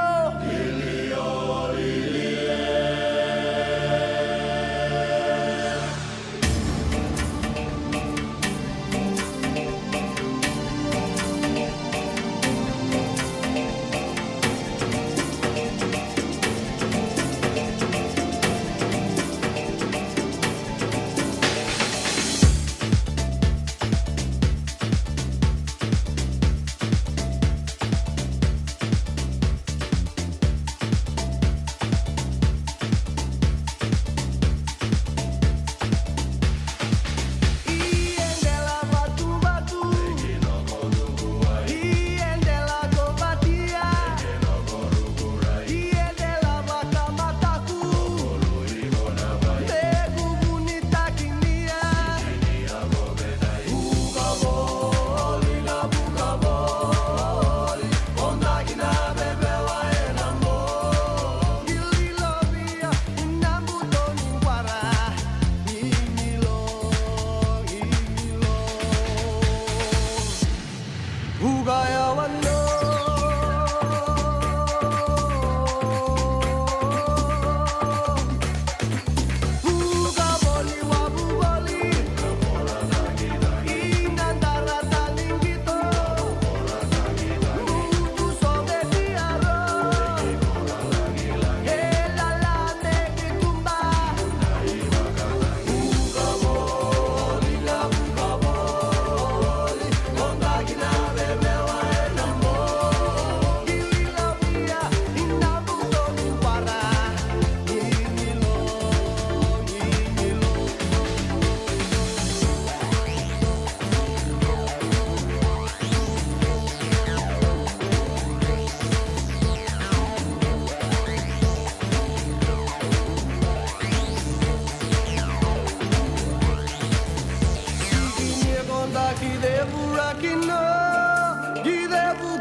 Ki cevura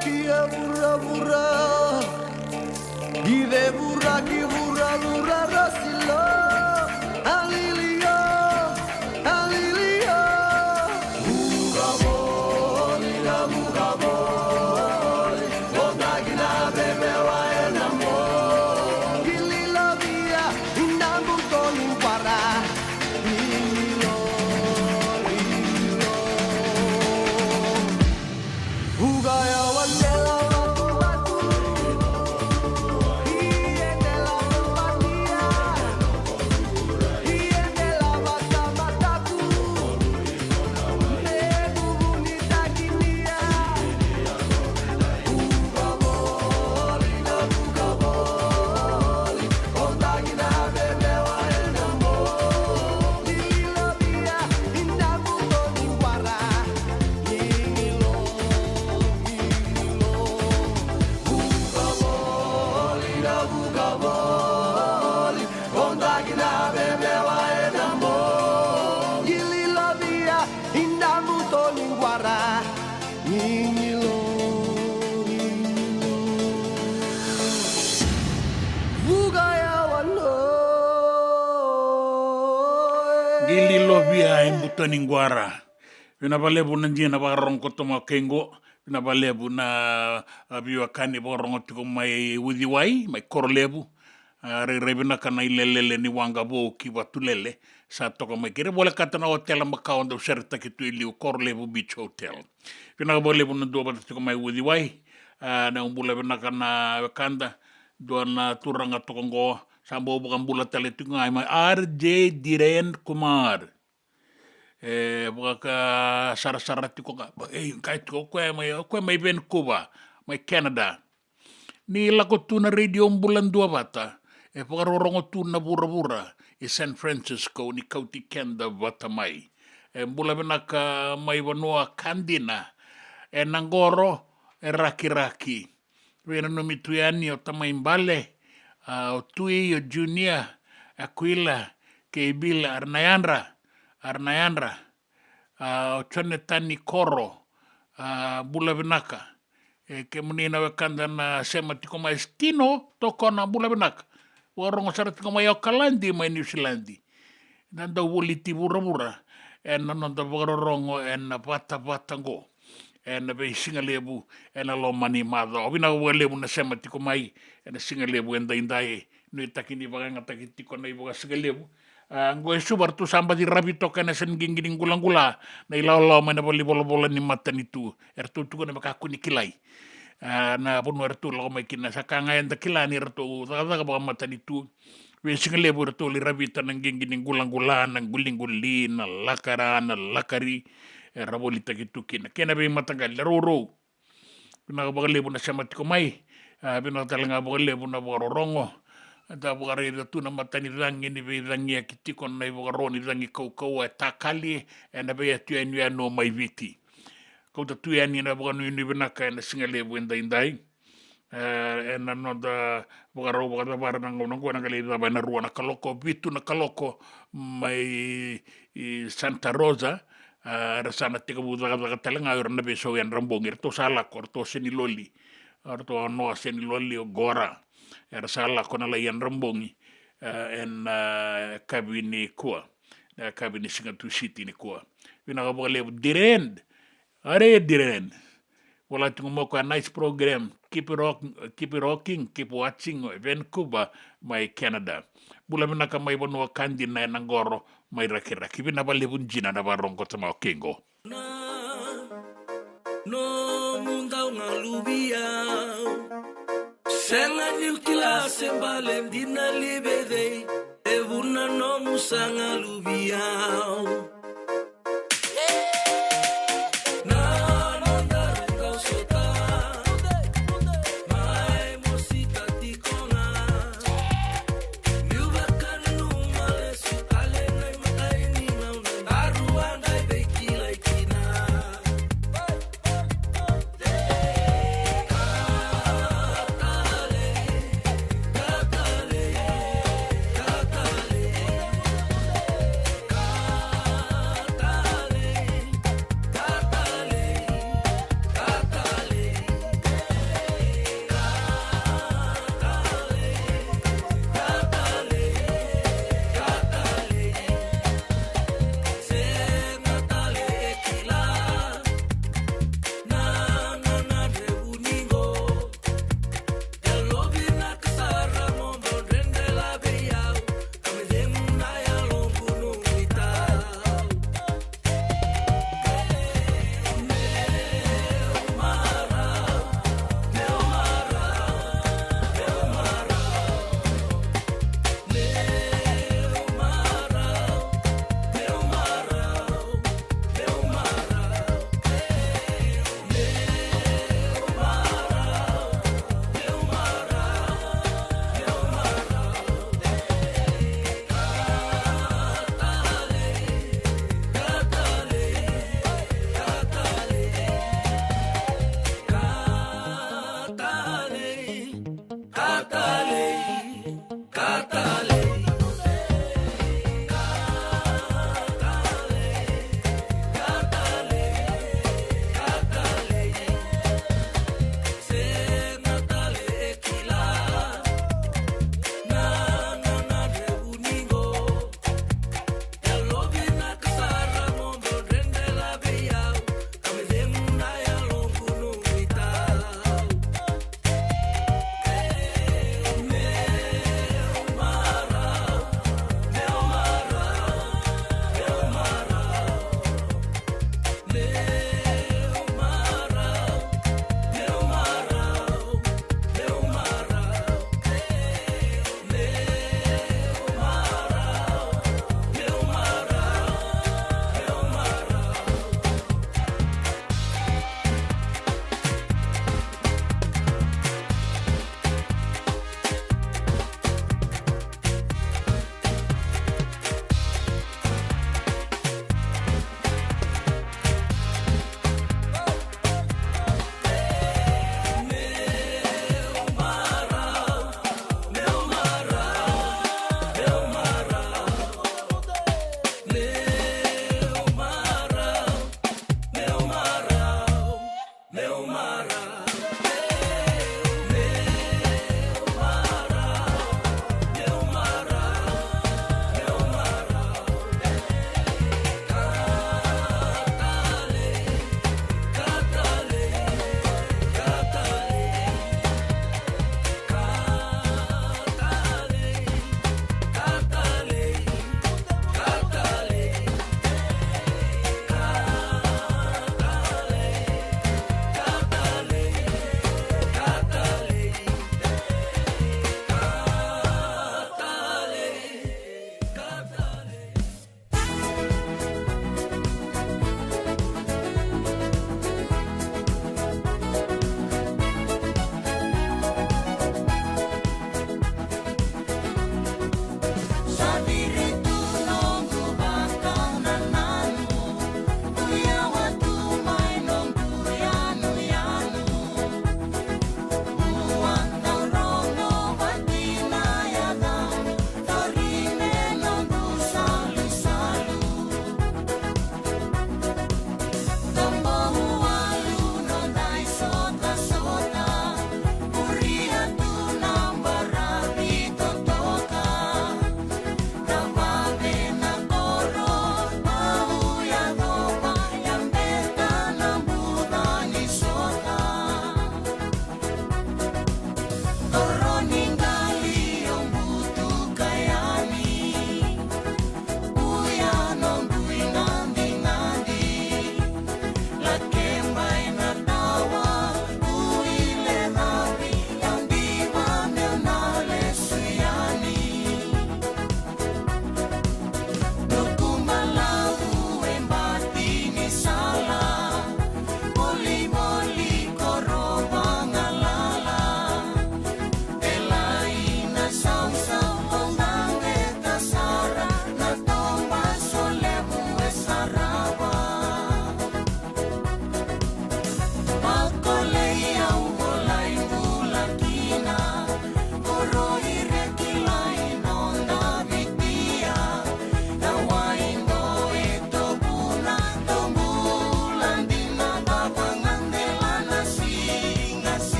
ki a vuravura. Ki cevura ki vuravura rasila. Alilia, alilia. Vuka voli, na vuka voli. Tony Guara. Vinaka vakalevu na dina vakarorogo koto mai kei qo. Vinaka vakalevu na, a, veiwekani vakarorogo tiko mai Uciwai, mai Korolevu. A, rairai vinaka na ilelele ni waqa vou ki Vatulele. Sa toka mai kei ira volekata na otela makawa dau seretaki tu e liu, Korolevu Beach Hotel. Vinaka vakalevu na duavata tiko mai Uciwai. A, na bula vinaka na wekada. Dua na turaga toka qo, sa bau vakabula tale tiko ga mai R J Dhiren Kumar. E vakasarasara tiko ga, e, qai tiko o koya mai, o koya mai Vancouver, mai Canada. Ni lako tu na Radio Bula Duavata, e vakarorogo tu na vuravura i San Francisco, ni kauti keda vata mai. E bula vinaka mai vanua ka dina, e na qoro, e rakiraki. Veinanumi tu yani o tamai Bale, a, o Tui, o Junior, Aquila, kei Bill, era na yadra, era na yadra, a, o Jonathan Koro, a, bula vinaka. E kemuni na wekada na sema tiko mai, Stino Tokona, bula vinaka. Vakarorogo sara tiko mai Okaladi, mai Niusiladi. Na dau voliti vuravura ena noda vakarorogo ena vatavata qo, ena veisigalevu, ena loma ni macawa. Vinaka vakalevu na sema tiko mai ena sigalevu edaidai. Nuitaki ni vakayagataki tiko na ivakasigalevu. A, qo e Suva, ratou sa baci ravi toka ena yasa ni qiqi ni qulaqula na ilawalawa mai na valenivolavola ni matanitu. Eratou tukuna me kakua ni kilai. A, na vanua eratou lako mai kina, sa ka ga eda kila ni ratou cakacaka vakamatanitu. Veisigalevu eratou lai ravita na qiqi ni qulaqula, na quliquli, na lakara, na lakari, era volitaki tu kina kei na veimataqali, na rourou. Vinaka vakalevu na sema tiko mai. A, vinaka tale ga vakalevu na vakarorogo. Da vakaraica tu na matanicagi ni veicagiyaki tiko na ivakaro ni cagi kaukauwa e takali ena veiyatu yanuyanu mai Viti. Kauta tu yani na vakanuinui vinaka ena sigalevu edaidai. E, ena noda vakarau vakacavara na gauna qo, na qai lai cava ena rua na kaloko, vitu na kaloko mai, i Santa Rosa. A, era sa na tekivu cakacaka tale ga o ira na veisau Yadrabogi, eratou sa lako, eratou o Seniloli, eratou o Noa Seniloli, o Gora. Era sa lako na lai Yadrabogi, a, ena, a, yakavi nikua, na yakavi ni siga Tusiti nikua. Vinaka vakalevu Dhiren. Are Dhiren. Vola tiko mai o koya, nice program. Keep it rock, keep it rocking, keep watching, Vancouver, mai Canada. Bula vinaka mai vanua ka dina ena qoro mai Rakiraki. Vinaka vakalevu dina na vakarorogo koto mai kei qo. Na, nomu dau galuvi au. Sega niu kila se bale dina li vei cei, e vuna nomu sa galuvi au. Na nodaru kau sota, mai mosita tiko ga. Niu vakananuma lesu tale na imatai ni gauna, daru a qai veikilai kina.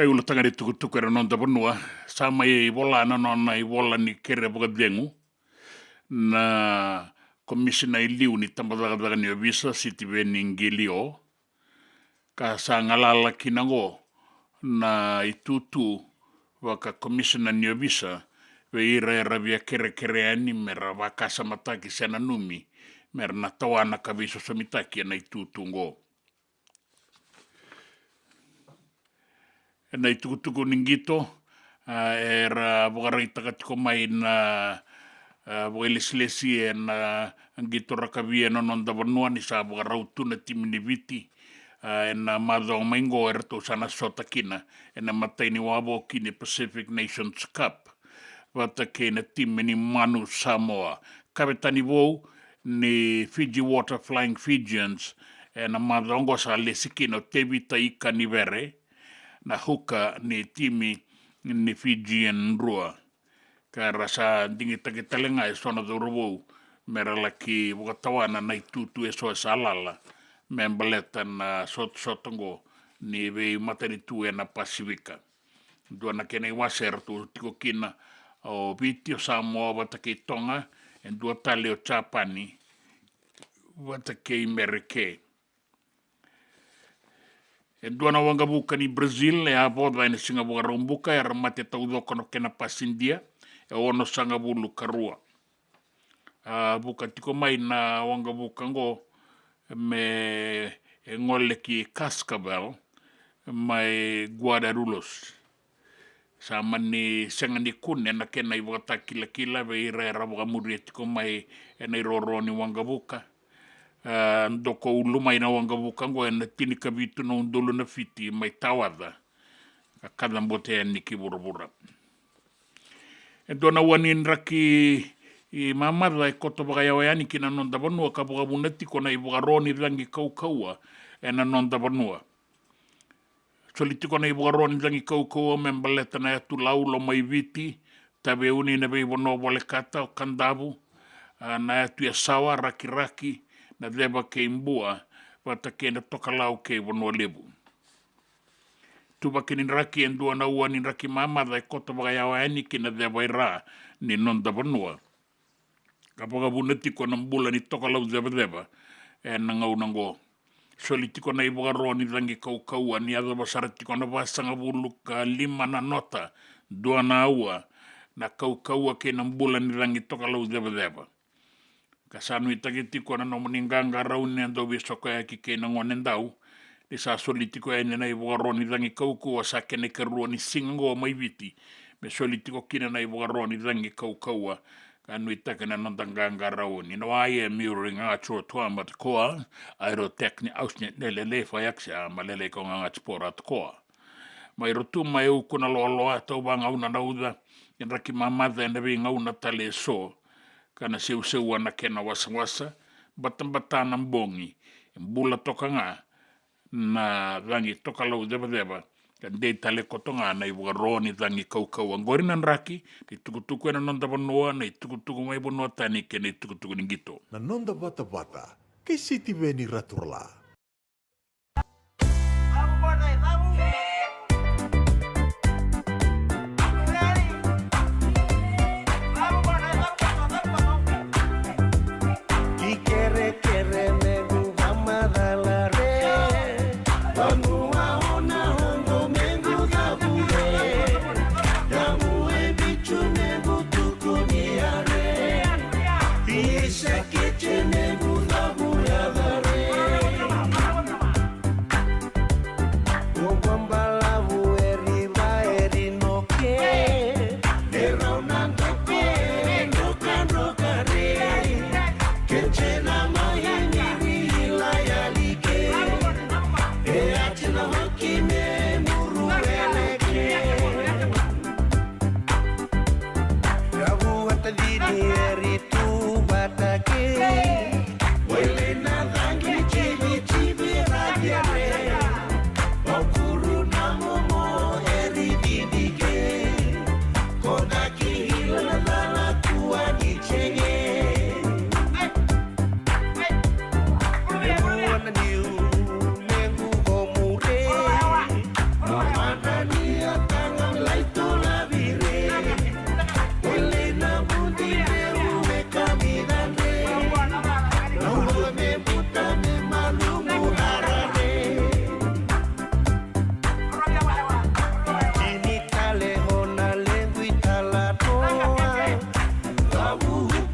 Ai ulutaga ni tukutuku ena noda vanua, sa mai vola na nona ivola ni kere vakacegu na komisina e liu ni tabacakacaka ni ovisa, Sitiveni Qilio, ka sa galala kina oqo na itutu vakakomisina ni ovisa vei ira era via kerekere yani mera vakasamataki se nanumi mera na tawana ka veisosomitaki ena itutu oqo. Ena itukutuku ni qito, a, era vakaraitaka tiko mai na, a, vakailesilesi ena qito rakavi ena noda vanua ni sa vakarau tu na timi ni Viti, a, ena macawa mai qo eratou sa na sota kina ena imatai ni wavoki ni Pacific Nations Cup vata kei na timi ni Manu Samoa. Kavetani vou ni Fiji Water Flying Fijians ena macawa oqo sa lesi kina o Tevita Ikanivere, na huka ni timi ni Fijian Drua. Ka ra sa digitaki tale ga eso na cauravou mera laki vakatawana na itutu eso e sa lala me baleta na sotasota oqo ni veimatanitu ena Pasifika. Dua na kena iwase eratou tiko kina o Viti, o Samoa vata kei Toga, e dua tale o Japani vata kei Mereke. E dua na waqavuka ni Brazil e a voca ena siga Vakaraubuka, era mate taucoko na kena pasidia, e onosagavulu ka rua. A vuka tiko mai na waqavuka oqo me e gole ki Cascavel mai Guarulhos. Sa mani sega ni kune na kena ivakatakilakila vei ira era vakamuria tiko mai ena iroro ni waqavuka. A, doko ulu mai na waqavuka oqo ena tinikavitu na udolu na fiti mai Tawaca, ka kacabote yani ki vuravura. E dua na ua ni draki mamaca e koto vakayawa yani ki na noda vanua ka vakavuna tiko na ivakaro ni cagi kaukauwa ena noda vanua. Soli tiko na ivakaro ni cagi kaukauwa me baleta na yatu laulau mai Viti, Taveuni, na veivanua volekata o Kadavu, a, na yatu Yasawa, Rakiraki, na Ceva kei Bua, vata kei na Tokalau kei Vanua Levu. Tuvaki ni draki e dua na ua ni draki mamaca e koto vakayawa yani ki na ceva i ra ni noda vanua, ka vakavuna tiko na bula ni tokalau cevaceva ena gauna oqo. Soli tiko na ivakaro ni cagi kaukauwa ni yacova sara tiko na vasagavulu ka lima na nota, dua na aua, na kaukauwa kei na bula ni cagi tokalau cevaceva. Ka sa nuitaki tiko na nomuni qaqarauni na dauveisokoyaki kei na gonedau, ni sa soli tiko yani na ivakaro ni cagi kaukauwa sa kena ikarua ni siga oqo mai Viti, me soli tiko kina na ivakaro ni cagi kaukauwa, ka nuitaki na noda qaqarauni. Na wai e miuri ga tso tua ma tkoa, airo tekni ausni ne lele fa yaksa ma lele ko ga tspora tkoa. Mai Rotuma e uku na loaloa, tau vagauna na uca, e draki mamaca ena veigauna tale eso, ka na seuseua na kena wasawasa, batabata na bogi, e bula toka ga na cagi tokalau cevaceva, ka dei tale koto ga na ivakaro ni cagi kaukauwa. Oqori na draki ni tukutuku ena noda vanua, na itukutuku mai vanua tani kei na itukutuku ni qito. Na noda vatavata kei Sitiveni Raturala. Ki kerekere mequ vamacala re, vanua o na hoqo mequ cavu re, yamu e vicu mequ tuku ni are, isa kece mequ cavu yaca re. Ko balavu e riva e rinoke, e rau na doke, e doka doka re. Kece na mahi ni ri ila yali ke, e ati na hoki me muru ele ke. Yavu vata dini e ri tu vata ke. Wele na cagi civi civi ra diare. Vaukuru na momo e ri didike. Kodaki hila na cala kua ni cege.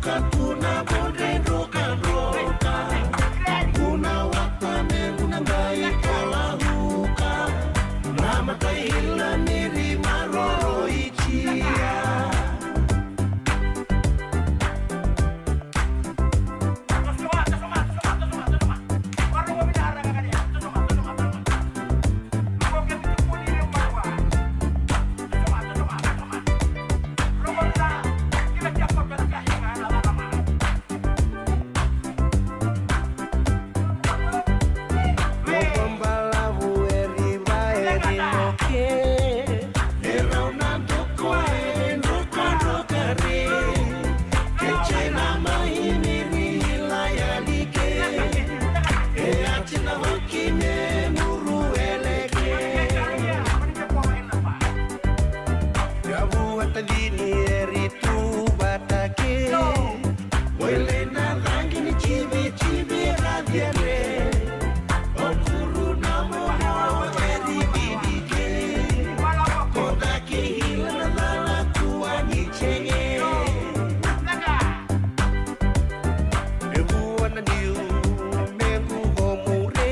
Ka tu na vodre drokadroka, guna wata me guna qai tola huka, na matai ila miri maroroi jia. Balavu e riva e rinoke, e rau na doko e drokadroka re, ke jai na mai miri ila yani ke, e ati na hoki me muru eleke. Ia vua tadini e ri tu vata ke, o i lai na cagi ni jivijivi ra ciere, o kuru na momo e ri vinike, ko daki ila na cala kua ni jege. E vua na niu me gugomu re,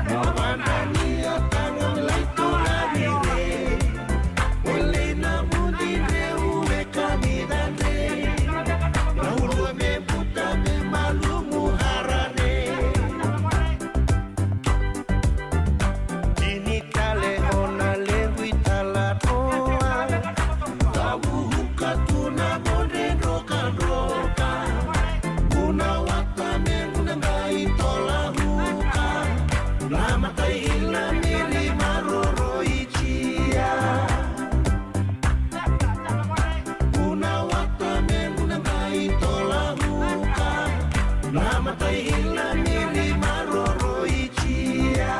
na vana ni a taga me lai tu na vire. Wele na vudi re ue ka ni dade, na ulua me buta me malumu harare. Tini tale o na levu i tala roa. Tavuhuka tu na vodre drokadroka, guna wata me guna qai tola huka, na matai ila miri maroroi jia. Guna wata me guna qai tola huka, na matai ila miri maroroi jia.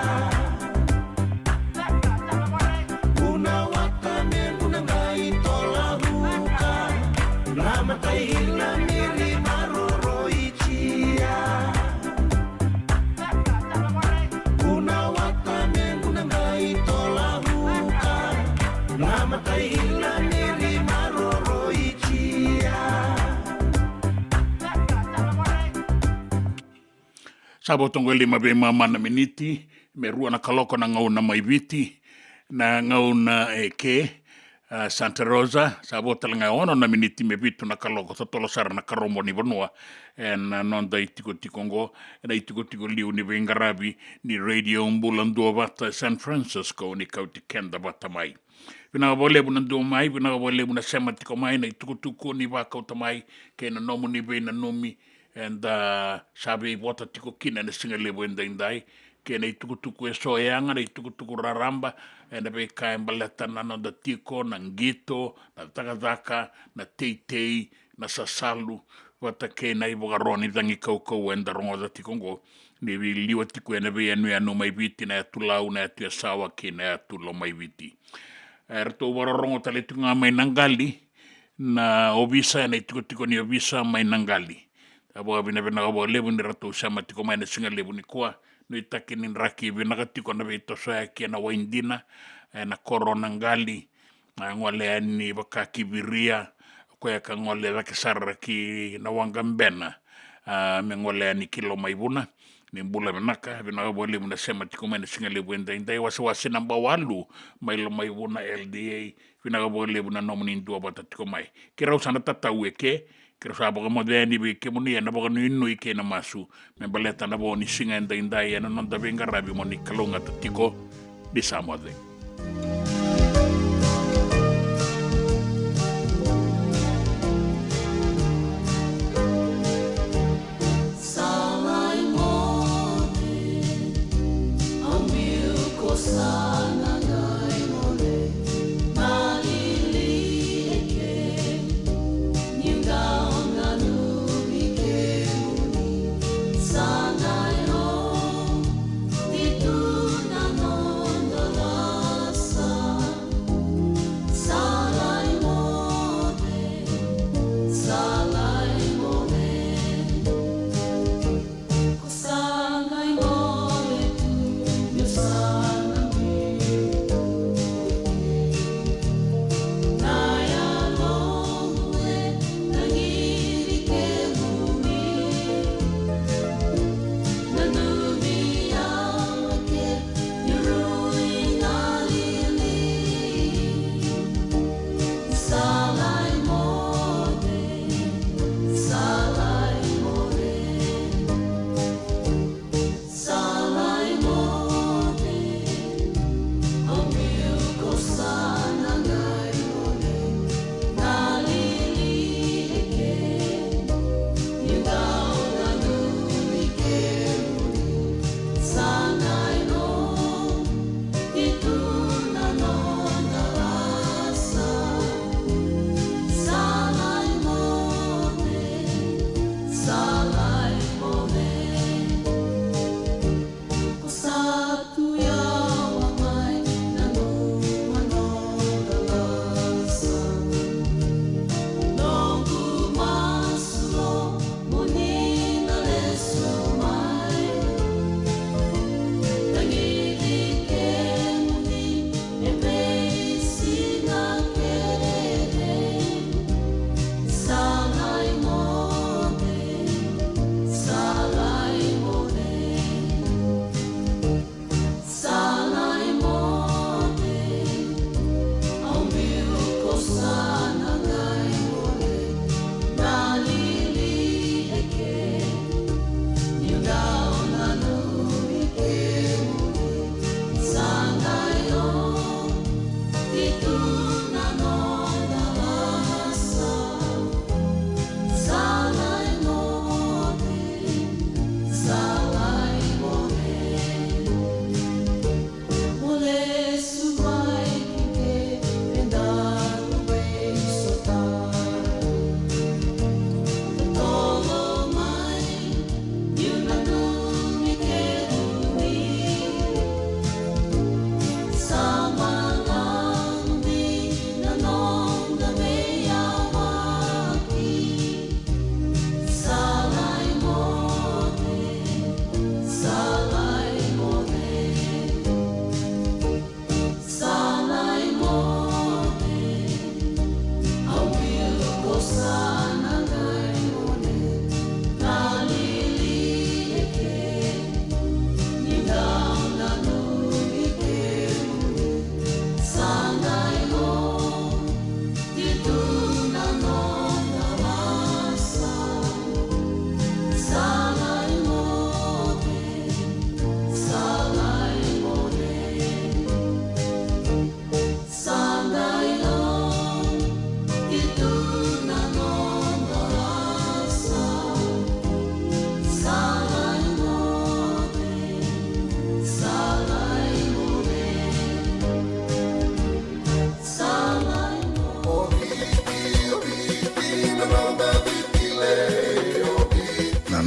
Guna wata me guna qai tola huka, na matai ila miri maroroi jia. Guna wata me guna qai tola huka, na matai ila miri maroroi jia. Sa vo toqo e lima veimama na miniti me rua na kaloko na gauna mai Viti, na gauna e ke, a, Santa Rosa, sa vo tale ga e ono na miniti me vitu na kaloko, totolo sara na karobo ni vanua. Ena noda itikotiko oqo, ena itikotiko liu ni veiqaravi ni Radio Bula Duavata San Francisco, ni kauti keda vata mai. Vinaka vakalevu na dua mai, vinaka vakalevu na sema tiko mai, na itukutuku ni vakauta mai, kei na nomuni veinanumi, eda sa veivota tiko kina ena siga levu edaidai, kei na itukutuku eso e yaga, na itukutuku raraba, ena veika e baleta na noda tiko, na qito, na cakacaka, na teitei, na sasalu, vata kei na ivakaro ni cagi kaukauwa eda rogoca tiko oqo, ni veiliwa tiko ena veiyanuyanu mai Viti, na yatu Lau, na yatu Yasawa kei na yatu Lomaiviti. E ratou vakarorogo tale tiko ga mai na qali, na ovisa, ena itikotiko ni ovisa mai na qali. Sa vakavinavinaka vakalevu ni ratou sema tiko mai na siga levu nikua. Nuitaki ni draki vinaka tiko na veitosoyaki ena wai dina, ena koro na qali, a, gole yani vaka ki Viria, koya ka gole cake sara ki na waqa Bena, a, me gole yani ki Lomaivuna. Ni bula vinaka, vinaka vakalevu na sema tiko mai na siga levu edaidai, wasewase naba walu mai Lomaivuna L D A, vinaka vakalevu na nomuni duavata tiko mai. Keirau sa na tatau e ke, keirau sa vakamoce yani vei kemuni ena vakanuinui kei na masu me baleta na vo ni siga edaidai ena noda veiqaravi mo ni kalougata tiko. Ni sa moce.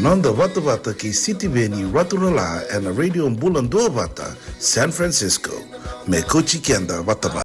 Noda vatavata kei Sitiveni Raturala ena Radio Bula Duavata, San Francisco. Me kauti keda vata.